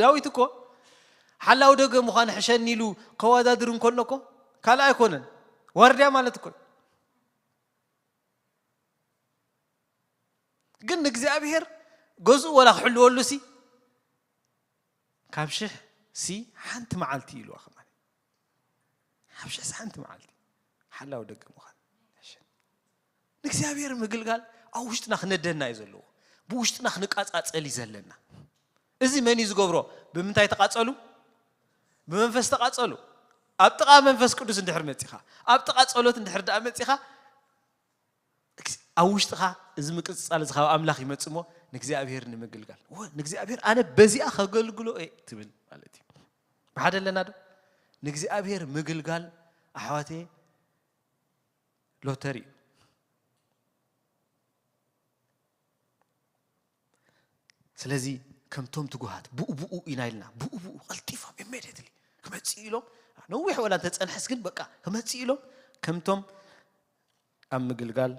ዳዊት እኮ ሓላው ደገ ምዃን ሕሸኒ ኢሉ ከወዳድር እንከሎ እኮ ካልእ ኣይኮነን። ዋርድያ ማለት እኮ ግን ንእግዚኣብሔር ገዝኡ ወላ ክሕልወሉ ሲ ካብ ሽሕ ሲ ሓንቲ መዓልቲ ኢልዋ ከማን ካብ ሽሕ ሲ ሓንቲ መዓልቲ ሓላው ደገ ምዃን ንእግዚኣብሔር ምግልጋል ኣብ ውሽጥና ክነደና እዩ ዘለዎ። ብውሽጥና ክንቃጻጸል እዩ ዘለና። እዚ መን እዩ ዝገብሮ? ብምንታይ ተቃጸሉ? ብመንፈስ ተቃጸሉ። ኣብ ጥቓ መንፈስ ቅዱስ እንድሕር መጺኻ ኣብ ጥቓ ጸሎት እንድሕር ደኣ መጺኻ ኣብ ውሽጥኻ እዚ ምቅጽጻል እዚ ካብ ኣምላኽ ይመጽእ እሞ ንእግዚኣብሔር ንምግልጋል ወ ንእግዚኣብሔር ኣነ በዚኣ ከገልግሎ እየ ትብል ማለት እዩ። ብሓደ ኣለና ዶ? ንእግዚኣብሔር ምግልጋል ኣሕዋቴ ሎተሪ እዩ። ስለዚ ከምቶም ትጉሃት ብኡ ብኡ ኢና ኢልና ብኡ ብኡ ቀልጢፎም ኢሜዲየትሊ ክመፅእ ኢሎም ነዊሕ ወላ እንተፀንሐስ ግን በቃ ክመፅእ ኢሎም ከምቶም ኣብ ምግልጋል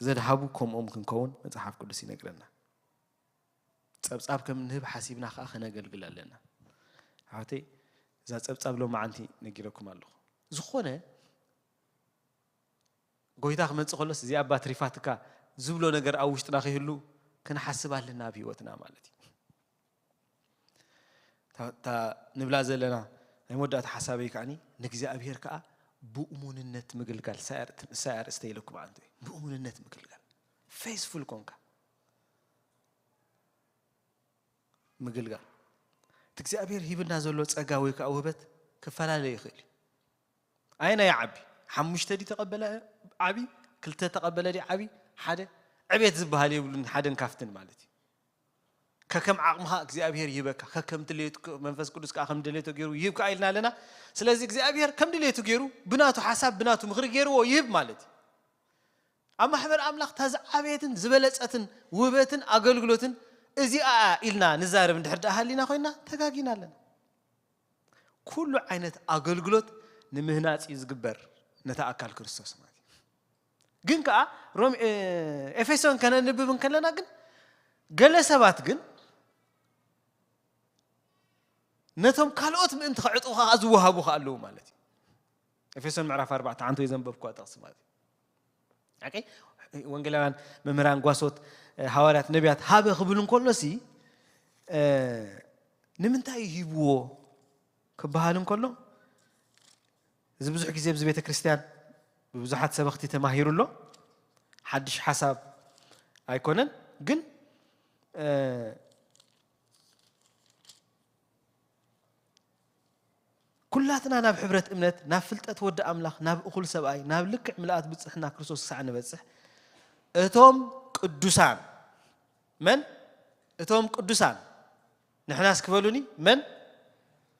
ዘድሃቡ ከምኦም ክንከውን መፅሓፍ ቅዱስ ይነግረና። ፀብፃብ ከም ንህብ ሓሲብና ከዓ ከነገልግል ኣለና። ሓወተይ እዛ ፀብፃብ ሎማዓንቲ ነጊረኩም ኣለኹ። ዝኾነ ጎይታ ክመፅእ ከሎስ እዚኣ ባትሪ ፋትካ ዝብሎ ነገር ኣብ ውሽጥና ከይህሉ ክንሓስብ ኣለና ኣብ ህይወትና ማለት እዩ። እታ ንብላ ዘለና ናይ መወዳእታ ሓሳበይ ከዓኒ ንእግዚኣብሔር ከዓ ብእሙንነት ምግልጋል እሳይ ኣርእስተ ኢለኩም ዓንተ ብእሙንነት ምግልጋል ፌስፉል ኮንካ ምግልጋል እቲ እግዚኣብሔር ሂብና ዘሎ ጸጋ ወይ ከዓ ውህበት ክፈላለ ይኽእል እዩ። ኣየናይ ዓቢ ሓሙሽተ ዲ ተቐበለ ዓቢ ክልተ ተቐበለ ዲ ዓቢ ሓደ ዕቤት ዝበሃል የብሉን ሓደን ካፍትን ማለት እዩ። ከከም ዓቕምኻ እግዚኣብሔር ይህበካ ከከም ድሌቱ መንፈስ ቅዱስ ከዓ ከም ድሌቱ ገይሩ ይህብ ከዓ ኢልና ኣለና። ስለዚ እግዚኣብሔር ከም ድሌቱ ገይሩ ብናቱ ሓሳብ ብናቱ ምኽሪ ገይርዎ ይህብ ማለት እዩ። ኣብ ማሕበር ኣምላኽ እታ ዝዓበየትን ዝበለጸትን ውህበትን ኣገልግሎትን እዚኣ ኢልና ንዛረብ እንድሕር ደኣ ሃሊና ኮይና ተጋጊና ኣለና። ኩሉ ዓይነት ኣገልግሎት ንምህናጽ እዩ ዝግበር ነታ ኣካል ክርስቶስ ማለት እዩ። ግን ከኣ ሮም ኤፌሶን ከነንብብ እንከለና ግን ገለ ሰባት ግን ነቶም ካልኦት ምእንቲ ከዕጥቑ ከኣ ዝወሃቡ ከኣ ኣለዉ ማለት እዩ። ኤፌሶን ምዕራፍ ኣርባዕተ ሓንቲ ወይ ዘንበብኩዋ ጥቕሲ ማለት እዩ። ኦኬ? ወንጌላውያን መምህራን ጓሶት ሃዋርያት ነቢያት ሃበ ክብል እንከሎ ሲ ንምንታይ ሂብዎ ክበሃል እንከሎ እዚ ብዙሕ ግዜ ኣብዚ ቤተ ክርስቲያን ብብዙሓት ሰበኽቲ ተማሂሩ ኣሎ። ሓድሽ ሓሳብ ኣይኮነን ግን ኩላትና ናብ ሕብረት እምነት ናብ ፍልጠት ወዲ ኣምላኽ ናብ እኹል ሰብኣይ ናብ ልክዕ ምልኣት ብፅሕና ክርስቶስ ክሳዕ ንበፅሕ እቶም ቅዱሳን መን እቶም ቅዱሳን ንሕናስ ክበሉኒ መን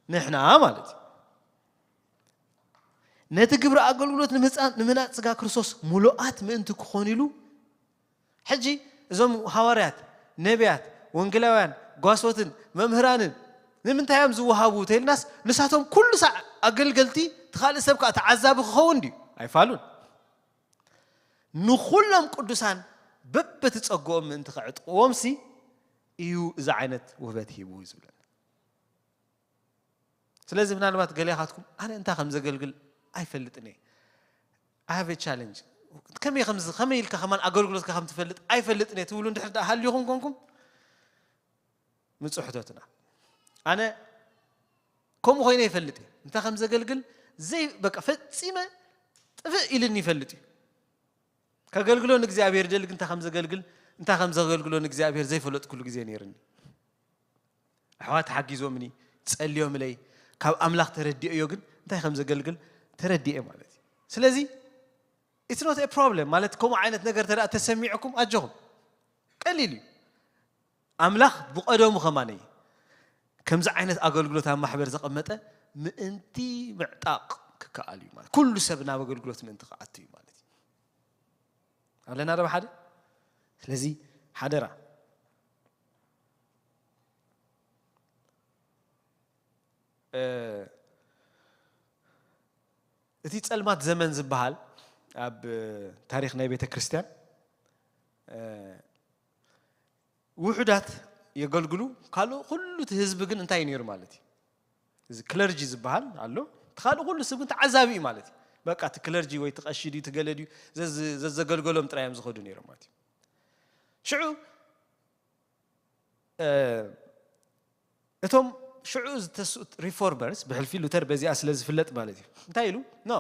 ንሕና ማለት እዩ። ነቲ ግብሪ ኣገልግሎት ንምህናፅ ስጋ ክርስቶስ ሙሉኣት ምእንቲ ክኾኑ ኢሉ ሕጂ እዞም ሃዋርያት ነቢያት ወንጌላውያን ጓሶትን መምህራንን ንምንታይ እዮም ዝወሃቡ ተይልናስ ንሳቶም ኩሉ ሳዕ ኣገልገልቲ እቲ ካልእ ሰብ ከዓ ተዓዛቢ ክኸውን ድዩ ኣይፋሉን። ንኹሎም ቅዱሳን በበቲ ጸግኦም ምእንቲ ከዕጥቕዎም ሲ እዩ እዚ ዓይነት ውህበት ሂቡ ዝብለና። ስለዚ ምናልባት ገሌኻትኩም ኣነ እንታይ ከም ዘገልግል ኣይፈልጥን እየ። I have a challenge ከመይ ከምዚ ከመይ ኢልካ ከማን ኣገልግሎትካ ከም ትፈልጥ ኣይፈልጥን እየ ትብሉ እንድሕር ደኣ ሃልዩኹም ኮንኩም ምጽሕቶትና ኣነ ከምኡ ኮይነ ይፈልጥ እየ እንታይ ከም ዘገልግል ዘይ በቃ ፈጺመ ጥፍእ ኢልን ይፈልጥ እዩ። ከገልግሎ ንእግዚኣብሔር ደልግ እንታይ ከም ዘገልግል እንታይ ከም ዘገልግሎ ንእግዚኣብሔር ዘይፈለጥኩሉ ግዜ ነይርኒ። ኣሕዋት ሓጊዞምኒ ጸልዮምለይ ካብ ኣምላኽ ተረዲኦዮ ግን እንታይ ከም ዘገልግል ተረዲኤ ማለት እዩ። ስለዚ it's not a problem ማለት ከምኡ ዓይነት ነገር ተዳ ተሰሚዕኩም ኣጆኹም ቀሊል እዩ። ኣምላኽ ብቐደሙ ኸማነይ ከምዚ ዓይነት ኣገልግሎት ኣብ ማሕበር ዘቐመጠ ምእንቲ ምዕጣቕ ክከኣል እዩ ማለት፣ ኩሉ ሰብ ናብ ኣገልግሎት ምእንቲ ክኣቱ እዩ ማለት እዩ። ኣለና ዶ ሓደ? ስለዚ ሓደራ፣ እ፣ እቲ ጸልማት ዘመን ዝበሃል ኣብ ታሪኽ ናይ ቤተ ክርስቲያን፣ እ፣ ውሑዳት የገልግሉ፣ ካልእ ኩሉ እቲ ህዝቢ ግን እንታይ እዩ ነይሩ ማለት እዩ? እዚ ክለርጂ ዝበሃል ኣሎ። እቲ ካልእ ኩሉ ሰብ ግን ተዓዛቢ እዩ ማለት እዩ። በቃ እቲ ክለርጂ ወይ እቲ ቀሺ ድዩ፣ እቲ ገለ ድዩ፣ ዘዝ-፣ ዘዘገልገሎም ጥራይ እዮም ዝኸዱ ነይሮም ማለት እዩ። ሽዑ፣ እ፣ እቶም ሽዑ ዝተስኡት ሪፎርመርስ፣ ብሕልፊ ሉተር በዚኣ ስለ ዝፍለጥ ማለት እዩ። እንታይ ኢሉ? ኖ፣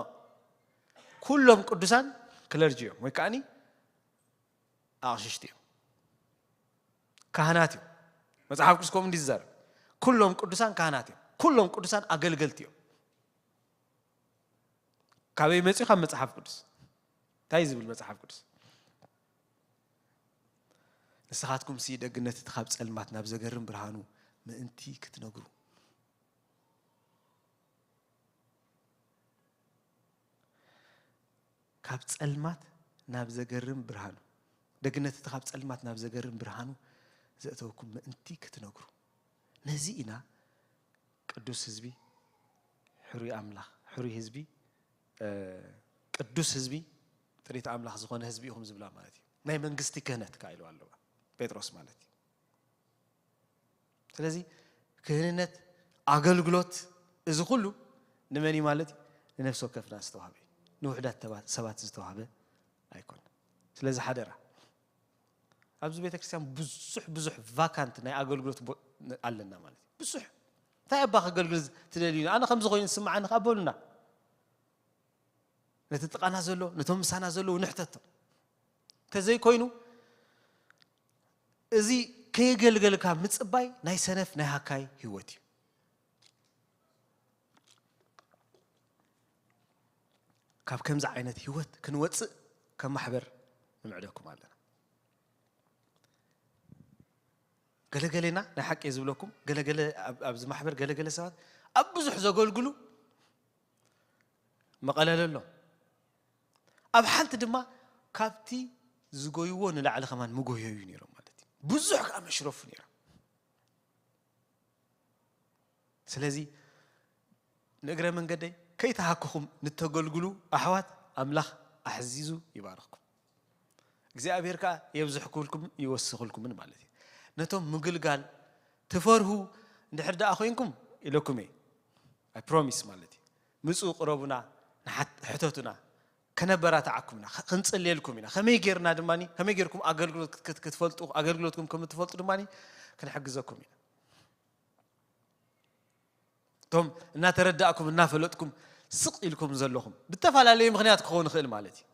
ኩሎም ቅዱሳን ክለርጂ እዮም፣ ወይ ከዓኒ ኣቕሽሽቲ እዮም፣ ካህናት እዮም። መጽሓፍ ቅዱስ ከምኡ እንዲ ዝዛረብ፣ ኩሎም ቅዱሳን ካህናት እዮም፣ ኩሎም ቅዱሳን ኣገልገልቲ እዮም። ካበይ መጺኡ? ካብ መጽሓፍ ቅዱስ። እንታይ ዝብል መጽሓፍ ቅዱስ? ንስኻትኩም ሲ ደግነት እቲ ካብ ጸልማት ናብ ዘገርም ብርሃኑ ምእንቲ ክትነግሩ። ካብ ጸልማት ናብ ዘገርም ብርሃኑ። ደግነት እቲ ካብ ጸልማት ናብ ዘገርም ብርሃኑ ዘእተወኩም ምእንቲ ክትነግሩ። ነዚ ኢና ቅዱስ ህዝቢ፣ ሕሩይ ኣምላኽ፣ ሕሩይ ህዝቢ፣ እ፣ ቅዱስ ህዝቢ፣ ጥሪት ኣምላኽ ዝኾነ ህዝቢ ኢኹም ዝብላ ማለት እዩ። ናይ መንግስቲ ክህነት ከኣ ኢልዋ ኣለዋ ጴጥሮስ ማለት እዩ። ስለዚ ክህንነት፣ ኣገልግሎት፣ እዚ ኩሉ ንመን እዩ ማለት እዩ? ንነፍሲ ወከፍና ዝተዋህበ እዩ። ንውሑዳት ተባ-፣ ሰባት ዝተዋህበ ኣይኮነን። ስለዚ ሓደራ፣ ኣብዚ ቤተ ክርስቲያን ብዙሕ፣ ብዙሕ ቫካንት ናይ ኣገልግሎት ቦ-፣ ኣለና ማለት እዩ። ብዙሕ። እንታይ ኣባ ከገልግል ትደልዩ? ኣነ ከምዚ ኮይኑ ዝስምዓኒ ከኣ በሉና። ነቲ ጥቓና ዘሎ፣ ነቶም ምሳና ዘለዉ ንሕተቶም። እንተዘይኮይኑ፣ እዚ ከየገልገልካ ምጽባይ ናይ ሰነፍ፣ ናይ ሃካይ ህይወት እዩ። ካብ ከምዚ ዓይነት ህይወት ክንወጽእ ከም ማሕበር ንምዕደኩም ኣለና። ገለገሌና፣ ናይ ሓቂ ዝብለኩም፣ ገለገለ ኣብ-፣ ኣብዚ ማሕበር ገለገለ ሰባት ኣብ ብዙሕ ዘገልግሉ መቐለለ ኣሎ። ኣብ ሓንቲ ድማ ካብቲ ዝጎይዎ ንላዕሊ ከማን ምጎየዩ ነይሮም ማለት እዩ። ብዙሕ ከኣ መሽረፉ ነይሮም። ስለዚ ንእግረ መንገደይ ከይተሃከኹም ንተገልግሉ ኣሕዋት ኣምላኽ ኣሕዚዙ ይባርኽኩም። እግዚኣብሔር ከኣ የብዝሕኩልኩም ይወስኽልኩምን ማለት እዩ። ነቶም ምግልጋል ትፈርሁ እንድሕር ደኣ ኮይንኩም ኢለኩም እየ። I promise ማለት እዩ። ምጹ ቅረቡና፣ ንሓት-፣ ሕተቱና፣ ከነበራትዓኩም ኢና፣ ከ-፣ ክንጽልየልኩም ኢና። ከመይ ጌርና ድማ፣ ከመይ ጌርኩም ኣገልግሎት ክት-፣ ክት-፣ ክትፈልጡ፣ ኣገልግሎትኩም ከም እትፈልጡ ድማ ክንሕግዘኩም ኢና። እቶም እናተረዳእኩም እናፈለጥኩም ስቕ ኢልኩም ዘለኹም ብተፈላለየ ምኽንያት ክኸውን ይኽእል ማለት እዩ።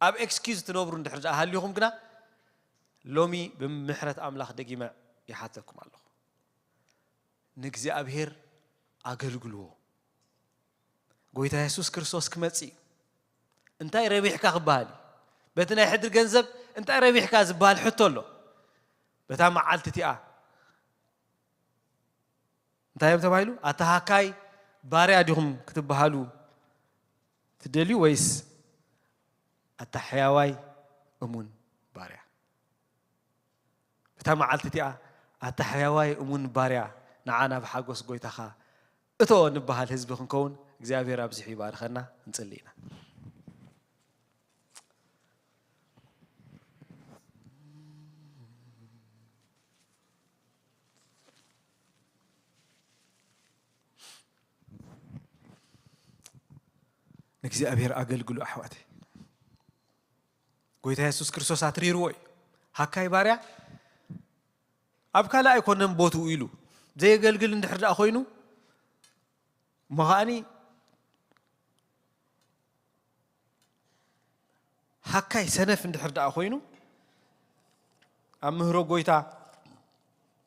ኣብ ኤክስኪዩዝ ትነብሩ እንድሕር ደኣ ሃልዩኹም ግና ሎሚ ብምሕረት ኣምላኽ ደጊመ ይሓተኩም ኣለኹ። ንእግዚኣብሔር ኣገልግልዎ። ጎይታ የሱስ ክርስቶስ ክመጽእ እዩ። እንታይ ረቢሕካ ክበሃል እዩ። በቲ ናይ ሕድሪ ገንዘብ እንታይ ረቢሕካ ዝበሃል ሕቶ ኣሎ። በታ መዓልቲ እቲኣ እንታይ እዮም ተባሂሉ? ኣታ ሃካይ ባርያ ዲኹም ክትበሃሉ ትደልዩ ወይስ ኣታ ሕያዋይ እሙን ባርያ? በታ መዓልቲ እቲኣ ኣታ ሕያዋይ እሙን ባርያ ንዓ ናብ ሓጎስ ጎይታኻ እቶ ንበሃል ህዝቢ ክንከውን እግዚኣብሔር ኣብዚሑ ይባርኸና። እንጽሊ ኢና። ንእግዚኣብሔር ኣገልግሉ ኣሕዋተይ። ጎይታ የሱስ ክርስቶስ ኣትሪርዎ እዩ። ሃካይ ባርያ ኣብ ካልእ ኣይኮነን ቦትኡ ኢሉ ዘየገልግል እንድሕር ደኣ ኮይኑ፣ እሞ ከኣኒ ሃካይ ሰነፍ እንድሕር ደኣ ኮይኑ፣ ኣብ ምህሮ ጎይታ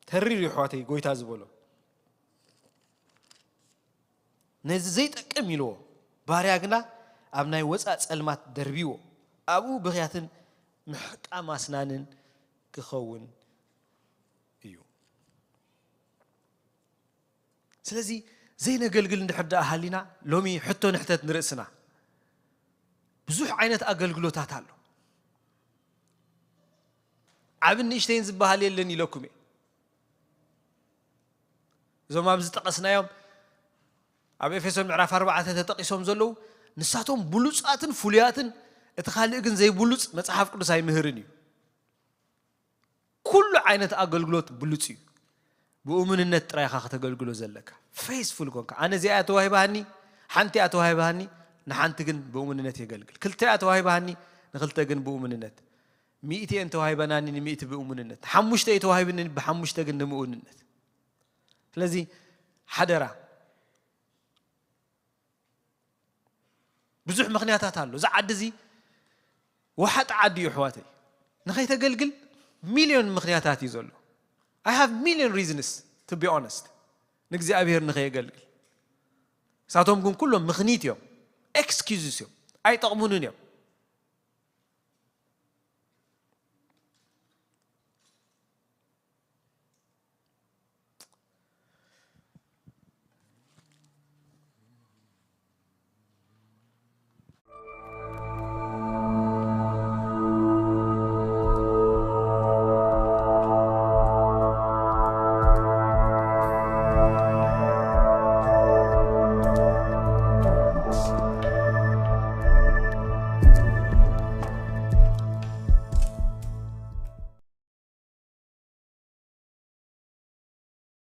ተሪር እዩ ኣሕዋተይ፣ ጎይታ ዝበሎ። ነዚ ዘይጠቅም ኢልዎ፣ ባርያ ግና ኣብ ናይ ወጻእ ጸልማት ደርቢዎ፣ ኣብኡ ብኽያትን ምሕቃም ኣስናንን ክኸውን ስለዚ ዘይነገልግል እንድሕር ደኣ ሃሊና ሎሚ ሕቶ ንሕተት ንርእስና። ብዙሕ ዓይነት ኣገልግሎታት ኣሎ። ዓብን ንእሽተይን ዝበሃል የለን ኢለኩም እየ። እዞም ኣብዚ ጠቐስናዮም ኣብ ኤፌሶን ምዕራፍ ኣርባዕተ ተጠቒሶም ዘለዉ ንሳቶም ብሉጻትን ፍሉያትን፣ እቲ ካልእ ግን ዘይብሉጽ መጽሓፍ ቅዱስ ኣይምህርን እዩ። ኩሉ ዓይነት ኣገልግሎት ብሉጽ እዩ። ብእሙንነት ጥራይ ኢኻ ከተገልግሎ ዘለካ። ፌስፉል ኮንካ፣ ኣነ እዚኣ እያ ተዋሂባኒ፣ ሓንቲ እያ ተዋሂባኒ፣ ንሓንቲ ግን ብእሙንነት የገልግል። ክልተ እያ ተዋሂባኒ፣ ንክልተ ግን ብእሙንነት። ሚእቲ እየን ተዋሂበናኒ፣ ንሚእቲ ብእሙንነት። ሓሙሽተ እዩ ተዋሂብኒ፣ ብሓሙሽተ ግን ንምእሙንነት። ስለዚ ሓደራ፣ ብዙሕ ምኽንያታት ኣሎ። እዚ ዓዲ እዚ ወሓጢ ዓዲ እዩ ኣሕዋተይ። ንኸይተገልግል ሚልዮን ምኽንያታት እዩ ዘሎ። I have million reasons, to be honest, ንእግዚኣብሔር ንኸየገልግል። እሳቶም ግን ኩሎም ምኽኒት እዮም፣ ኤክስኪውዝስ እዮም፣ ኣይጠቕሙንን እዮም።